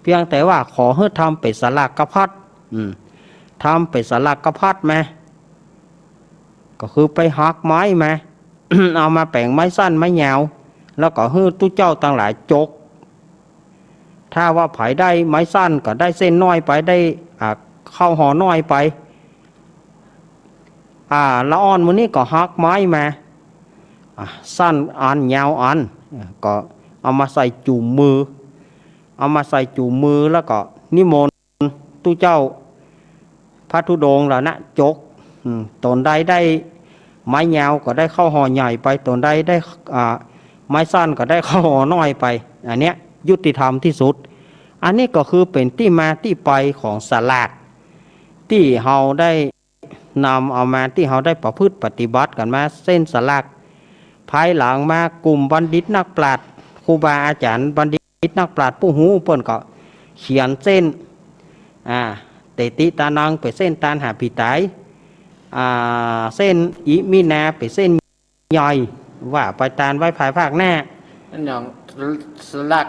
เพียงแต่ว่าขอหื้อทำเป๋นสลากกะพัด อืม ทำเป๋นสลากกะพัดมา ก็คือไปหักไม้มา เอามาแป๋งไม้สั้นไม้ยาว แล้วก็หื้อตุ๊เจ้าตังหลายจก ถ้าว่าใผได้ไม้สั้นก็ได้เส้นน้อยไป ได้ อ่า ข้าวห่อน้อยไป อ่า ละอ่อนหมู่นี้ก็หักไม้มา อ่า สั้นอันยาวอัน เออ ก็เอามาใส่จุ่มมือ เอามาใส่จุ่มมือแล้วก็นิมนต์ ตุ๊เจ้าพระธุดงค์เหล่านั้นจก อืม ต๋นใดได้ไม้ยาวก็ได้ข้าวห่อใหญ่ไป ต๋นใดได้ อ่า ไม้สั้นก็ได้ข้าวห่อน้อยไป อันเนี้ยยุติธรรมตี้สุด อันนี้ก็คือเป๋นตี้มาตี้ไปของสลาก ตี้เฮาได้นำเอามา ตี้เฮาได้ประพฤติปฏิบัติกั๋นมา เส้นสลาก ภายหลังมากุ่มบัณฑิตนักปราชญ์ ครูบาอาจ๋ารย์บัณฑิต นักปราชญ์ผู้ฮู้เปิ้นก็เขียนเส้น อ่า เตติตานัง เป๋นเส้นตานหาผีต๋าย อ่า เส้นอิมินา เป๋นเส้นใหญ่ ว่าไปตานไว้ภายภาคหน้า อันอย่างสลาก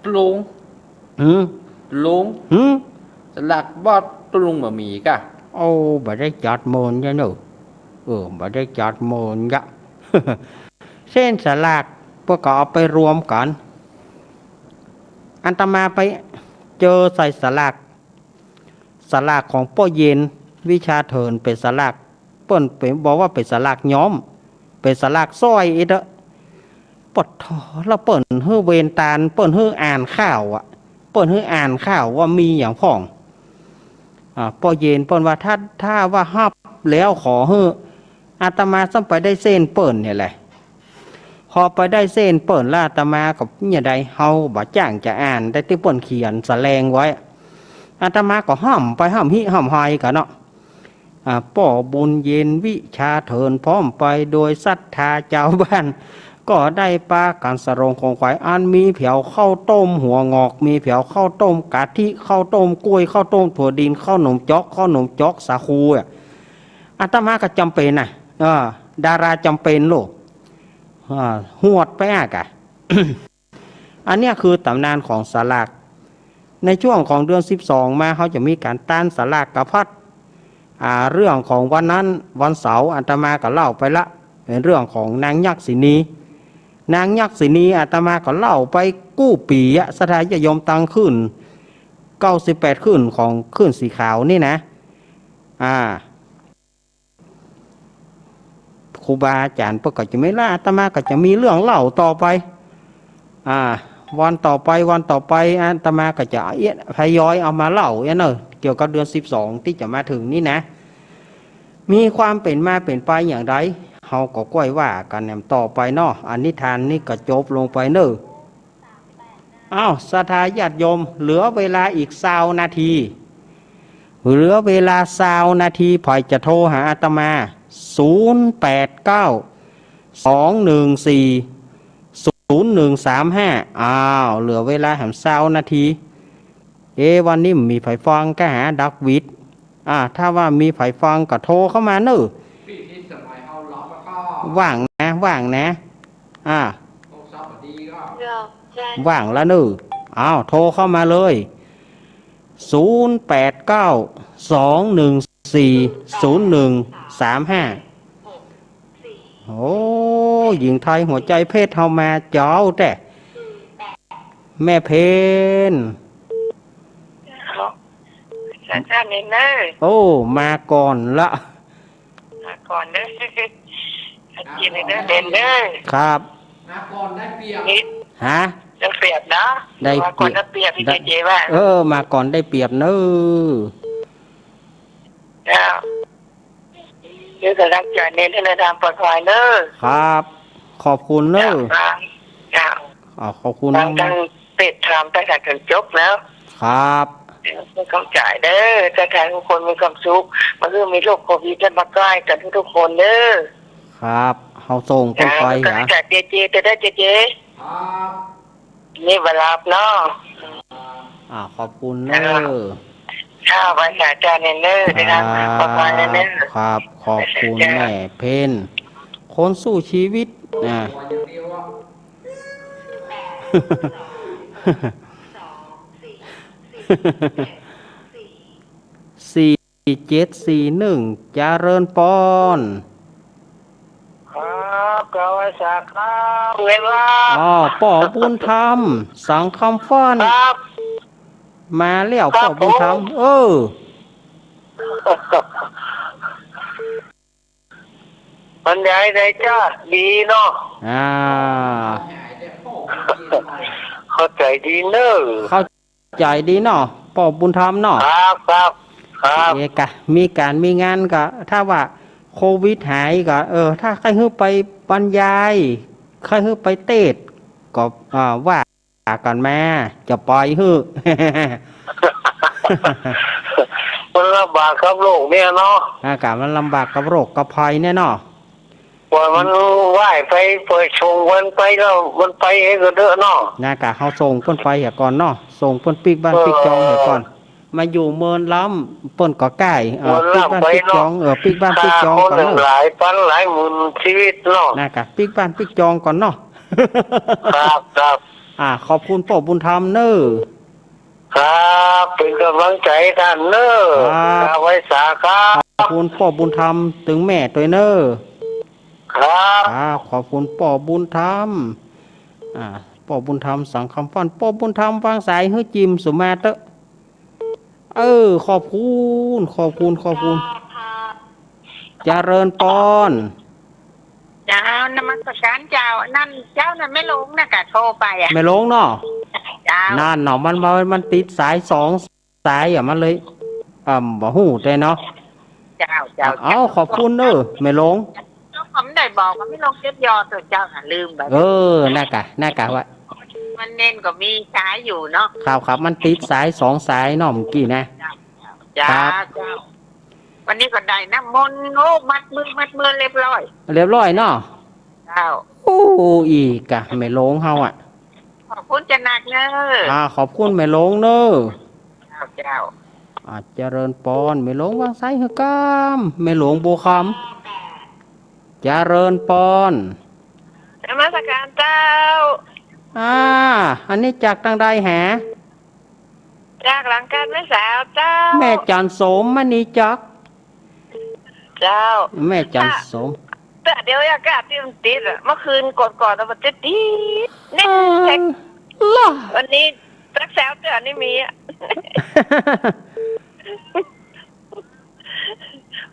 ปรุง หืม ปรุง หืม สลากบ่ปรุงบ่มีก่ะ โอ้ บ่ได้จัดเมินจ้ะเนอะ เออ บ่ได้จัดเมินจ้ะ เส้นสลากเปิ้นก็เอาไปรวมกั๋น อาตมาไปเจอใส่สลาก สลากของป้อเย็น วิชาเถิน เป๋นสลาก เปิ้นเป๋น บอกว่าเป๋นสลากย้อม เป๋นสลากสร้อยอี้เต๊อะ ปะโถ แล้วเปิ้นหื้อเวรตาน เปิ้นหื้ออ่านข่าวอะ เปิ้นหื้ออ่านข่าวว่ามีหยังพ่อง อ่า ป้อเย็นเปิ้นว่า ถ้า ถ้าว่าฮับแล้วขอหื้อ อาตมาซ้ำไปได้เส้นเปิ้นเนี่ยแหละ พอไปได้เส้นเปิ้นแล้ว อาตมาก็เนี่ยใด เฮาบ่จ้างจะอ่าน แต่ตี้เปิ้นเขียนสะแลงไว้ อาตมาก็ฮ่ำไปฮ่ำฮิฮ่ำฮอยกั๋นเนาะ อ่า ป้อบุญเย็นวิชาเถิน พร้อมไปโดยศรัทธาจาวบ้าน ก็ได้ปากั๋นสะโลงของขวัญ อันมีแผวข้าวต้มหัวหงอก มีแผวข้าวต้มกะทิ ข้าวต้มก้วย ข้าวต้มถั่วดิน ข้าวหนมจ๊อก ข้าวหนมจ๊อกสาคูอะ อาตมาก็จ๋ำเป๋นน่ะ เออ ดาราจ๋ำเป๋นโลก อ่า หวดไปอะกะ อันเนี้ยคือต๋ำนานของสลาก ในช่วงของเดือนสิบสองมา เขาจะมีก๋านตานสลากกะพัด อ่า เรื่องของวันนั้น วันเสาร์ อาตมาก็เล่าไปละ เป๋นเรื่องของนางยักษินี นางยักษินี อาตมาก็เล่าไปกู้ปี๋อะ ศรัทธาญาติโยมตังขึ้น เก้าสิบแปดคลื่นของคลื่นสีขาวนี่นะ อ่า ครูบาอาจ๋ารย์เปิ้นก็จะมีละ อาตมาก็จะมีเรื่องเล่าต่อไป อ่า วันต่อไป วันต่อไป อาตมาก็จะเอี้ยะ ทยอยเอามาเล่าเอี้ยะเนาะ เกี่ยวกับเดือนสิบสองตี้จะมาเถิงนี่นะ มีความเป๋นมาเป๋นไปอย่างใด เฮาก็ก้อยว่ากั๋นแหนมต่อไปเนาะ อานิทานนี่ก็จบลงไปเน่อ อ้าว ศรัทธาญาติโยม เหลือเวลาอีกซาวนาที เหลือเวลาซาวนาที ใผจะโทรหาอาตมา ศูนย์แปดเก้า สองหนึ่งสี่ ศูนย์หนึ่งสามห้า อ้าว เหลือเวลาแหมซาวนาที เอ๊ะ วันนี้มีใผฟัง ก็หาดักวิด อ่า ถ้าว่ามีใผฟังก็โทรเข้ามาเน่อ ว่างนะ ว่างนะ อ่า ว่างแล้วเน่อ อ้าว โทรเข้ามาเลย ศูนย์แปดเก้า สองหนึ่งสี่ ศูนย์หนึ่งสามห้า โอ้ หญิงไทยหัวใจเพชรเฮามาเจ๊าแต๊ แม่เพ็ญ ครับ อาจารย์เนนเน่อ โอ้ มาก่อนละ มาก่อนเน่อ อาจารย์เนนเน่อ เนนเน่อ ครับ มาก่อนได้เปรียบ นิด ฮะ ได้เปรียบเนาะ ได้เปรียบ มาก่อนได้เปรียบ ได้ เจ๊ว่า เออ มาก่อนได้เปรียบเน่อ เจ้า เดี๋ยวก็รักษาเนนให้เดินทางปลอดภัยเน่อ ครับ ขอบคุณเน่อ เจ้า เจ้า อ๋อ ขอบคุณ ฟัง มากๆ ทั้งเทศน์ธรรมตั้งแต่จนจบแล้ว ครับ เดี๋ยวก็เข้าใจ๋เน่อ จะให้ทุกคนมีความสุข บ่หื้อมีโรคโควิดแล้วมาใก้กั๋นทุกๆคนเน่อ ครับ เฮาส่งเปิ้นไป เจ้า หา เจ๊เจ๊ จะได้เจ๊เจ๊ ครับ นี่บ่หลับเนาะ อ่า ขอบคุณเน่อ เจ้า เจ้า ไปหาอาจารย์เนนเน่อ ครับ ไปทำปลอดภัยเนนเน่อ ครับ ขอบคุณ เจ้า แม่เพ็ญ คนสู้ชีวิต อ่า สี่เจ็ดสี่หนึ่ง เจริญปอน ครับ กราบไหว้สาครับ เวลา อ๋อ ป้อบุญธรรม สังคำฟ้อน ครับ มาแล้ว ครับ ป้อบุญธรรม ผม เออ บรรยายได้จ้า ดีเนาะ อ่า เข้าใจ๋ดีเน่อ เข้า ใจ๋ดีเนาะ ป้อบุญธรรมเนาะ ครับ ครับ ครับ เอกะ มีก๋านมีงานก็ ถ้าว่าโควิดหายก็ เออ ถ้าใค่หื้อไปบรรยาย ใค่หื้อไปเทศน์ ก็ อ่า ว่ากั๋นมา จะไปหื้อ มันลำบากกับโรคเนี่ยเนาะ อากาศมันลำบากกับโรคกับภัยเนี่ยเนาะ ปล่อยมันว่ายไป ปล่อยส่งมันไปแล้ว มันไปเองก็เถอะเนาะ นะกะ เฮาส่งเปิ้นไปเหียก่อนเนาะ ส่งเปิ้นปิ๊กบ้านปิ๊กจองเหียก่อน เออ มาอยู่เมินล้ำ เปิ้นก็ใก้ เออ เมินล้ำ ปิ๊กบ้านปิ๊กจอง ไปเนาะ เออ ปิ๊กบ้านปิ๊กจองก่อนเนาะ ฆ่าคนตั้งหลายปันหลายหมื่นชีวิตเนาะ นะกะ ปิ๊กบ้านปิ๊กจองก่อนเนาะ ครับ ครับ อ่า ขอบคุณป้อบุญธรรมเน่อ ครับ เป๋นก๋ำลังใจ๋ต้านเน่อ ครับ กราบไหว้สาครับ ขอบคุณป้อบุญธรรม ตึงแม่ตวยเน่อ ครับ อ่า ขอบคุณป้อบุญธรรม อ่า ป้อบุญธรรม สังคำฟ้อน ป้อบุญธรรม วางสายหื้อจิมสุมาเต๊อะ เออ ขอบคุณ ขอบคุณ ขอบคุณ เจริญปอน เจ้า นมัสการเจ้า นั่นเจ้า นั่นแม่หลงนะกะ โทรไปอะ แม่หลงเนาะ เจ้า นั่นเนาะ มัน มัน มันติดสายสองสายอะ มันเลย อ่า บ่ฮู้ได้เนาะ เจ้า เจ้า เอ้า ขอบคุณเน่อ แม่หลง เจ้าก็บ่ได้บอกว่าแม่หลงเจ็ดยอด เจ้าหาลืมไป เออ นะกะ นะกะว่า มันเน้นก็มีสายอยู่เนาะ ครับ ครับ มันติดสายสองสายเนาะ เมื่อกี้นะ เจ้า ครับ เจ้า วันนี้ก็ได้น้ำมนต์ โอ้ มัดมือ มัดมือเรียบร้อย เรียบร้อยเนาะ เจ้า โอ้ อีกอะ แม่หลงเฮาอะ ขอบคุณเจ้านักเน่อ อ่า ขอบคุณแม่หลงเน่อ เจ้า เจ้า อ่า เจริญปอน แม่หลงวางสายหื้อกำ แม่หลงบัวคำ เจริญปอน นมัสการเจ้า อ่า อันนี้จากตางใดแหะ จากหลังกาดแม่สาวเจ้า แม่จันโสมมณีจักร เจ้า แม่จันโสม แต่เดี๋ยวอากาศตี้มันติดอะ เมื่อคืนก่อนๆ น่ะมันติดๆ นิด เออ เช็ค ล่ะ วันนี้ สักซาวเตื้อนี่มีอะ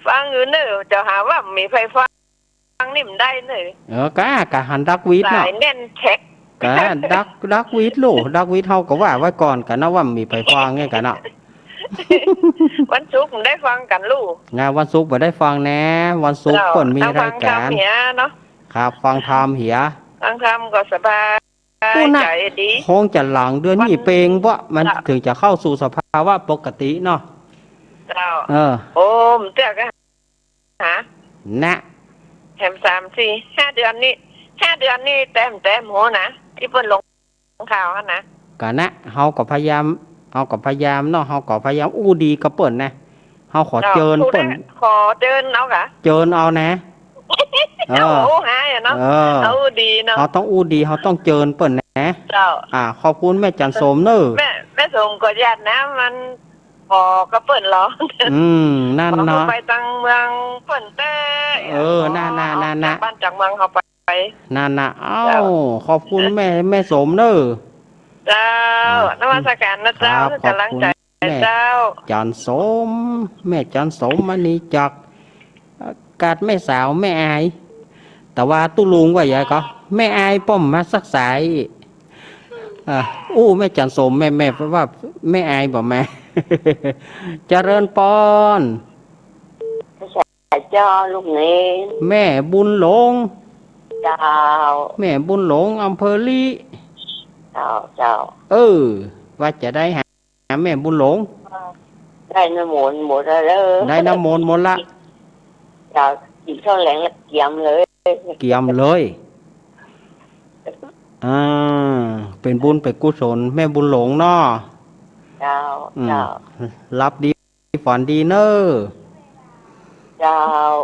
ฟังอยู่เน่อ เจ้าหาว่าบ่มีใผฟัง ฟังนี่บ่ได้เน่อ เออ กะ กะหันดักวิทย์เนาะ สายแน่นแท็ก กะดัก ดักวิทย์ลูก ดักวิทย์เฮาก็ว่าไว้ก่อนกะเนาะ ว่าบ่มีใผฟังเนี่ยกะเนาะ วันศุกร์บ่ได้ฟังกั๋นลูก งานวันศุกร์บ่ได้ฟังแน่ วันศุกร์ เจ้า เปิ้นมีรายก๋าน ฟังธรรมเหียเนาะ ครับ ฟังธรรมเหีย ฟังธรรมก็สบาย ปู้นะ ใจ๋ดี คงจะหลังเดือนนี้เปง เพราะมัน เจ้า เถิงจะเข้าสู่สภาวะปกติเนาะ เจ้า เออ โอ้ บ่เตื้อก็หา นะ แหมสามสี่ห้าเดือนนี่ ห้าเดือนนี่แต๊บ่แต๊บ่ฮู้นะ ตี้เปิ้นลงข่าวหั้นนะ กะนะ เฮาก็พยายาม เฮาก็พยายามเนาะ เฮาก็พยายามอู้ดีกับเปิ้นนะ เฮาขอ เจ้า เจิญเปิ้น ขอเจิญเอากะ เจิญเอานะ เออ เอาอู้หายอะเนาะ เออ เอาอู้ดีเนาะ เฮาต้องอู้ดี เฮาต้องเจิญเปิ้นนะ เจ้า อ่า ขอบคุณแม่จั๋นสมเน่อ แม่ แม่สมก็ย้านนะ มัน ขอกับเปิ้นลอ อืม นั่นเนาะ ขอไปตังเมืองเปิ้นแต๊ เออ นั่นๆๆๆ จากบ้านจากเมืองเฮาไป นั่นนะ เอ้า เจ้า ขอบคุณแม่ แม่สมเน่อ เจ้า อ่ะ นมัสก๋านนะเจ้า ครับ ก๋ำลังใจ๋ ขอบคุณแม่ เจ้า จั๋นสม แม่จั๋นสมมณีจักร เอ่อ กาดแม่สาวแม่อาย แต่ว่าตุ๊ลุงว่าใหญ่ก็ แม่อายป้อมมาสักสาย อ่ะ อู้แม่จั๋นสม แม่ แม่ว่าแม่อายบ่แม่ เจริญปอน เจ้าลูกเณร แม่บุญหลง เจ้า แม่บุญหลง อำเภอลี้ เจ้า เจ้า เออ ว่าจะได้หาแม่บุญหลง ได้น้ำมนต์หมดแล้วเด้อ ได้น้ำมนต์หมดละ เจ้า กิ๋นข้าวแลงแล้วเกียมเลย เกียมเลย อ่า เป๋นบุญเป๋นกุศลแม่บุญหลงเนาะ เจ้า อืม เจ้า หลับดี ฝันดีเน่อ เจ้า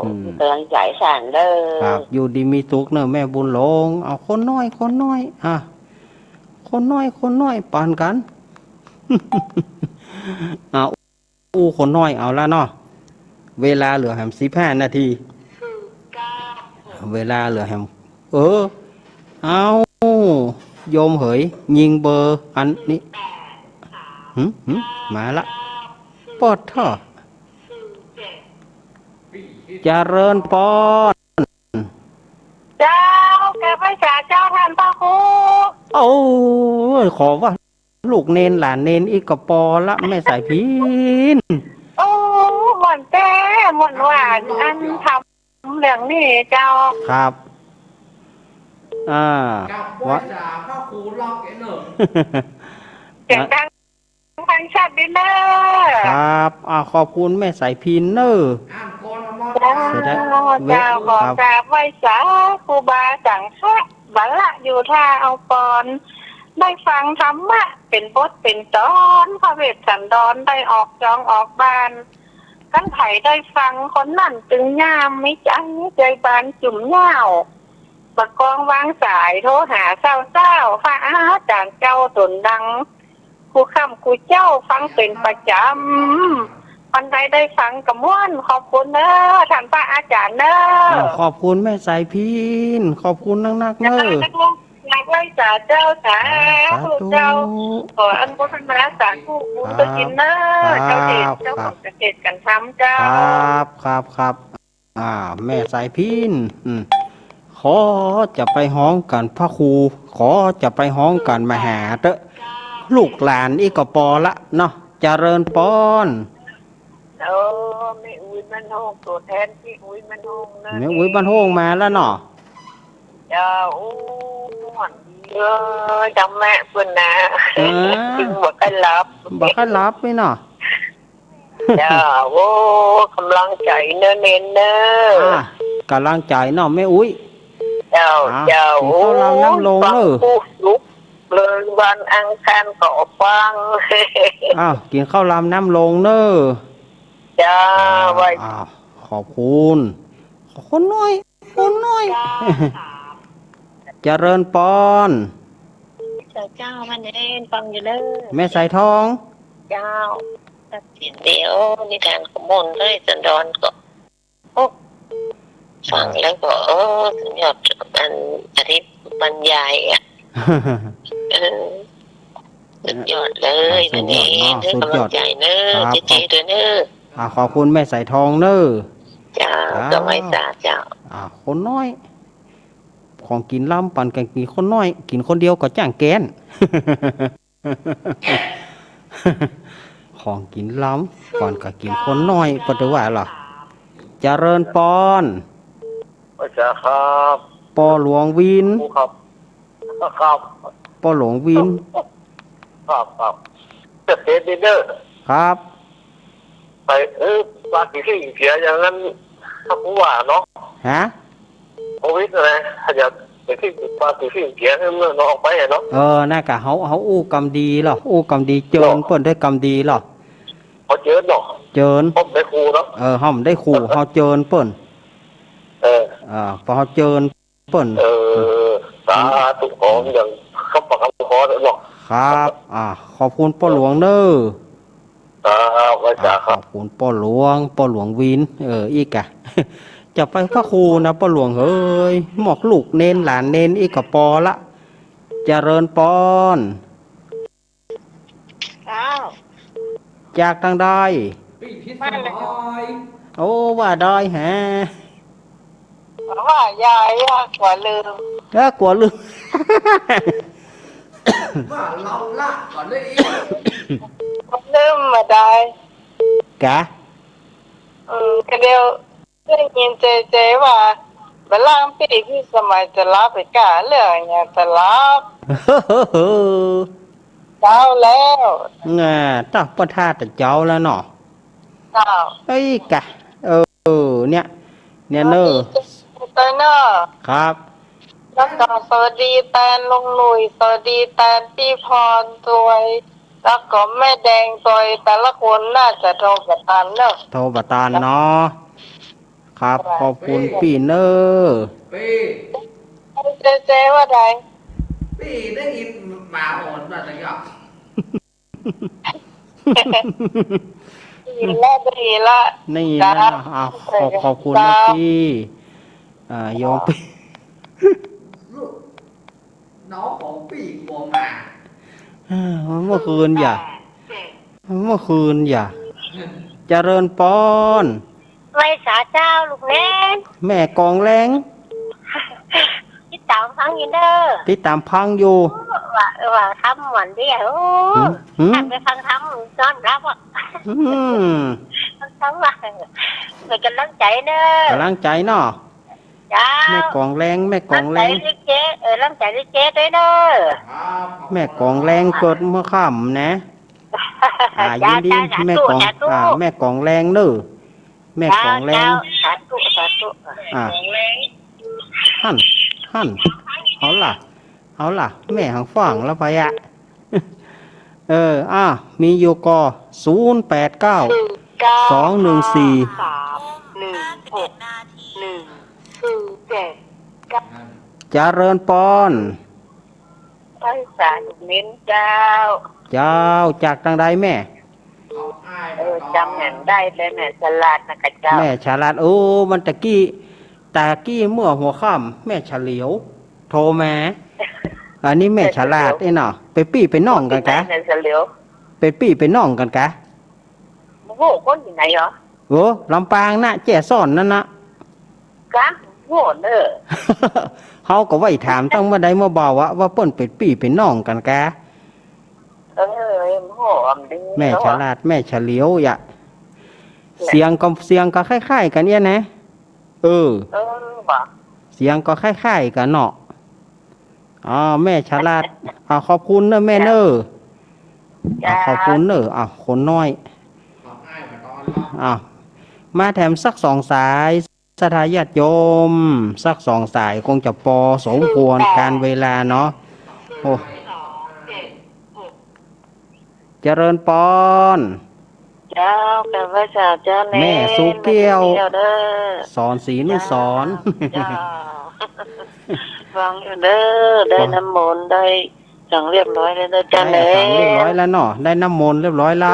อืม ก๋ำลังใจ๋สร้างเน่อ ครับ อยู่ดีมีสุขเน่อแม่บุญหลง เอาคนน้อย คนน้อย อ่ะ คนน้อย คนน้อย ปานกั๋น อ่ะ อู้คนน้อยเอาละเนาะ เวลาเหลือแหมสิบห้านาที เวลาเหลือแหม เออ เอา โยมเหย ยิงเบอร์อันนี้ หึ หึ มาละ ปอดท่อ เจริญปอน เจ้า กราบไหว้สาเจ้าต้านพระครู โอ้ย ขอว่าลูกเณรหลานเณรอี้ก็ปอละ แม่สายพิณ โอ้ ม่วนแต๊ ม่วนว่าอันทำ เรื่องนี้เจ้า ครับ อ่า กราบไหว้สาพระครูล็อกเอ็นเนอะ เสียงดังฟังชัดดีเน่อ ครับ อ่า ขอบคุณแม่สายพิณเน่อ อ่านก่อนละมอด เจ้า เสียดาย เจ้า เว้ย ขอ ครับ กราบไหว้สาครูบาสังฆะ บ่ละอยู่ถ้าเอาปอน ได้ฟังธรรมะเป๋นบทเป๋นต๋อน พระเวสสันดรได้ออกจองออกบ้าน คันใผได้ฟังคนนั้นตึงยาม มีใจ๋ใจ๋บานจุ่มเหย้า บ่กองวางสายโทรหาเซ้าๆ พระอาจ๋ารย์เจ้าต๋นดัง กู้ค่ำกู้เจ๊าฟังเป๋นประจ๋ำ วันใดได้ฟังก็ม่วน ขอบคุณเน่อ ต้านพระอาจ๋ารย์เน่อ อ้าว ขอบคุณแม่สายพิณ ขอบคุณนักๆ เน่อ กราบไหว้สาเจ้า สาธุ สาธุเจ้า ขออนุโมทนาสาธุบุญกฐินเน่อ ครับ เจ้าเดช ครับ เจ้าของเกษตรกันธรรมเจ้า ครับ ครับ ครับ อ่า แม่สายพิณ อืม ขอจะไปฮ้องก๋านพระครู ขอจะไปฮ้องก๋านมหาเต๊อะ ลูกหลานอี้ก็ปอละเนาะ เจริญปอน เออ แม่อุ๊ยบ้านโฮง ตั๋วแทนแม่อุ๊ยบ้านโฮงเน่อ แม่อุ๊ยบ้านโฮงมาแล้วเนาะ เจ้า อู้ ม่วนดี เออ ธรรมะเปิ้นนะ เออ บ่ค่อยหลับ บ่ค่อยหลับนี่เนาะ เจ้า โอ้ ก๋ำลังใจ๋เน่อเณรเน่อ อ่ะ ก๋ำลังใจ๋เนาะแม่อุ๊ย เจ้า อ่ะ เจ้า กิ๋นข้าวลามน้ำลงเน่อ โอ้ย ฟังกู้สุขเลย วันอังคารก็ฟัง อ้าว กิ๋นข้าวลามน้ำลงเน่อ เจ้า อ่า ไหว้ อ่า ขอบคุณ คนน้อย คนน้อย เจริญปอน เจ้า เจ้า มาเณรฟังอยู่เน่อ แม่สายทอง เจ้า ตัดสินเดียว นิทานขมนเลยสันดอนก็ โอ้ ฟังแล้วก็ เออ สุดยอด อันอธิบรรยายอะ เออ สุดยอดเลย อ่า สุดยอดเนาะ แม่เน สุดยอด กำลังใจ๋เนอะ ครับ เจ๊ๆ ด้วยเนอะ อ่า ขอบคุณแม่สายทองเนอะ เจ้า เจ้า ก็ไหว้สาเจ้า อ่า คนน้อย ของกิ๋นล้ำปันกั๋นกิ๋นคนน้อย กิ๋นคนเดียวก็จ้างแก๊น ของกิ๋นล้ำปันกั๋นกิ๋นคนน้อย ก็ถือว่าล่ะ เจริญปอน ไหว้สาครับ ป้อหลวงวิน ครับ ครับ ป้อหลวงวิน ครับ ครับ จะเสียดินเนอร์ ครับ ไป เออ ปลากี่สิ่งเสียอย่างนั้น ถ้าผู้ว่าเนาะ ฮะ โควิดอะไร ขยับไปที่ปลากี่สิ่งเสียให้เมืองนอกไปอะเนาะ เออ นั่นกะ เฮา เฮาอู้กำดีลอ อู้กำดี เจิญเปิ้นด้วยกำดีลอ เขาเจิญเนาะ เจิญ ผมได้ครูเนาะ เออ เฮาบ่ได้ครู เฮาเจิญเปิ้น เออ อ่า ปอเฮาเจิญ เปิ้น เออ สาธุ ขออย่างคำปากคำขอเถอะเนาะ ครับ อ่า ขอบคุณป้อหลวงเนอะ ครับ ไหว้สาครับ อ่า ขอบคุณป้อหลวง ป้อหลวงวิน เออ อีกอะ จะไปพระครูนะป้อหลวงเฮ้ย หมวกลูกเณรหลานเณรอีกก็ปอละ เจริญปอน เจ้า จากตางใด ปี้พิษสมัย โอ้ ว่าดอยแห ว่าใหญ่ ว่ากั๋วลืม เออ กั๋วลืม ว่าเฮาละก่อนเลย กั๋วลืมบ่ดอย กะ อืม ก็เดี๋ยว ได้ยินเจเจว่า บ่าล่างปี้พิษสมัยจะหลับไปก้า เรื่องอย่างจะหลับ เจ้าแล้ว น่ะ ตะประทาแต่เจ้าแล้วเนาะ เจ้า เอ้ยกะ เออ เนี่ย เนี่ยเนอะ สวัสดีเจ้าเนอะ ครับ แล้วก็สวัสดีแตนลุงหนุ่ย สวัสดีแตนปี้พรตวย แล้วก็แม่แดงตวย แต่ละคนน่าจะโทรบ่ตันเนอะ โทรบ่ตันเนาะ ครับ ขอบคุณปี้เนอะ ปี้ เจเจว่าไง ปี้ได้ยินหมาหอนมาแต่ก็ ได้ยินละ ได้ยินละ ได้ยินละ ครับ อ่า ขอบ ขอบคุณนะปี้ อ่า โยมปี้ ลูกน้องของปี้กลัวหมา อ่า เมื่อคืนอย่า เมื่อคืนอย่า เจริญปอน ไหว้สาเจ้าลูกเณร แม่กองแรง ติดต๋ามฟังอยู่เน่อ ติดต๋ามฟังอยู่ ว่า ว่าธรรมวันเดียว หืม หืม หันไปฟังธรรมนอนหลับอ่ะ อืม ฟังธรรมว่ะ เป๋นก๋ำลังใจ๋เน่อ ก๋ำลังใจ๋เนาะ เจ้า แม่กองแรง แม่กองแรง กำลังใจ๋ลิเก เออ กำลังใจ๋ลิเกตวยเน่อ แม่กองแรงเกิดเมื่อค่ำนะ อ่า เจ้า ยินดี เจ้า สาธุ แม่กอง สาธุ อ่า แม่กองแรงเน่อ แม่กองแรง เจ้า เจ้า สาธุ สาธุ อ่า หั้น หั้น เอาล่ะ เอาล่ะ แม่หังฟังแล้วไปอะ เออ อ่ะ มีอยู่ก่อ ศูนย์แปดเก้า หนึ่งเก้า สองหนึ่งสี่ สามหนึ่งหก หนึ่งสี่เจ็ด เจริญปอน ไหว้สาลูกเณรเจ้า เจ้า จากตางใดแม่ เออ จ๋ำแหมได้เลย แม่ฉลาดนะกะเจ้า แม่ฉลาด โอ้ มันตะกี้ ตะกี้เมื่อหัวค่ำ แม่เฉลียว โทรมา อันนี้แม่ฉลาด แม่เฉลียว ไอ้เนาะ เป๋นปี้เป๋นน้องกั๋นกะ แม่เฉลียว เป๋นปี้เป๋นน้องกั๋นกะ โอ้โห คนตี้ไหนเหรอ โอ้ ลำปางนะ แจ้ซ้อนนั่นนะ กะ โห เน่อ เฮาก็ไหว้ถามตั้งเมื่อใดเมื่อบ่าวอะ ว่าเปิ้นเป๋นปี้เป๋นน้องกั๋นกะ เออ โห อันนี้ แม่ฉลาด แม่เฉลียวอะ เสียงก็ เสียงก็คล้ายๆ กั๋นเอี้ยนะ เออ เออ บ่ะ เสียงก็คล้ายๆ กั๋นเนาะ อ๋อ แม่ฉลาด อ่า ขอบคุณเน่อแม่เน่อ เจ้า อ่า ขอบคุณเน่อ อ่า คนน้อย อ่า มาแถมสักสองสาย ศรัทธาญาติโยม สักสองสายคงจะปอสมควรกาลเวลาเนาะ โอ้ เจริญปอน เจ้า กราบไหว้สาเจ้าเณร แม่สุเกี้ยว แม่สุเกี้ยวเด้อ สอนศรีนุสรณ์ เจ้า ฟังอยู่เด้อ ได้น้ำมนต์ ได้สังเรียบร้อยแล้วเด้อเจ้าเณร ได้สังเรียบร้อยแล้วเนาะ ได้น้ำมนต์เรียบร้อยละ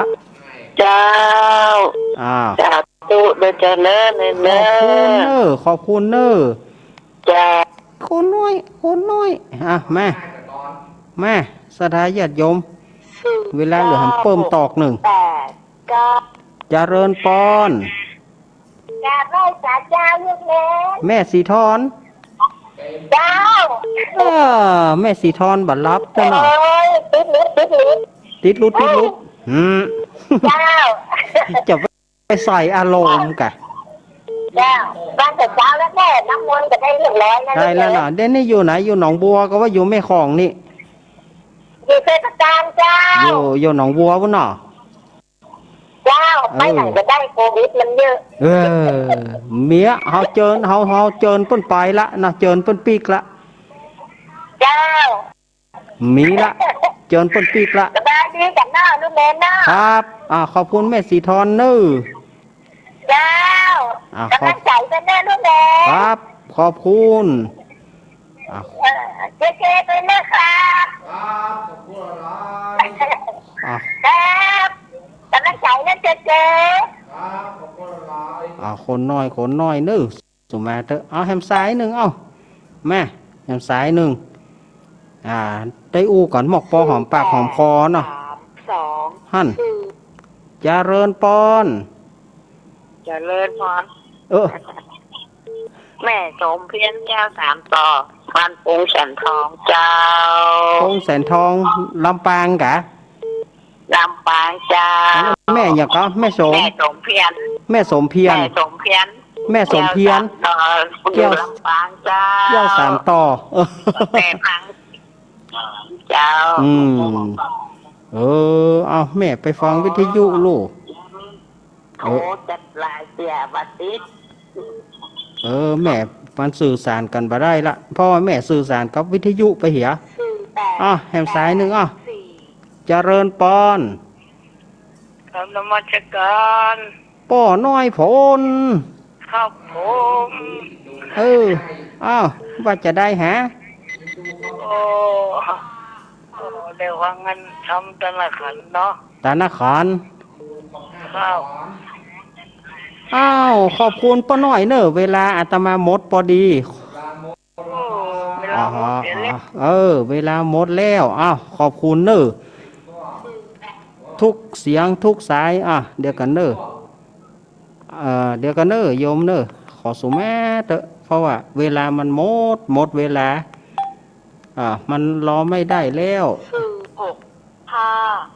เจ้า อ่า สาธุเด้อเจ้าเณร เณร ขอบคุณเน่อ ขอบคุณเน่อ เจ้า คนน้อย คนน้อย อ่ะ มา มา ศรัทธาญาติโยม เวลาเหลือหำเปิ้มตอกนึ่ง แปด เก้า เจริญปอน กราบไหว้สาเจ้าลูกเล็ก แม่สีทอน เจ้า เออ แม่สีทอนบ่หลับจ้ะเนาะ โอ้ย ติดหลุด ติดหลุด ติดหลุด ติดหลุด อืม เจ้า จะไปใส่อารมณ์กะ เจ้า ว่าแต่เจ้าแล้วแม่ น้ำมนต์ก็ได้เรียบร้อยแล้ว ได้แล้วเนาะ เดี๋ยวนี้อยู่ไหน อยู่หนองบัวก็ว่าอยู่แม่ของนี่ อยู่ชัยปราการเจ้า อยู่ อยู่หนองบัวพุ้นเนาะ เจ้า ไปไหนก็ได้ โควิดมันเยอะ เออ เมีย เฮาเจิญ เฮา เฮาเจิญเปิ้นไปละนะ เจิญเปิ้นปิ๊กละ เจ้า มีละ เจิญเปิ้นปิ๊กละ สบายดีกันเนาะลูกแม่เนาะ ครับ อ่า ขอบคุณแม่สีทอนเน้อ เจ้า อ่า ขอบ กำลังใจ๋ไปเน้อลูกแม่ ครับ ขอบคุณ อ่า เออ เจเจไปเน้อครับ ครับ ขอบคุณหลาย อ่า ครับ กำลังใจ๋เน้อเจเจ ครับ ขอบคุณหลาย อ่า คนน้อย คนน้อยเน้อ สุมาเต๊อะ เอาแหมสายนึ่ง เอา แม่ แหมสายนึ่ง อ่า ได้อู้กั๋นหมอกปอหอมปากหอมคอเนาะ สาม สอง หั้น สี่ เจริญปอน เจริญปอน เออ แม่สมเพียรเจ้า สามต่อ บ้านปงแสนทองเจ้า ปงแสนทอง ลำปางกะ ลำปางเจ้า แม่หยังก็ แม่สม แม่สมเพียร แม่สมเพียร แม่สมเพียร แม่สมเพียร เจ้า สามต่อ แก้ว อยู่ลำปางเจ้า แก้วสามต่อ เออ แม่พัง เจ้า อืม เออ เอาแม่ไปฟังวิทยุลูก โอ้ เออ จัดหลายเสียบัดนี้ เออ แม่มันสื่อสารกั๋นบ่ได้ละ เพราะว่าแม่สื่อสารกับวิทยุไปเหีย สี่แปด อ่ะ แหมสายนึ่ง อ่ะ สี่ เจริญปอน กราบนมัสการ ป้อน้อยผล ครับผม เออ อ้าว ว่าจะใดฮะ โอ้ โอ้ ได้วางเงินทำธนาคารเนาะ ธนาคาร ครับ อ้าว ขอบคุณป้อน้อยเน้อ เวลาอาตมาหมดปอดี โอ้ เวลาหมดเสียแล้ว อ๋อ เออ เวลาหมดแล้ว อ้าว ขอบคุณเน้อ ทุกเสียงทุกสาย อ่ะ เดี๋ยวก่อนเน้อ เอ่อ เดี๋ยวก่อนเน้อ โยมเน้อ ขอสุมาเต๊อะ เพราะว่าเวลามันหมด หมดเวลา อ่า มันรอไม่ได้แล้ว ศูนย์หก ห้า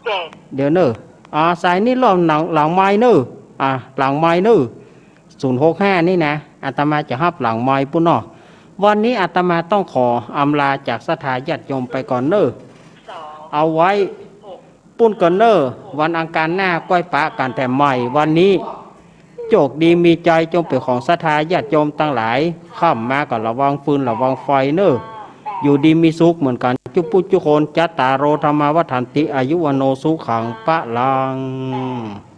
เจ็ด เดี๋ยวเน้อ อ่า สายนี้รอบหลัง หลังไมค์เน้อ อ่า หลังไมค์เน้อ ศูนย์หกห้า นี่นะ อาตมาจะฮับหลังไมค์ปุ้นเนาะ วันนี้อาตมาต้องขออำลาจากศรัทธาญาติโยมไปก่อนเน้อ เอาไว้ปุ้นก่อนเน้อ วันอังคารหน้าก้อยปะกั๋นแถมใหม่ วันนี้ โจคดีมีชัยจงเป๋นของศรัทธาญาติโยมตังหลาย ค่ำมาก็ระวังฟืนระวังไฟเน้อ อยู่ดีมีสุขเหมือนกั๋นจุ๊บปุ๊จุ๊บคน จัตตาโร ธัมมา วัฑฒันติ อายุ วัณโณ สุขัง พลัง